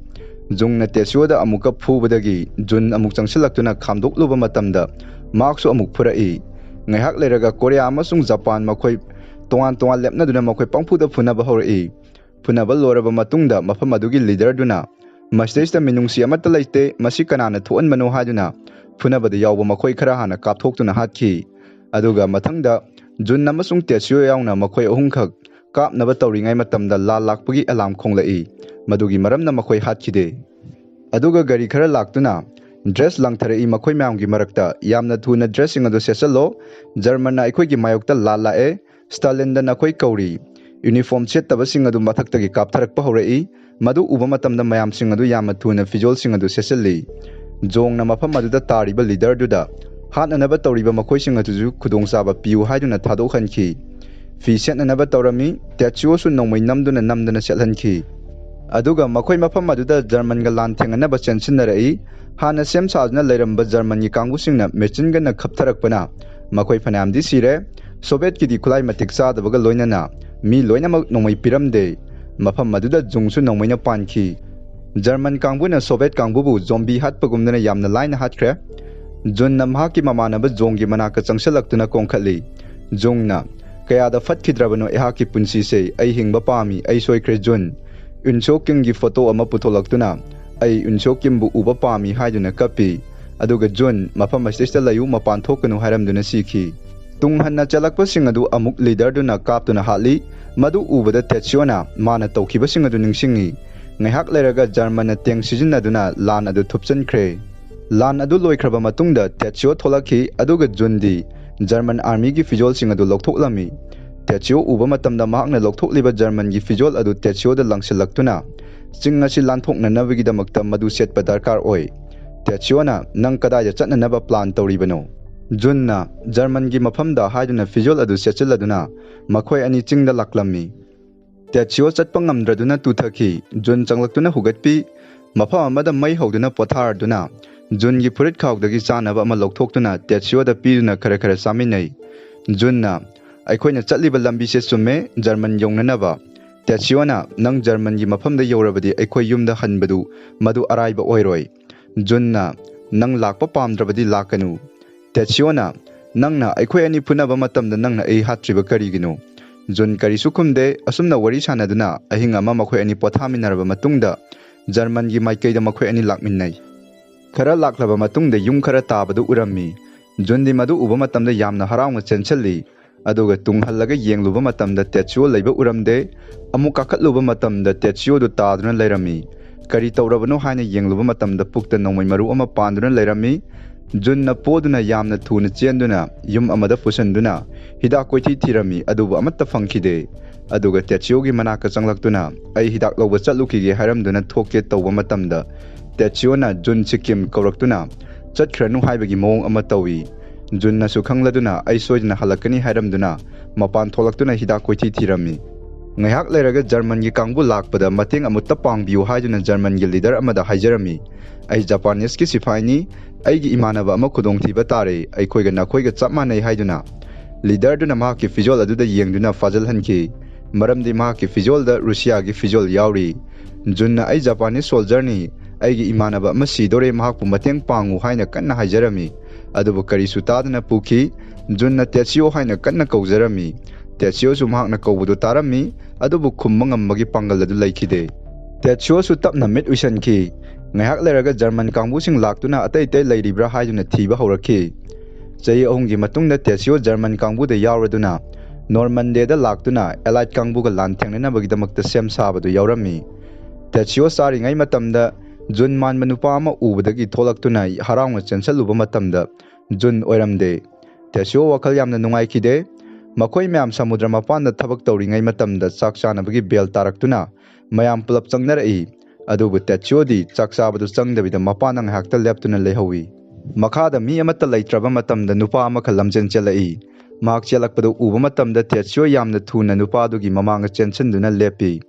ꯖꯨꯡꯅ ꯇꯦꯠꯁꯨꯑꯣꯗ ꯑꯃꯨꯛꯀ ꯐꯨꯕꯗꯒꯤ ꯖꯨꯟ ꯑꯃꯨꯛ ꯆꯪꯁꯤꯜꯂꯛꯇꯨꯅ ꯈꯥꯝꯗꯣꯛꯂꯨꯕ ꯃꯇꯝꯗ ꯃꯍꯥꯛꯁꯨ ꯑꯃꯨꯛ ꯐꯨꯔꯛꯏ꯫ ꯉꯥꯏꯍꯥꯛ ꯂꯩꯔꯒ ꯀꯣꯔꯤꯌꯥ ꯑꯃꯁꯨꯡ ꯖꯄꯥꯟ ꯃꯈꯣꯏ ꯇꯣꯉꯥꯟ ꯇꯣꯉꯥꯟ ꯂꯦꯞꯅꯗꯨꯅ ꯃꯈꯣꯏ ꯄꯪꯐꯨꯗ ꯐꯨꯅꯕ ꯍꯧꯔꯛꯏ꯫ ꯐꯨꯅꯕ ꯂꯣꯏꯔꯕ ꯃꯇꯨꯡꯗ ꯃꯐꯝ ꯑꯗꯨꯒꯤ ꯂꯤꯗꯔꯗꯨꯅ ꯃꯁꯤꯗꯩꯁꯤꯗ ꯃꯤꯅꯨꯡꯁꯤ ꯑꯃꯠꯇ ꯂꯩꯇꯦ, ꯃꯁꯤ ꯀꯅꯥꯅ ꯊꯣꯛꯍꯟꯕꯅꯣ ꯍꯥꯏꯗꯨꯅ ꯐꯨꯅꯕꯗ ꯌꯥꯎꯕ ꯃꯈꯣꯏ ꯈꯔ ꯍꯥꯟꯅ ꯀꯥꯞꯊꯣꯛꯇꯨꯅ ꯍꯥꯠꯈꯤ꯫ ꯑꯗꯨꯒ ꯃꯊꯪꯗ ꯖꯨꯟ ꯑꯃꯁꯨꯡ ꯇꯦꯠꯁꯨꯑꯣ ꯌꯥꯎꯅ ꯃꯈꯣꯏ ꯑꯍꯨꯝꯈꯛ ꯀꯥꯞꯅꯕ ꯇꯧꯔꯤꯉꯩ ꯃꯇꯝꯗ ꯂꯥꯟ ꯂꯥꯛꯄꯒꯤ ꯑꯦꯂꯥꯝ ꯈꯣꯡꯂꯛꯏ꯫ ꯃꯗꯨꯒꯤ ꯃꯔꯝꯅ ꯃꯈꯣꯏ ꯍꯥꯠꯈꯤꯗꯦ꯫ ꯑꯗꯨꯒ ꯒꯥꯔꯤ ꯈꯔ ꯂꯥꯛꯇꯨꯅ ꯗ꯭ꯔꯦꯁ ꯂꯪꯊꯔꯛꯏ ꯃꯈꯣꯏ ꯃꯌꯥꯝꯒꯤ ꯃꯔꯛꯇ꯫ ꯌꯥꯝꯅ ꯊꯨꯅ ꯗ꯭ꯔꯦꯁꯁꯤꯡ ꯑꯗꯨ ꯁꯦꯠꯆꯜꯂꯣ꯫ ꯖꯔꯃꯟꯅ ꯑꯩꯈꯣꯏꯒꯤ ꯃꯥꯌꯣꯛꯇ ꯂꯥꯟ ꯂꯥꯛꯑꯦ꯫ ꯁ꯭ꯇꯥꯂꯤꯟꯗ ꯅꯈꯣꯏ ꯀꯧꯔꯤ꯫ ꯌꯨꯅꯤꯐꯣꯔꯝ ꯁꯦꯠꯇꯕꯁꯤꯡ ꯑꯗꯨ ꯃꯊꯛꯇꯒꯤ ꯀꯥꯞꯊꯔꯛꯄ ꯍꯧꯔꯛꯏ꯫ ꯃꯗꯨ ꯎꯕ ꯃꯇꯝꯗ ꯃꯌꯥꯝꯁꯤꯡ ꯑꯗꯨ ꯌꯥꯝꯅ ꯊꯨꯅ ꯐꯤꯖꯣꯜꯁꯤꯡ ꯑꯗꯨ ꯁꯦꯠꯆꯜꯂꯤ꯫ ꯖꯣꯡꯅ ꯃꯐꯝ ꯑꯗꯨꯗ ꯇꯥꯔꯤꯕ ꯂꯤꯗꯔꯗꯨꯗ ꯍꯥꯠꯅꯅꯕ ꯇꯧꯔꯤꯕ ꯃꯈꯣꯏꯁꯤꯡ ꯑꯗꯨꯁꯨ ꯈꯨꯗꯣꯡꯆꯥꯕ ꯄꯤꯌꯨ ꯍꯥꯏꯗꯨꯅ ꯊꯥꯗꯣꯛꯍꯟꯈꯤ꯫ ꯐꯤ ꯁꯦꯠꯅꯅꯕ ꯇꯧꯔꯝꯃꯤ꯫ ꯇꯦꯠꯁꯨꯑꯣꯁꯨ ꯅꯣꯡꯃꯩ ꯅꯝꯗꯨꯅ ꯅꯝꯗꯅ ꯆꯠꯍꯟꯈꯤ꯫ ꯑꯗꯨꯒ ꯃꯈꯣꯏ ꯃꯐꯝ ꯑꯗꯨꯗ ꯖꯔꯃꯟꯒ ꯂꯥꯟ ꯊꯦꯡꯅꯅꯕ ꯆꯦꯟꯁꯤꯟꯅꯔꯛꯏ꯫ ꯍꯥꯟꯅ ꯁꯦꯝ ꯁꯥꯗꯨꯅ ꯂꯩꯔꯝꯕ ꯖꯔꯃꯟꯒꯤ ꯀꯥꯡꯕꯨꯁꯤꯡꯅ ꯃꯦꯆꯤꯟ ꯒꯟꯅ ꯈꯞꯊꯔꯛꯄꯅ ꯃꯈꯣꯏ ꯐꯅꯌꯥꯝꯗꯤ ꯁꯤꯔꯦ꯫ ꯁꯣꯚꯤꯌꯦꯠꯀꯤꯗꯤ ꯈꯨꯠꯂꯥꯏ ꯃꯇꯤꯛ ꯆꯥꯗꯕꯒ ꯂꯣꯏꯅꯅ ꯃꯤ ꯂꯣꯏꯅꯃꯛ ꯅꯣꯡꯃꯩ ꯄꯤꯔꯝꯗꯦ꯫ ꯃꯐꯝ ꯑꯗꯨꯗ ꯖꯨꯡꯁꯨ ꯅꯣꯡꯃꯩꯅ ꯄꯥꯟꯈꯤ꯫ ꯖꯔꯃꯟ ꯀꯥꯡꯕꯨꯅ ꯁꯣꯚꯤꯌꯦꯠ ꯀꯥꯡꯕꯨꯕꯨ ꯖꯣꯝꯕꯤ ꯍꯥꯠꯄꯒꯨꯝꯗꯅ ꯌꯥꯝꯅ ꯂꯥꯏꯅ ꯍꯥꯠꯈ꯭ꯔꯦ꯫ ꯖꯨꯟꯅ ꯃꯍꯥꯛꯀꯤ ꯃꯃꯥꯟꯅꯕ ꯖꯣꯡꯒꯤ ꯃꯅꯥꯛꯇ ꯆꯪꯁꯤꯜꯂꯛꯇꯨꯅ ꯀꯣꯡꯈꯠꯂꯤ꯫ ꯖꯨꯡꯅ, "ꯀꯌꯥꯗ ꯐꯠꯈꯤꯗ꯭ꯔꯕꯅꯣ ꯑꯩꯍꯥꯛꯀꯤ ꯄꯨꯟꯁꯤꯁꯦ꯫ ꯑꯩ ꯍꯤꯡꯕ ꯄꯥꯝꯃꯤ, ꯑꯩ ꯁꯣꯏꯈ꯭ꯔꯦ ꯖꯨꯟ꯫" ꯌꯨꯟꯁꯣ ꯀꯤꯝꯒꯤ ꯐꯣꯇꯣ ꯑꯃ ꯄꯨꯊꯣꯛꯂꯛꯇꯨꯅ, "ꯑꯩ ꯌꯨꯟꯁꯣ ꯀꯤꯝꯕꯨ ꯎꯕ ꯄꯥꯝꯃꯤ" ꯍꯥꯏꯗꯨꯅ ꯀꯞꯄꯤ꯫ ꯑꯗꯨꯒ ꯖꯨꯟ, "ꯃꯐꯝ ꯑꯁꯤꯗ ꯂꯩꯌꯨ, ꯃꯄꯥꯟ ꯊꯣꯛꯀꯅꯨ" ꯍꯥꯏꯔꯝꯗꯨꯅ ꯁꯤꯈꯤ꯫ ꯇꯨꯡ ꯍꯟꯅ ꯆꯠꯂꯛꯄꯁꯤꯡ ꯑꯗꯨ ꯑꯃꯨꯛ ꯂꯤꯗꯔꯗꯨꯅ ꯀꯥꯞꯇꯨꯅ ꯍꯥꯠꯂꯤ꯫ ꯃꯗꯨ ꯎꯕꯗ ꯇꯦꯠꯁꯤꯌꯣꯅ ꯃꯥꯅ ꯇꯧꯈꯤꯕꯁꯤꯡ ꯑꯗꯨ ꯅꯤꯡꯁꯤꯡꯉꯤ꯫ ꯉꯥꯏꯍꯥꯛ ꯂꯩꯔꯒ ꯖꯔꯃꯟꯅ ꯇꯦꯡ ꯁꯤꯖꯤꯟꯅꯗꯨꯅ ꯂꯥꯟ ꯑꯗꯨ ꯊꯨꯞꯆꯤꯟꯈ꯭ꯔꯦ꯫ ꯂꯥꯟ ꯑꯗꯨ ꯂꯣꯏꯈ꯭ꯔꯕ ꯃꯇꯨꯡꯗ ꯇꯦꯠꯁꯤꯌꯣ ꯊꯣꯛꯂꯛꯈꯤ, ꯑꯗꯨꯒ ꯖꯨꯟꯗꯤ ꯖꯔꯃꯟ ꯑꯥꯔꯃꯤꯒꯤ ꯐꯤꯖꯣꯜꯁꯤꯡ ꯑꯗꯨ ꯂꯧꯊꯣꯛꯂꯝꯃꯤ꯫ ꯇꯦꯠꯁꯤꯌꯣ ꯎꯕ ꯃꯇꯝꯗ ꯃꯍꯥꯛꯅ ꯂꯧꯊꯣꯛꯂꯤꯕ ꯖꯔꯃꯟꯒꯤ ꯐꯤꯖꯣꯜ ꯑꯗꯨ ꯇꯦꯠꯁꯤꯌꯣꯗ ꯂꯪꯁꯤꯜꯂꯛꯇꯨꯅ, "ꯆꯤꯡ ꯑꯁꯤ ꯂꯥꯟꯊꯣꯛꯅꯅꯕꯒꯤꯗꯃꯛꯇ ꯃꯗꯨ ꯁꯦꯠꯄ ꯗꯔꯀꯥꯔ ꯑꯣꯏ꯫ ꯇꯦꯠꯁꯤꯌꯣꯅ ꯅꯪ ꯀꯗꯥꯏꯗ ꯆꯠꯅꯅꯕ ꯄ꯭ꯂꯥꯟ ꯇꯧꯔꯤꯕꯅꯣ?" ꯖꯨꯟꯅ ꯖꯔꯃꯟꯒꯤ ꯃꯐꯝꯗ ꯍꯥꯏꯗꯨꯅ ꯐꯤꯖꯣꯜ ꯑꯗꯨ ꯁꯦꯠꯆꯤꯜꯂꯗꯨꯅ ꯃꯈꯣꯏ ꯑꯅꯤ ꯆꯤꯡꯗ ꯂꯥꯛꯂꯝꯃꯤ꯫ ꯇꯦꯠꯁꯤꯌꯣ ꯆꯠꯄ ꯉꯝꯗ꯭ꯔꯗꯨꯅ ꯇꯨꯊꯈꯤ꯫ ꯖꯨꯟ ꯆꯪꯂꯛꯇꯨꯅ ꯍꯨꯒꯠꯄꯤ꯫ ꯃꯐꯝ ꯑꯃꯗ ꯃꯩ ꯍꯧꯗꯨꯅ ꯄꯣꯊꯥꯔꯗꯨꯅ ꯖꯨꯟꯒꯤ ꯐꯨꯔꯤꯠ ꯈꯥꯎꯗꯒꯤ ꯆꯥꯅꯕ ꯑꯃ ꯂꯧꯊꯣꯛꯇꯨꯅ ꯇꯦꯠꯁꯤꯌꯣꯗ ꯄꯤꯗꯨꯅ ꯈꯔ ꯈꯔ ꯆꯥꯃꯤꯟꯅꯩ꯫ ꯖꯨꯟꯅ, "ꯑꯩꯈꯣꯏꯅ ꯆꯠꯂꯤꯕ ꯂꯝꯕꯤꯁꯦ ꯆꯨꯝꯃꯦ, ꯖꯔꯃꯟ ꯌꯧꯅꯅꯕ꯫" ꯇꯦꯠꯁꯤꯌꯣꯅ, "ꯅꯪ ꯖꯔꯃꯟꯒꯤ ꯃꯐꯝꯗ ꯌꯧꯔꯕꯗꯤ ꯑꯩꯈꯣꯏ ꯌꯨꯝꯗ ꯍꯟꯕꯗꯨ ꯃꯗꯨ ꯑꯔꯥꯏꯕ ꯑꯣꯏꯔꯣꯏ꯫" ꯖꯨꯟꯅ, "ꯅꯪ ꯂꯥꯛꯄ ꯄꯥꯝꯗ꯭ꯔꯕꯗꯤ ꯂꯥꯛꯀꯅꯨ꯫" ꯇꯦꯠꯁꯤꯌꯣꯅ, "ꯅꯪꯅ ꯑꯩꯈꯣꯏ ꯑꯅꯤ ꯐꯨꯅꯕ ꯃꯇꯝꯗ ꯅꯪꯅ ꯑꯩ ꯍꯥꯠꯇ꯭ꯔꯤꯕ ꯀꯔꯤꯒꯤꯅꯣ?" ꯖꯨꯟ ꯀꯔꯤꯁꯨ ꯈꯨꯝꯗꯦ꯫ ꯑꯁꯨꯝꯅ ꯋꯥꯔꯤ ꯁꯥꯟꯅꯗꯨꯅ ꯑꯍꯤꯡ ꯑꯃ ꯃꯈꯣꯏ ꯑꯅꯤ ꯄꯣꯊꯥꯃꯤꯟꯅꯔꯕ ꯃꯇꯨꯡꯗ ꯖꯔꯃꯟꯒꯤ ꯃꯥꯏꯀꯩꯗ ꯃꯈꯣꯏ ꯑꯅꯤ ꯂꯥꯛꯃꯤꯟꯅꯩ꯫ ꯈꯔ ꯂꯥꯛꯂꯕ ꯃꯇꯨꯡꯗ ꯌꯨꯝ ꯈꯔ ꯇꯥꯕꯗꯨ ꯎꯔꯝꯃꯤ꯫ ꯖꯨꯟꯗꯤ ꯃꯗꯨ ꯎꯕ ꯃꯇꯝꯗ ꯌꯥꯝꯅ ꯍꯔꯥꯎꯅ ꯆꯦꯟꯁꯤꯜꯂꯤ꯫ ꯑꯗꯨꯒ ꯇꯨꯡ ꯍꯜꯂꯒ ꯌꯦꯡꯂꯨꯕ ꯃꯇꯝꯗ ꯇꯦꯠꯁꯤꯌꯣ ꯂꯩꯕ ꯎꯔꯝꯗꯦ꯫ ꯑꯃꯨꯛ ꯀꯥꯈꯠꯂꯨꯕ ꯃꯇꯝꯗ ꯇꯦꯠꯁꯤꯌꯣꯗꯨ ꯇꯥꯗꯨꯅ ꯂꯩꯔꯝꯃꯤ꯫ ꯀꯔꯤ ꯇꯧꯔꯕꯅꯣ ꯍꯥꯏꯅ ꯌꯦꯡꯂꯨꯕ ꯃꯇꯝꯗ ꯄꯨꯛꯇ ꯅꯣꯡꯃꯩ ꯃꯔꯨ ꯑꯃ ꯄꯥꯟꯗꯨꯅ ꯂꯩꯔꯝꯃꯤ꯫ ꯖꯨꯟꯅ ꯄꯣꯗꯨꯅ ꯌꯥꯝꯅ ꯊꯨꯅ ꯆꯦꯟꯗꯨꯅ ꯌꯨꯝ ꯑꯃꯗ ꯄꯨꯁꯤꯟꯗꯨꯅ ꯍꯤꯗꯥꯛ ꯀꯣꯏꯊꯤ ꯊꯤꯔꯝꯃꯤ, ꯑꯗꯨꯕꯨ ꯑꯃꯠꯇ ꯐꯪꯈꯤꯗꯦ꯫ ꯑꯗꯨꯒ ꯇꯦꯠꯁꯤꯌꯣꯒꯤ ꯃꯅꯥꯛꯇ ꯆꯪꯂꯛꯇꯨꯅ, "ꯑꯩ ꯍꯤꯗꯥꯛ ꯂꯧꯕ ꯆꯠꯂꯨꯈꯤꯒꯦ" ꯍꯥꯏꯔꯝꯗꯨꯅ ꯊꯣꯛꯀꯦ ꯇꯧꯕ ꯃꯇꯝꯗ, ꯇꯦꯠꯁꯤꯌꯣꯅ ꯖꯨꯟ ꯁꯤꯀꯤꯝ ꯀꯧꯔꯛꯇꯨꯅ, "ꯆꯠꯈ꯭ꯔꯅꯨ" ꯍꯥꯏꯕꯒꯤ ꯃꯑꯣꯡ ꯑꯃ ꯇꯧꯏ꯫ ꯖꯨꯟꯅꯁꯨ ꯈꯪꯂꯗꯨꯅ, "ꯑꯩ ꯁꯣꯏꯗꯅ ꯍꯜꯂꯛꯀꯅꯤ" ꯍꯥꯏꯔꯝꯗꯨꯅ ꯃꯄꯥꯟ ꯊꯣꯛꯂꯛꯇꯨꯅ ꯍꯤꯗꯥꯛ ꯀꯣꯏꯊꯤ ꯊꯤꯔꯝꯃꯤ꯫ ꯉꯥꯏꯍꯥꯛ ꯂꯩꯔꯒ ꯖꯔꯃꯟꯒꯤ ꯀꯥꯡꯕꯨ ꯂꯥꯛꯄꯗ ꯃꯇꯦꯡ ꯑꯃꯨꯛꯇ ꯄꯥꯡꯕꯤꯌꯨ ꯍꯥꯏꯗꯨꯅ ꯖꯔꯃꯟꯒꯤ ꯂꯤꯗꯔ ꯑꯃꯗ ꯍꯥꯏꯖꯔꯝꯃꯤ, "ꯑꯩ ꯖꯄꯥꯅꯤꯁꯀꯤ ꯁꯤꯐꯥꯏꯅꯤ, ꯑꯩꯒꯤ ꯏꯃꯥꯟꯅꯕ ꯑꯃ ꯈꯨꯗꯣꯡꯊꯤꯕ ꯇꯥꯔꯦ, ꯑꯩꯈꯣꯏꯒ ꯅꯈꯣꯏꯒ ꯆꯞ ꯃꯥꯟꯅꯩ" ꯍꯥꯏꯗꯨꯅ ꯂꯤꯗꯔꯗꯨꯅ ꯃꯍꯥꯛꯀꯤ ꯐꯤꯖꯣꯜ ꯑꯗꯨꯗ ꯌꯦꯡꯗꯨꯅ ꯐꯥꯖꯤꯜꯍꯟꯈꯤ꯫ ꯃꯔꯝꯗꯤ ꯃꯍꯥꯛꯀꯤ ꯐꯤꯖꯣꯜꯗ ꯔꯨꯁꯤꯌꯥꯒꯤ ꯐꯤꯖꯣꯜ ꯌꯥꯎꯔꯤ꯫ ꯖꯨꯟꯅ, "ꯑꯩ ꯖꯄꯥꯅꯤꯁ ꯁꯣꯜꯖꯔꯅꯤ, ꯑꯩꯒꯤ ꯏꯃꯥꯟꯅꯕ ꯑꯃ ꯁꯤꯗꯣꯔꯦ, ꯃꯍꯥꯛꯄꯨ ꯃꯇꯦꯡ ꯄꯥꯡꯉꯨ" ꯍꯥꯏꯅ ꯀꯟꯅ ꯍꯥꯏꯖꯔꯝꯃꯤ꯫ ꯑꯗꯨꯕꯨ ꯀꯔꯤꯁꯨ ꯇꯥꯗꯅ ꯄꯨꯈꯤ꯫ ꯖꯨꯟꯅ ꯇꯦꯠꯁꯤꯌꯣ ꯍꯥꯏꯅ ꯀꯟꯅ ꯀꯧꯖꯔꯝꯃꯤ꯫ ꯇꯦꯠꯁꯤꯌꯣꯁꯨ ꯃꯍꯥꯛꯅ ꯀꯧꯕꯗꯨ ꯇꯥꯔꯝꯃꯤ, ꯑꯗꯨꯕꯨ ꯈꯨꯝꯕ ꯉꯝꯕꯒꯤ ꯄꯥꯡꯒꯜ ꯑꯗꯨ ꯂꯩꯈꯤꯗꯦ꯫ ꯇꯦꯠꯁꯤꯌꯣꯁꯨ ꯇꯞꯅ ꯃꯤꯠ ꯎꯏꯁꯟꯈꯤ꯫ ꯉꯥꯏꯍꯥꯛ ꯂꯩꯔꯒ ꯖꯔꯃꯟ ꯀꯥꯡꯕꯨꯁꯤꯡ ꯂꯥꯛꯇꯨꯅ ꯑꯇꯩ ꯑꯇꯩ ꯂꯩꯔꯤꯕ꯭ꯔꯥ ꯍꯥꯏꯗꯨꯅ ꯊꯤꯕ ꯍꯧꯔꯛꯈꯤ꯫ ꯆꯍꯤ ꯑꯍꯨꯝꯒꯤ ꯃꯇꯨꯡꯗ ꯇꯦꯠꯁꯤꯌꯣ ꯖꯔꯃꯟ ꯀꯥꯡꯕꯨꯗ ꯌꯥꯎꯔꯗꯨꯅ ꯅꯣꯔꯃꯟꯗꯦꯗ ꯂꯥꯛꯇꯨꯅ ꯑꯦꯂꯥꯏꯠ ꯀꯥꯡꯕꯨꯒ ꯂꯥꯟ ꯊꯦꯡꯅꯅꯕꯒꯤꯗꯃꯛꯇ ꯁꯦꯝ ꯁꯥꯕꯗꯨ ꯌꯥꯎꯔꯝꯃꯤ꯫ ꯇꯦꯠꯁꯤꯌꯣ ꯆꯥꯔꯤꯉꯩ ꯃꯇꯝꯗ ꯖꯨꯟ ꯃꯥꯟꯕ ꯅꯨꯄꯥ ꯑꯃ ꯎꯕꯗꯒꯤ ꯊꯣꯛꯂꯛꯇꯨꯅ ꯍꯔꯥꯎꯅ ꯆꯦꯟꯁꯜꯂꯨꯕ ꯃꯇꯝꯗ ꯖꯨꯟ ꯑꯣꯏꯔꯝꯗꯦ꯫ ꯇꯦꯠꯁꯤꯌꯣ ꯋꯥꯈꯜ ꯌꯥꯝꯅ ꯅꯨꯡꯉꯥꯏꯈꯤꯗꯦ꯫ ꯃꯈꯣꯏ ꯃꯌꯥꯝ ꯁꯃꯨꯗ꯭ꯔ ꯃꯄꯥꯟꯗ ꯊꯕꯛ ꯇꯧꯔꯤꯉꯩ ꯃꯇꯝꯗ ꯆꯥꯛ ꯆꯥꯅꯕꯒꯤ ꯕꯦꯜ ꯇꯥꯔꯛꯇꯨꯅ ꯃꯌꯥꯝ ꯄꯨꯂꯞ ꯆꯪꯅꯔꯛꯏ꯫ ꯑꯗꯨꯕꯨ ꯇꯦꯠꯁꯤꯌꯣꯗꯤ ꯆꯥꯛ ꯆꯥꯕꯗꯨ ꯆꯪꯗꯕꯤꯗ ꯃꯄꯥꯟꯗ ꯉꯥꯏꯍꯥꯛꯇ ꯂꯦꯞꯇꯨꯅ ꯂꯩꯍꯧꯏ꯫ ꯃꯈꯥꯗ ꯃꯤ ꯑꯃꯠꯇ ꯂꯩꯇ꯭ꯔꯕ ꯃꯇꯝꯗ ꯅꯨꯄꯥ ꯑꯃꯈꯛ ꯂꯝꯖꯦꯟ ꯆꯦꯜꯂꯛꯏ꯫ ꯃꯍꯥꯛ ꯆꯦꯜꯂꯛꯄꯗꯨ ꯎꯕ ꯃꯇꯝꯗ ꯇꯦꯠꯁꯤꯌꯣ ꯌꯥꯝꯅ ꯊꯨꯅ ꯅꯨꯄꯥꯗꯨꯒꯤ ꯃꯃꯥꯡꯗ ꯆꯦꯟꯁꯤꯟꯗꯨꯅ ꯂꯦꯞꯄꯤ꯫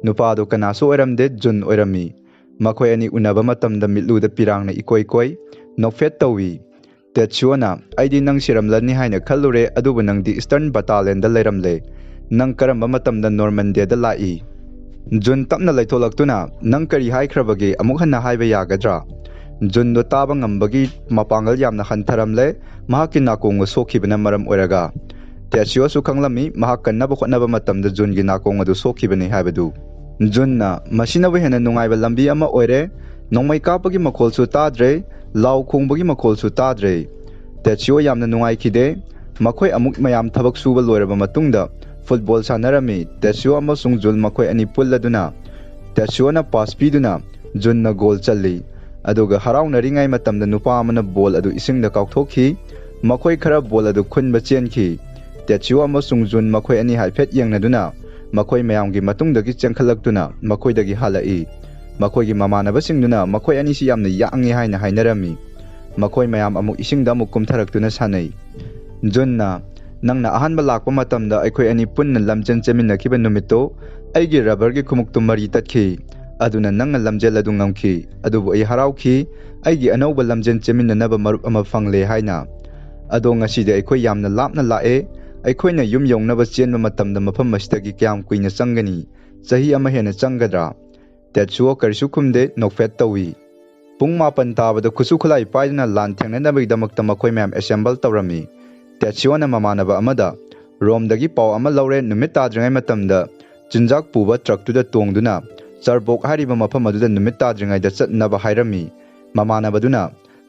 ꯅꯨꯄꯥꯗꯨ ꯀꯅꯥꯁꯨ ꯑꯣꯏꯔꯝꯗꯦ, ꯖꯨꯟ ꯑꯣꯏꯔꯝꯃꯤ꯫ ꯃꯈꯣꯏ ꯑꯅꯤ ꯎꯅꯕ ꯃꯇꯝꯗ ꯃꯤꯠꯂꯨꯗ ꯄꯤꯔꯥꯡꯅ ꯏꯀꯣꯏ ꯀꯣꯏ, ꯅꯣꯛꯐꯦꯠ ꯇꯧꯏ꯫ ꯇꯦꯠꯁꯤꯌꯣꯅ, "ꯑꯩꯗꯤ ꯅꯪ ꯁꯤꯔꯝꯂꯅꯤ ꯍꯥꯏꯅ ꯈꯜꯂꯨꯔꯦ, ꯑꯗꯨꯕꯨ ꯅꯪꯗꯤ ꯏꯁꯇꯔꯟ ꯕꯇꯥꯂꯦꯟꯗ ꯂꯩꯔꯝꯂꯦ꯫ ꯅꯪ ꯀꯔꯝꯕ ꯃꯇꯝꯗ ꯅꯣꯔꯃꯟꯗꯦꯗ ꯂꯥꯛꯏ?" ꯖꯨꯟ ꯇꯞꯅ ꯂꯩꯊꯣꯛꯂꯛꯇꯨꯅ, "ꯅꯪ ꯀꯔꯤ ꯍꯥꯏꯈ꯭ꯔꯕꯒꯦ? ꯑꯃꯨꯛ ꯍꯟꯅ ꯍꯥꯏꯕ ꯌꯥꯒꯗ꯭ꯔꯥ?" ꯖꯨꯟꯗꯣ ꯇꯥꯕ ꯉꯝꯕꯒꯤ ꯃꯄꯥꯡꯒꯜ ꯌꯥꯝꯅ ꯍꯟꯊꯔꯝꯂꯦ꯫ ꯃꯍꯥꯛꯀꯤ ꯅꯥꯀꯣꯡꯕ ꯁꯣꯛꯈꯤꯕꯅ ꯃꯔꯝ ꯑꯣꯏꯔꯒ꯫ ꯇꯦꯠꯁꯤꯌꯣꯁꯨ ꯈꯪꯂꯝꯃꯤ ꯃꯍꯥꯛ ꯀꯟꯅꯕ ꯍꯣꯠꯅꯕ ꯃꯇꯝꯗ ꯖꯨꯟꯒꯤ ꯅꯥꯀꯣꯡ ꯑꯗꯨ ꯁꯣꯛꯈꯤꯕꯅꯤ ꯍꯥꯏꯕꯗꯨ꯫ ꯖꯨꯟꯅ, "ꯃꯁꯤꯅꯕꯨ ꯍꯦꯟꯅ ꯅꯨꯡꯉꯥꯏꯕ ꯂꯝꯕꯤ ꯑꯃ ꯑꯣꯏꯔꯦ꯫ ꯅꯣꯡꯃꯩ ꯀꯥꯞꯄꯒꯤ ꯃꯈꯣꯜꯁꯨ ꯇꯥꯗ꯭ꯔꯦ, ꯂꯥꯎ ꯈꯣꯡꯕꯒꯤ ꯃꯈꯣꯜꯁꯨ ꯇꯥꯗ꯭ꯔꯦ꯫" ꯇꯦꯠꯁꯤꯌꯣ ꯌꯥꯝꯅ ꯅꯨꯡꯉꯥꯏꯈꯤꯗꯦ꯫ ꯃꯈꯣꯏ ꯑꯃꯨꯛ ꯃꯌꯥꯝ ꯊꯕꯛ ꯁꯨꯕ ꯂꯣꯏꯔꯕ ꯃꯇꯨꯡꯗ ꯐꯨꯠꯕꯣꯜ ꯁꯥꯟꯅꯔꯝꯃꯤ꯫ ꯇꯦꯠꯁꯤꯌꯣ ꯑꯃꯁꯨꯡ ꯖꯨꯟ ꯃꯈꯣꯏ ꯑꯅꯤ ꯄꯨꯜꯂꯗꯨꯅ ꯇꯦꯠꯁꯤꯌꯣꯅ ꯄꯥꯁ ꯄꯤꯗꯨꯅ ꯖꯨꯟꯅ ꯒꯣꯜ ꯆꯜꯂꯤ꯫ ꯑꯗꯨꯒ ꯍꯔꯥꯎꯅꯔꯤꯉꯩ ꯃꯇꯝꯗ ꯅꯨꯄꯥ ꯑꯃꯅ ꯕꯣꯜ ꯑꯗꯨ ꯏꯁꯤꯡꯗ ꯀꯥꯎꯊꯣꯛꯈꯤ꯫ ꯃꯈꯣꯏ ꯈꯔ ꯕꯣꯜ ꯑꯗꯨ ꯈꯨꯟꯕ ꯆꯦꯟꯈꯤ꯫ ꯇꯦꯠꯁꯤꯌꯣ ꯑꯃꯁꯨꯡ ꯖꯨꯟ ꯃꯈꯣꯏ ꯑꯅꯤ ꯍꯥꯏꯐꯦꯠ ꯌꯦꯡꯅꯗꯨꯅ ꯃꯈꯣꯏ ꯃꯌꯥꯝꯒꯤ ꯃꯇꯨꯡꯗꯒꯤ ꯆꯦꯟꯈꯠꯂꯛꯇꯨꯅ ꯃꯈꯣꯏꯗꯒꯤ ꯍꯥꯜꯂꯛꯏ꯫ ꯃꯈꯣꯏꯒꯤ ꯃꯃꯥꯟꯅꯕꯁꯤꯡꯗꯨꯅ ꯃꯈꯣꯏ ꯑꯅꯤꯁꯤ ꯌꯥꯝꯅ ꯌꯥꯡꯉꯤ ꯍꯥꯏꯅ ꯍꯥꯏꯅꯔꯝꯃꯤ꯫ ꯃꯈꯣꯏ ꯃꯌꯥꯝ ꯑꯃꯨꯛ ꯏꯁꯤꯡꯗ ꯑꯃꯨꯛ ꯀꯨꯝꯊꯔꯛꯇꯨꯅ ꯁꯥꯟꯅꯩ꯫ ꯖꯨꯟꯅ, "ꯅꯪꯅ ꯑꯍꯥꯟꯕ ꯂꯥꯛꯄ ꯃꯇꯝꯗ ꯑꯩꯈꯣꯏ ꯑꯅꯤ ꯄꯨꯟꯅ ꯂꯝꯖꯦꯟ ꯆꯦꯟꯃꯤꯟꯅꯈꯤꯕ ꯅꯨꯃꯤꯠꯇꯨ ꯑꯩꯒꯤ ꯔꯕꯔꯒꯤ ꯈꯣꯡꯎꯞꯇꯨ ꯃꯔꯤ ꯇꯠꯈꯤ꯫ ꯑꯗꯨꯅ ꯅꯪꯅ ꯂꯝꯖꯦꯜ ꯑꯗꯨ ꯉꯝꯈꯤ꯫ ꯑꯗꯨꯕꯨ ꯑꯩ ꯍꯔꯥꯎꯈꯤ꯫ ꯑꯩꯒꯤ ꯑꯅꯧꯕ ꯂꯝꯖꯦꯟ ꯆꯦꯟꯃꯤꯟꯅꯅꯕ ꯃꯔꯨꯞ ꯑꯃ ꯐꯪꯂꯦ" ꯍꯥꯏꯅ꯫ "ꯑꯗꯣ ꯉꯁꯤꯗꯤ ꯑꯩꯈꯣꯏ ꯌꯥꯝꯅ ꯂꯥꯞꯅ ꯂꯥꯛꯑꯦ꯫ ꯑꯩꯈꯣꯏꯅ ꯌꯨꯝ ꯌꯧꯅꯕ ꯆꯦꯟꯕ ꯃꯇꯝꯗ ꯃꯐꯝ ꯑꯁꯤꯗꯒꯤ ꯀꯌꯥꯝ ꯀꯨꯏꯅ ꯆꯪꯒꯅꯤ? ꯆꯍꯤ ꯑꯃ ꯍꯦꯟꯅ ꯆꯪꯒꯗ꯭ꯔꯥ?" ꯇꯦꯠꯁꯤꯌꯣ ꯀꯔꯤꯁꯨ ꯈꯨꯝꯗꯦ, ꯅꯣꯛꯐꯦꯠ ꯇꯧꯏ꯫ ꯄꯨꯡ ꯃꯥꯄꯟ ꯇꯥꯕꯗ ꯈꯨꯠꯁꯨ ꯈꯨꯠꯂꯥꯏ ꯄꯥꯏꯗꯨꯅ ꯂꯥꯟ ꯊꯦꯡꯅꯅꯕꯒꯤꯗꯃꯛꯇ ꯃꯈꯣꯏ ꯃꯌꯥꯝ ꯑꯦꯁꯦꯝꯕꯜ ꯇꯧꯔꯝꯃꯤ꯫ ꯇꯦꯠꯁꯤꯌꯣꯅ ꯃꯃꯥꯟꯅꯕ ꯑꯃꯗ, ꯔꯣꯝꯗꯒꯤ ꯄꯥꯎ ꯑꯃ ꯂꯧꯔꯦ꯫ ꯅꯨꯃꯤꯠ ꯇꯥꯗ꯭ꯔꯤꯉꯩ ꯃꯇꯝꯗ ꯆꯤꯟꯖꯥꯛ ꯄꯨꯕ ꯇ꯭ꯔꯛꯇꯨꯗ ꯇꯣꯡꯗꯨꯅ ꯆꯔꯕꯣꯛ ꯍꯥꯏꯔꯤꯕ ꯃꯐꯝ ꯑꯗꯨꯗ ꯅꯨꯃꯤꯠ ꯇꯥꯗ꯭ꯔꯤꯉꯩꯗ ꯆꯠꯅꯕ ꯍꯥꯏꯔꯝꯃꯤ꯫ ꯃꯃꯥꯟꯅꯕꯗꯨꯅ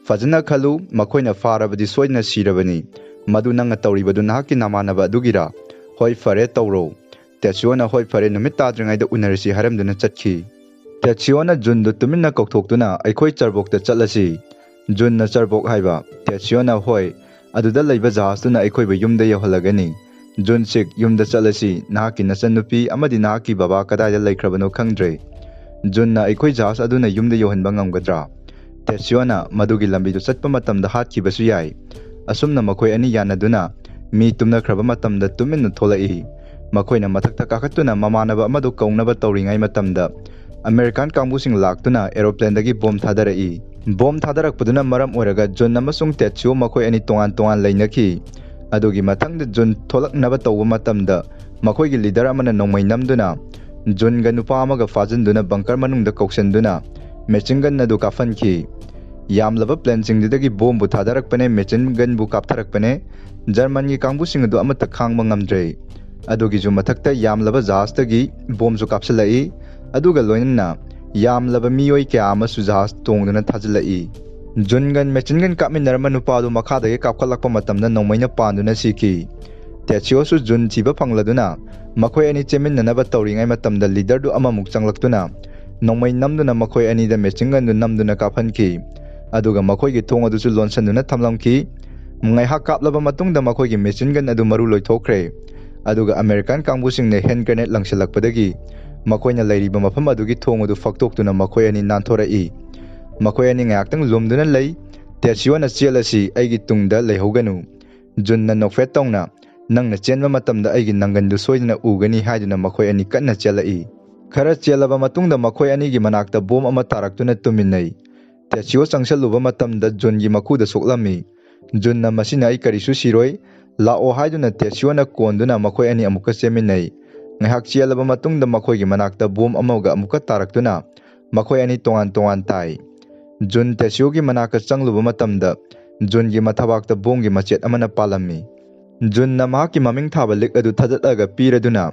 "ꯐꯖꯅ ꯈꯜꯂꯨ, ꯃꯈꯣꯏꯅ ꯐꯥꯔꯕꯗꯤ ꯁꯣꯏꯗꯅ ꯁꯤꯔꯕꯅꯤ꯫ ꯃꯗꯨ ꯅꯪꯅ ꯇꯧꯔꯤꯕꯗꯨ ꯅꯍꯥꯛꯀꯤ ꯅꯃꯥꯟꯅꯕ ꯑꯗꯨꯒꯤꯔꯥ? ꯍꯣꯏ, ꯐꯔꯦ, ꯇꯧꯔꯣ꯫" ꯇꯦꯠꯁꯤꯌꯣꯅ "ꯍꯣꯏ, ꯐꯔꯦ, ꯅꯨꯃꯤꯠ ꯇꯥꯗ꯭ꯔꯤꯉꯩꯗ ꯎꯅꯔꯁꯤ" ꯍꯥꯏꯔꯝꯗꯨꯅ ꯆꯠꯈꯤ꯫ ꯇꯦꯠꯁꯤꯌꯣꯅ ꯖꯨꯟꯗꯨ ꯇꯨꯃꯤꯟꯅ ꯀꯧꯊꯣꯛꯇꯨꯅ "ꯑꯩꯈꯣꯏ ꯆꯔꯕꯣꯛꯇ ꯆꯠꯂꯁꯤ꯫" ꯖꯨꯟꯅ "ꯆꯔꯕꯣꯛ" ꯍꯥꯏꯕ꯫ ꯇꯦꯠꯁꯤꯌꯣꯅ "ꯍꯣꯏ, ꯑꯗꯨꯗ ꯂꯩꯕ ꯖꯍꯥꯖꯇꯨꯅ ꯑꯩꯈꯣꯏꯕꯨ ꯌꯨꯝꯗ ꯌꯧꯍꯜꯂꯒꯅꯤ꯫" ꯖꯨꯟ "ꯁꯤꯛ, ꯌꯨꯝꯗ ꯆꯠꯂꯁꯤ꯫ ꯅꯍꯥꯛꯀꯤ ꯅꯆꯟꯅꯨꯄꯤ ꯑꯃꯗꯤ ꯅꯍꯥꯛꯀꯤ ꯕꯕꯥ ꯀꯗꯥꯏꯗ ꯂꯩꯈ꯭ꯔꯕꯅꯣ ꯈꯪꯗ꯭ꯔꯦ꯫" ꯖꯨꯟꯅ "ꯑꯩꯈꯣꯏ ꯖꯍꯥꯖ ꯑꯗꯨꯅ ꯌꯨꯝꯗ ꯌꯧꯍꯟꯕ ꯉꯝꯒꯗ꯭ꯔꯥ?" ꯇꯦꯠꯁꯤꯌꯣꯅ "ꯃꯗꯨꯒꯤ ꯂꯝꯕꯤꯗꯨ ꯆꯠꯄ ꯃꯇꯝꯗ ꯍꯥꯠꯈꯤꯕꯁꯨ ꯌꯥꯏ꯫" ꯑꯁꯨꯝꯅ ꯃꯈꯣꯏ ꯑꯅꯤ ꯌꯥꯅꯗꯨꯅ ꯃꯤ ꯇꯨꯝꯅꯈ꯭ꯔꯕ ꯃꯇꯝꯗ ꯇꯨꯃꯤꯟꯅ ꯊꯣꯛꯂꯛꯏ꯫ ꯃꯈꯣꯏꯅ ꯃꯊꯛꯇ ꯀꯥꯈꯠꯇꯨꯅ ꯃꯃꯥꯟꯅꯕ ꯑꯃꯗꯨ ꯀꯧꯅꯕ ꯇꯧꯔꯤꯉꯩ ꯃꯇꯝꯗ ꯑꯃꯦꯔꯤꯀꯥꯟ ꯀꯥꯡꯕꯨꯁꯤꯡ ꯂꯥꯛꯇꯨꯅ ꯑꯦꯔꯣꯄ꯭ꯂꯦꯟꯗꯒꯤ ꯕꯣꯝ ꯊꯥꯗꯔꯛꯏ꯫ ꯕꯣꯝ ꯊꯥꯗꯔꯛꯄꯗꯨꯅ ꯃꯔꯝ ꯑꯣꯏꯔꯒ ꯖꯨꯟ ꯑꯃꯁꯨꯡ ꯇꯦꯠꯁꯤꯌꯣ ꯃꯈꯣꯏ ꯑꯅꯤ ꯇꯣꯉꯥꯟ ꯇꯣꯉꯥꯟ ꯂꯩꯅꯈꯤ꯫ ꯑꯗꯨꯒꯤ ꯃꯊꯪꯗ ꯖꯨꯟ ꯊꯣꯛꯂꯛꯅꯕ ꯇꯧꯕ ꯃꯇꯝꯗ ꯃꯈꯣꯏꯒꯤ ꯂꯤꯗꯔ ꯑꯃꯅ ꯅꯣꯡꯃꯩ ꯅꯝꯗꯨꯅ ꯖꯨꯟꯒ ꯅꯨꯄꯥ ꯑꯃꯒ ꯐꯥꯖꯤꯟꯗꯨꯅ ꯕꯪꯀꯔ ꯃꯅꯨꯡꯗ ꯀꯧꯁꯤꯟꯗꯨꯅ ꯃꯦꯆꯤꯟ ꯒꯟ ꯑꯗꯨ ꯀꯥꯞꯍꯟꯈꯤ꯫ ꯌꯥꯝꯂꯕ ꯄ꯭ꯂꯦꯟꯁꯤꯡꯗꯨꯗꯒꯤ ꯕꯣꯝꯕꯨ ꯊꯥꯗꯔꯛꯄꯅꯦ, ꯃꯦꯆꯤꯟ ꯒꯟꯕꯨ ꯀꯥꯞꯊꯔꯛꯄꯅꯦ꯫ ꯖꯔꯃꯟꯒꯤ ꯀꯥꯡꯕꯨꯁꯤꯡ ꯑꯗꯨ ꯑꯃꯠꯇ ꯈꯥꯡꯕ ꯉꯝꯗ꯭ꯔꯦ꯫ ꯑꯗꯨꯒꯤꯁꯨ ꯃꯊꯛꯇ ꯌꯥꯝꯂꯕ ꯖꯍꯥꯖꯇꯒꯤ ꯕꯣꯝꯁꯨ ꯀꯥꯞꯁꯤꯜꯂꯛꯏ꯫ ꯑꯗꯨꯒ ꯂꯣꯏꯅꯅ ꯌꯥꯝꯂꯕ ꯃꯤꯑꯣꯏ ꯀꯌꯥ ꯑꯃꯁꯨ ꯖꯍꯥꯖ ꯇꯣꯡꯗꯨꯅ ꯊꯥꯖꯤꯜꯂꯛꯏ꯫ ꯖꯨꯟ ꯒꯟ, ꯃꯦꯆꯤꯟ ꯒꯟ ꯀꯥꯞꯃꯤꯟꯅꯔꯝꯕ ꯅꯨꯄꯥ ꯑꯗꯨ ꯃꯈꯥꯗꯒꯤ ꯀꯥꯞꯈꯠꯂꯛꯄ ꯃꯇꯝꯗ ꯅꯣꯡꯃꯩꯅ ꯄꯥꯟꯗꯨꯅ ꯁꯤꯈꯤ꯫ ꯇꯦꯠꯁꯤꯌꯣꯁꯨ ꯖꯨꯟ ꯊꯤꯕ ꯐꯪꯂꯗꯨꯅ ꯃꯈꯣꯏ ꯑꯅꯤ ꯆꯦꯟꯃꯤꯟꯅꯅꯕ ꯇꯧꯔꯤꯉꯩ ꯃꯇꯝꯗ ꯂꯤꯗꯔꯗꯨ ꯑꯃꯃꯨꯛ ꯆꯪꯂꯛꯇꯨꯅ ꯅꯣꯡꯃꯩ ꯅꯝꯗꯨꯅ ꯃꯈꯣꯏ ꯑꯅꯤꯗ ꯃꯦꯆꯤꯟ ꯒꯟꯗꯨ ꯅꯝꯗꯨꯅ ꯀꯥꯞꯍꯟꯈꯤ꯫ ꯑꯗꯨꯒ ꯃꯈꯣꯏꯒꯤ ꯊꯣꯡ ꯑꯗꯨꯁꯨ ꯂꯣꯟꯁꯤꯟꯗꯨꯅ ꯊꯝꯂꯝꯈꯤ꯫ ꯉꯥꯏꯍꯥꯛ ꯀꯥꯞꯂꯕ ꯃꯇꯨꯡꯗ ꯃꯈꯣꯏꯒꯤ ꯃꯦꯆꯤꯟ ꯒꯟ ꯑꯗꯨ ꯃꯔꯨ ꯂꯣꯏꯊꯣꯛꯈ꯭ꯔꯦ꯫ ꯑꯗꯨꯒ ꯑꯃꯦꯔꯤꯀꯥꯟ ꯀꯥꯡꯕꯨꯁꯤꯡꯅ ꯍꯦꯟ ꯒ꯭ꯔꯦꯅꯦꯗ ꯂꯪꯁꯤꯜꯂꯛꯄꯗꯒꯤ ꯃꯈꯣꯏꯅ ꯂꯩꯔꯤꯕ ꯃꯐꯝ ꯑꯗꯨꯒꯤ ꯊꯣꯡ ꯑꯗꯨ ꯐꯛꯇꯣꯛꯇꯨꯅ ꯃꯈꯣꯏ ꯑꯅꯤ ꯅꯥꯟꯊꯣꯔꯛꯏ꯫ ꯃꯈꯣꯏ ꯑꯅꯤ ꯉꯥꯏꯍꯥꯛꯇꯪ ꯂꯨꯝꯗꯨꯅ ꯂꯩ꯫ ꯇꯦꯠꯁꯤꯌꯣꯅ "ꯆꯦꯜꯂꯁꯤ, ꯑꯩꯒꯤ ꯇꯨꯡꯗ ꯂꯩꯍꯧꯒꯅꯨ꯫" ꯖꯨꯟꯅ ꯅꯣꯛꯐꯦꯠ ꯇꯧꯅ, "ꯅꯪꯅ ꯆꯦꯟꯕ ꯃꯇꯝꯗ ꯑꯩꯒꯤ ꯅꯪꯒꯟꯗꯨ ꯁꯣꯏꯗꯅ ꯎꯒꯅꯤ" ꯍꯥꯏꯗꯨꯅ ꯃꯈꯣꯏ ꯑꯅꯤ ꯀꯟꯅ ꯆꯦꯜꯂꯛꯏ꯫ ꯈꯔ ꯆꯦꯜꯂꯕ ꯃꯇꯨꯡꯗ ꯃꯈꯣꯏ ꯑꯅꯤꯒꯤ ꯃꯅꯥꯛꯇ ꯕꯣꯝ ꯑꯃ ꯇꯥꯔꯛꯇꯨꯅ ꯇꯨꯝꯃꯤꯟꯅꯩ꯫ ꯇꯦꯠꯁꯤꯌꯣ ꯆꯪꯁꯜꯂꯨꯕ ꯃꯇꯝꯗ ꯖꯨꯟꯒꯤ ꯃꯈꯨꯗ ꯁꯣꯛꯂꯝꯃꯤ꯫ ꯖꯨꯟꯅ "ꯃꯁꯤꯅ ꯑꯩ ꯀꯔꯤꯁꯨ ꯁꯤꯔꯣꯏ, ꯂꯥꯛꯑꯣ" ꯍꯥꯏꯗꯨꯅ ꯇꯦꯠꯁꯤꯌꯣꯅ ꯀꯣꯟꯗꯨꯅ ꯃꯈꯣꯏ ꯑꯅꯤ ꯑꯃꯨꯛꯀ ꯆꯦꯟꯃꯤꯟꯅꯩ꯫ ꯉꯥꯏꯍꯥꯛ ꯆꯦꯜꯂꯕ ꯃꯇꯨꯡꯗ ꯃꯈꯣꯏꯒꯤ ꯃꯅꯥꯛꯇ ꯕꯣꯝ ꯑꯃꯒ ꯑꯃꯨꯛꯀ ꯇꯥꯔꯛꯇꯨꯅ ꯃꯈꯣꯏ ꯑꯅꯤ ꯇꯣꯉꯥꯟ ꯇꯣꯉꯥꯟ ꯇꯥꯏ꯫ ꯖꯨꯟ ꯇꯦꯠꯁꯤꯌꯣꯒꯤ ꯃꯅꯥꯛꯇ ꯆꯪꯂꯨꯕ ꯃꯇꯝꯗ ꯖꯨꯟꯒꯤ ꯃꯊꯕꯥꯛꯇ ꯕꯣꯝꯒꯤ ꯃꯆꯦꯠ ꯑꯃꯅ ꯄꯥꯜꯂꯝꯃꯤ꯫ ꯖꯨꯟꯅ ꯃꯍꯥꯛꯀꯤ ꯃꯃꯤꯡ ꯊꯥꯕ ꯂꯤꯛ ꯑꯗꯨ ꯊꯥꯗꯠꯂꯒ ꯄꯤꯔꯗꯨꯅ,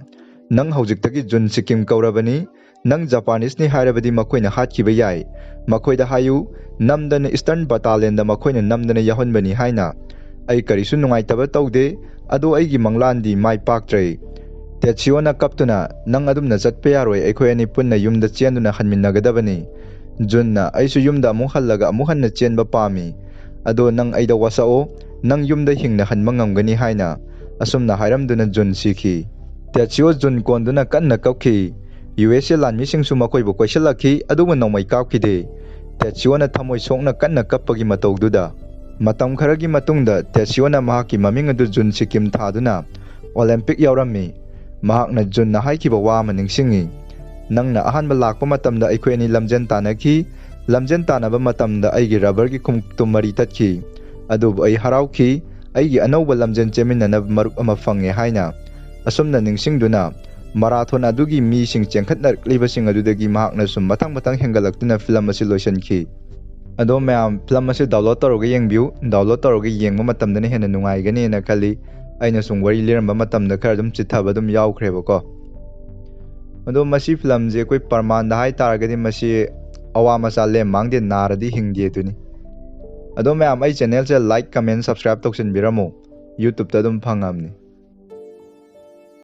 "ꯅꯪ ꯍꯧꯖꯤꯛꯇꯒꯤ ꯖꯨꯟ ꯁꯤꯛꯀꯤꯝ ꯀꯧꯔꯕꯅꯤ꯫ ꯅꯪ ꯖꯄꯥꯅꯤꯁꯅꯤ ꯍꯥꯏꯔꯕꯗꯤ ꯃꯈꯣꯏꯅ ꯍꯥꯠꯈꯤꯕ ꯌꯥꯏ꯫ ꯃꯈꯣꯏꯗ ꯍꯥꯏꯌꯨ, ꯅꯝꯗꯅ ꯏꯁꯇꯔꯟ ꯕꯇꯥꯂꯦꯟꯗ ꯃꯈꯣꯏꯅ ꯅꯝꯗꯅ ꯌꯥꯎꯍꯟꯕꯅꯤ" ꯍꯥꯏꯅ꯫ ꯑꯩ ꯀꯔꯤꯁꯨ ꯅꯨꯡꯉꯥꯏꯇꯕ ꯇꯧꯗꯦ, ꯑꯗꯣ ꯑꯩꯒꯤ ꯃꯪꯂꯥꯟꯗꯤ ꯃꯥꯏ ꯄꯥꯛꯇ꯭ꯔꯦ꯫ ꯇꯦꯠꯁꯤꯌꯣꯅ ꯀꯞꯇꯨꯅ, "ꯅꯪ ꯑꯗꯨꯝꯅ ꯆꯠꯄ ꯌꯥꯔꯣꯏ, ꯑꯩꯈꯣꯏ ꯑꯅꯤ ꯄꯨꯟꯅ ꯌꯨꯝꯗ ꯆꯦꯟꯗꯨꯅ ꯍꯟꯃꯤꯟꯅꯒꯗꯕꯅꯤ"꯫ ꯖꯨꯟꯅ, "ꯑꯩꯁꯨ ꯌꯨꯝꯗ ꯑꯃꯨꯛ ꯍꯜꯂꯒ ꯑꯃꯨꯛ ꯍꯟꯅ ꯆꯦꯟꯕ ꯄꯥꯝꯃꯤ꯫ ꯑꯗꯣ ꯅꯪ ꯑꯩꯗ ꯋꯥꯁꯛꯑꯣ, ꯅꯪ ꯌꯨꯝꯗ ꯍꯤꯡꯅ ꯍꯟꯕ ꯉꯝꯒꯅꯤ" ꯍꯥꯏꯅ꯫ ꯑꯁꯨꯝꯅ ꯍꯥꯏꯔꯝꯗꯨꯅ ꯖꯨꯟ ꯁꯤꯈꯤ꯫ ꯇꯦꯠꯁꯤꯌꯣ ꯖꯨꯟ ꯀꯣꯟꯗꯨꯅ ꯀꯟꯅ ꯀꯞꯈꯤ꯫ ꯌꯨ ꯑꯦꯁ ꯑꯦ ꯂꯥꯟꯃꯤꯁꯤꯡꯁꯨ ꯃꯈꯣꯏꯕꯨ ꯀꯣꯏꯁꯤꯜꯂꯛꯈꯤ, ꯑꯗꯨꯕꯨ ꯅꯣꯡꯃꯩ ꯀꯥꯞꯈꯤꯗꯦ꯫ ꯇꯦꯠꯁꯤꯌꯣꯅ ꯊꯃꯣꯏ ꯁꯣꯛꯅ ꯀꯟꯅ ꯀꯞꯄꯒꯤ ꯃꯇꯧꯗꯨꯗ꯫ ꯃꯇꯝ ꯈꯔꯒꯤ ꯃꯇꯨꯡꯗ ꯇꯦꯠꯁꯤꯌꯣꯅ ꯃꯍꯥꯛꯀꯤ ꯃꯃꯤꯡ ꯑꯗꯨ ꯖꯨꯟ ꯁꯤꯛꯀꯤꯝ ꯊꯥꯗꯨꯅ ꯑꯣꯂꯦꯝꯄꯤꯛ ꯌꯥꯎꯔꯝꯃꯤ꯫ ꯃꯍꯥꯛꯅ ꯖꯨꯟꯅ ꯍꯥꯏꯈꯤꯕ ꯋꯥ ꯑꯃ ꯅꯤꯡꯁꯤꯡꯉꯤ꯫ "ꯅꯪꯅ ꯑꯍꯥꯟꯕ ꯂꯥꯛꯄ ꯃꯇꯝꯗ ꯑꯩꯈꯣꯏ ꯑꯅꯤ ꯂꯝꯖꯦꯟ ꯇꯥꯟꯅꯈꯤ꯫ ꯂꯝꯖꯦꯟ ꯇꯥꯟꯅꯕ ꯃꯇꯝꯗ ꯑꯩꯒꯤ ꯔꯕꯔꯒꯤ ꯈꯣꯡꯎꯞꯇꯨ ꯃꯔꯤ ꯇꯠꯈꯤ꯫ ꯑꯗꯨꯕꯨ ꯑꯩ ꯍꯔꯥꯎꯈꯤ꯫ ꯑꯩꯒꯤ ꯑꯅꯧꯕ ꯂꯝꯖꯦꯟ ꯆꯦꯟꯃꯤꯟꯅꯅꯕ ꯃꯔꯨꯞ ꯑꯃ ꯐꯪꯉꯦ" ꯍꯥꯏꯅ꯫ ꯑꯁꯨꯝꯅ ꯅꯤꯡꯁꯤꯡꯗꯨꯅ ꯃꯔꯥꯊꯣꯟ ꯑꯗꯨꯒꯤ ꯃꯤꯁꯤꯡ ꯆꯦꯟꯈꯠꯅꯔꯛꯂꯤꯕꯁꯤꯡ ꯑꯗꯨꯗꯒꯤ ꯃꯍꯥꯛꯅ ꯁꯨꯝ ꯃꯊꯪ ꯃꯊꯪ ꯍꯦꯟꯒꯠꯂꯛꯇꯨꯅ ꯐꯤꯂꯝ ꯑꯁꯤ ꯂꯣꯏꯁꯤꯟꯈꯤ꯫ ꯑꯗꯣ ꯃꯌꯥꯝ ꯐꯤꯂꯝ ꯑꯁꯤ download ꯇꯧꯔꯒ ꯌꯦꯡꯕꯤꯌꯨ꯫ Download ꯇꯧꯔꯒ ꯌꯦꯡꯕ ꯃꯇꯝꯗꯅ ꯍꯦꯟꯅ ꯅꯨꯡꯉꯥꯏꯒꯅꯤꯅ ꯈꯜꯂꯤ꯫ ꯑꯩꯅ ꯁꯨꯝ ꯋꯥꯔꯤ ꯂꯤꯔꯝꯕ ꯃꯇꯝꯗ ꯈꯔ ꯑꯗꯨꯝ ꯆꯤꯊꯕ ꯑꯗꯨꯝ ꯌꯥꯎꯈ꯭ꯔꯦꯕꯀꯣ꯫ ꯑꯗꯣ ꯃꯁꯤ ꯐꯤꯂꯝꯁꯦ ꯑꯩꯈꯣꯏ ꯄ꯭ꯔꯃꯥꯟꯗ ꯍꯥꯏꯇꯥꯔꯒꯗꯤ ꯃꯁꯤ "ꯑꯋꯥ ꯃꯆꯥ ꯂꯦꯝ ꯃꯥꯡꯗꯦ, ꯅꯥꯔꯗꯤ ꯍꯤꯡꯗꯦ" ꯑꯗꯨꯅꯤ꯫ ꯑꯗꯣ ꯃꯌꯥꯝ ꯑꯩ channelꯁꯦ like, comment, subscribe ꯇꯧꯁꯤꯟꯕꯤꯔꯝꯃꯨ꯫ YouTubeꯇ ꯑꯗꯨꯝ ꯐꯪꯉꯕꯅꯤ꯫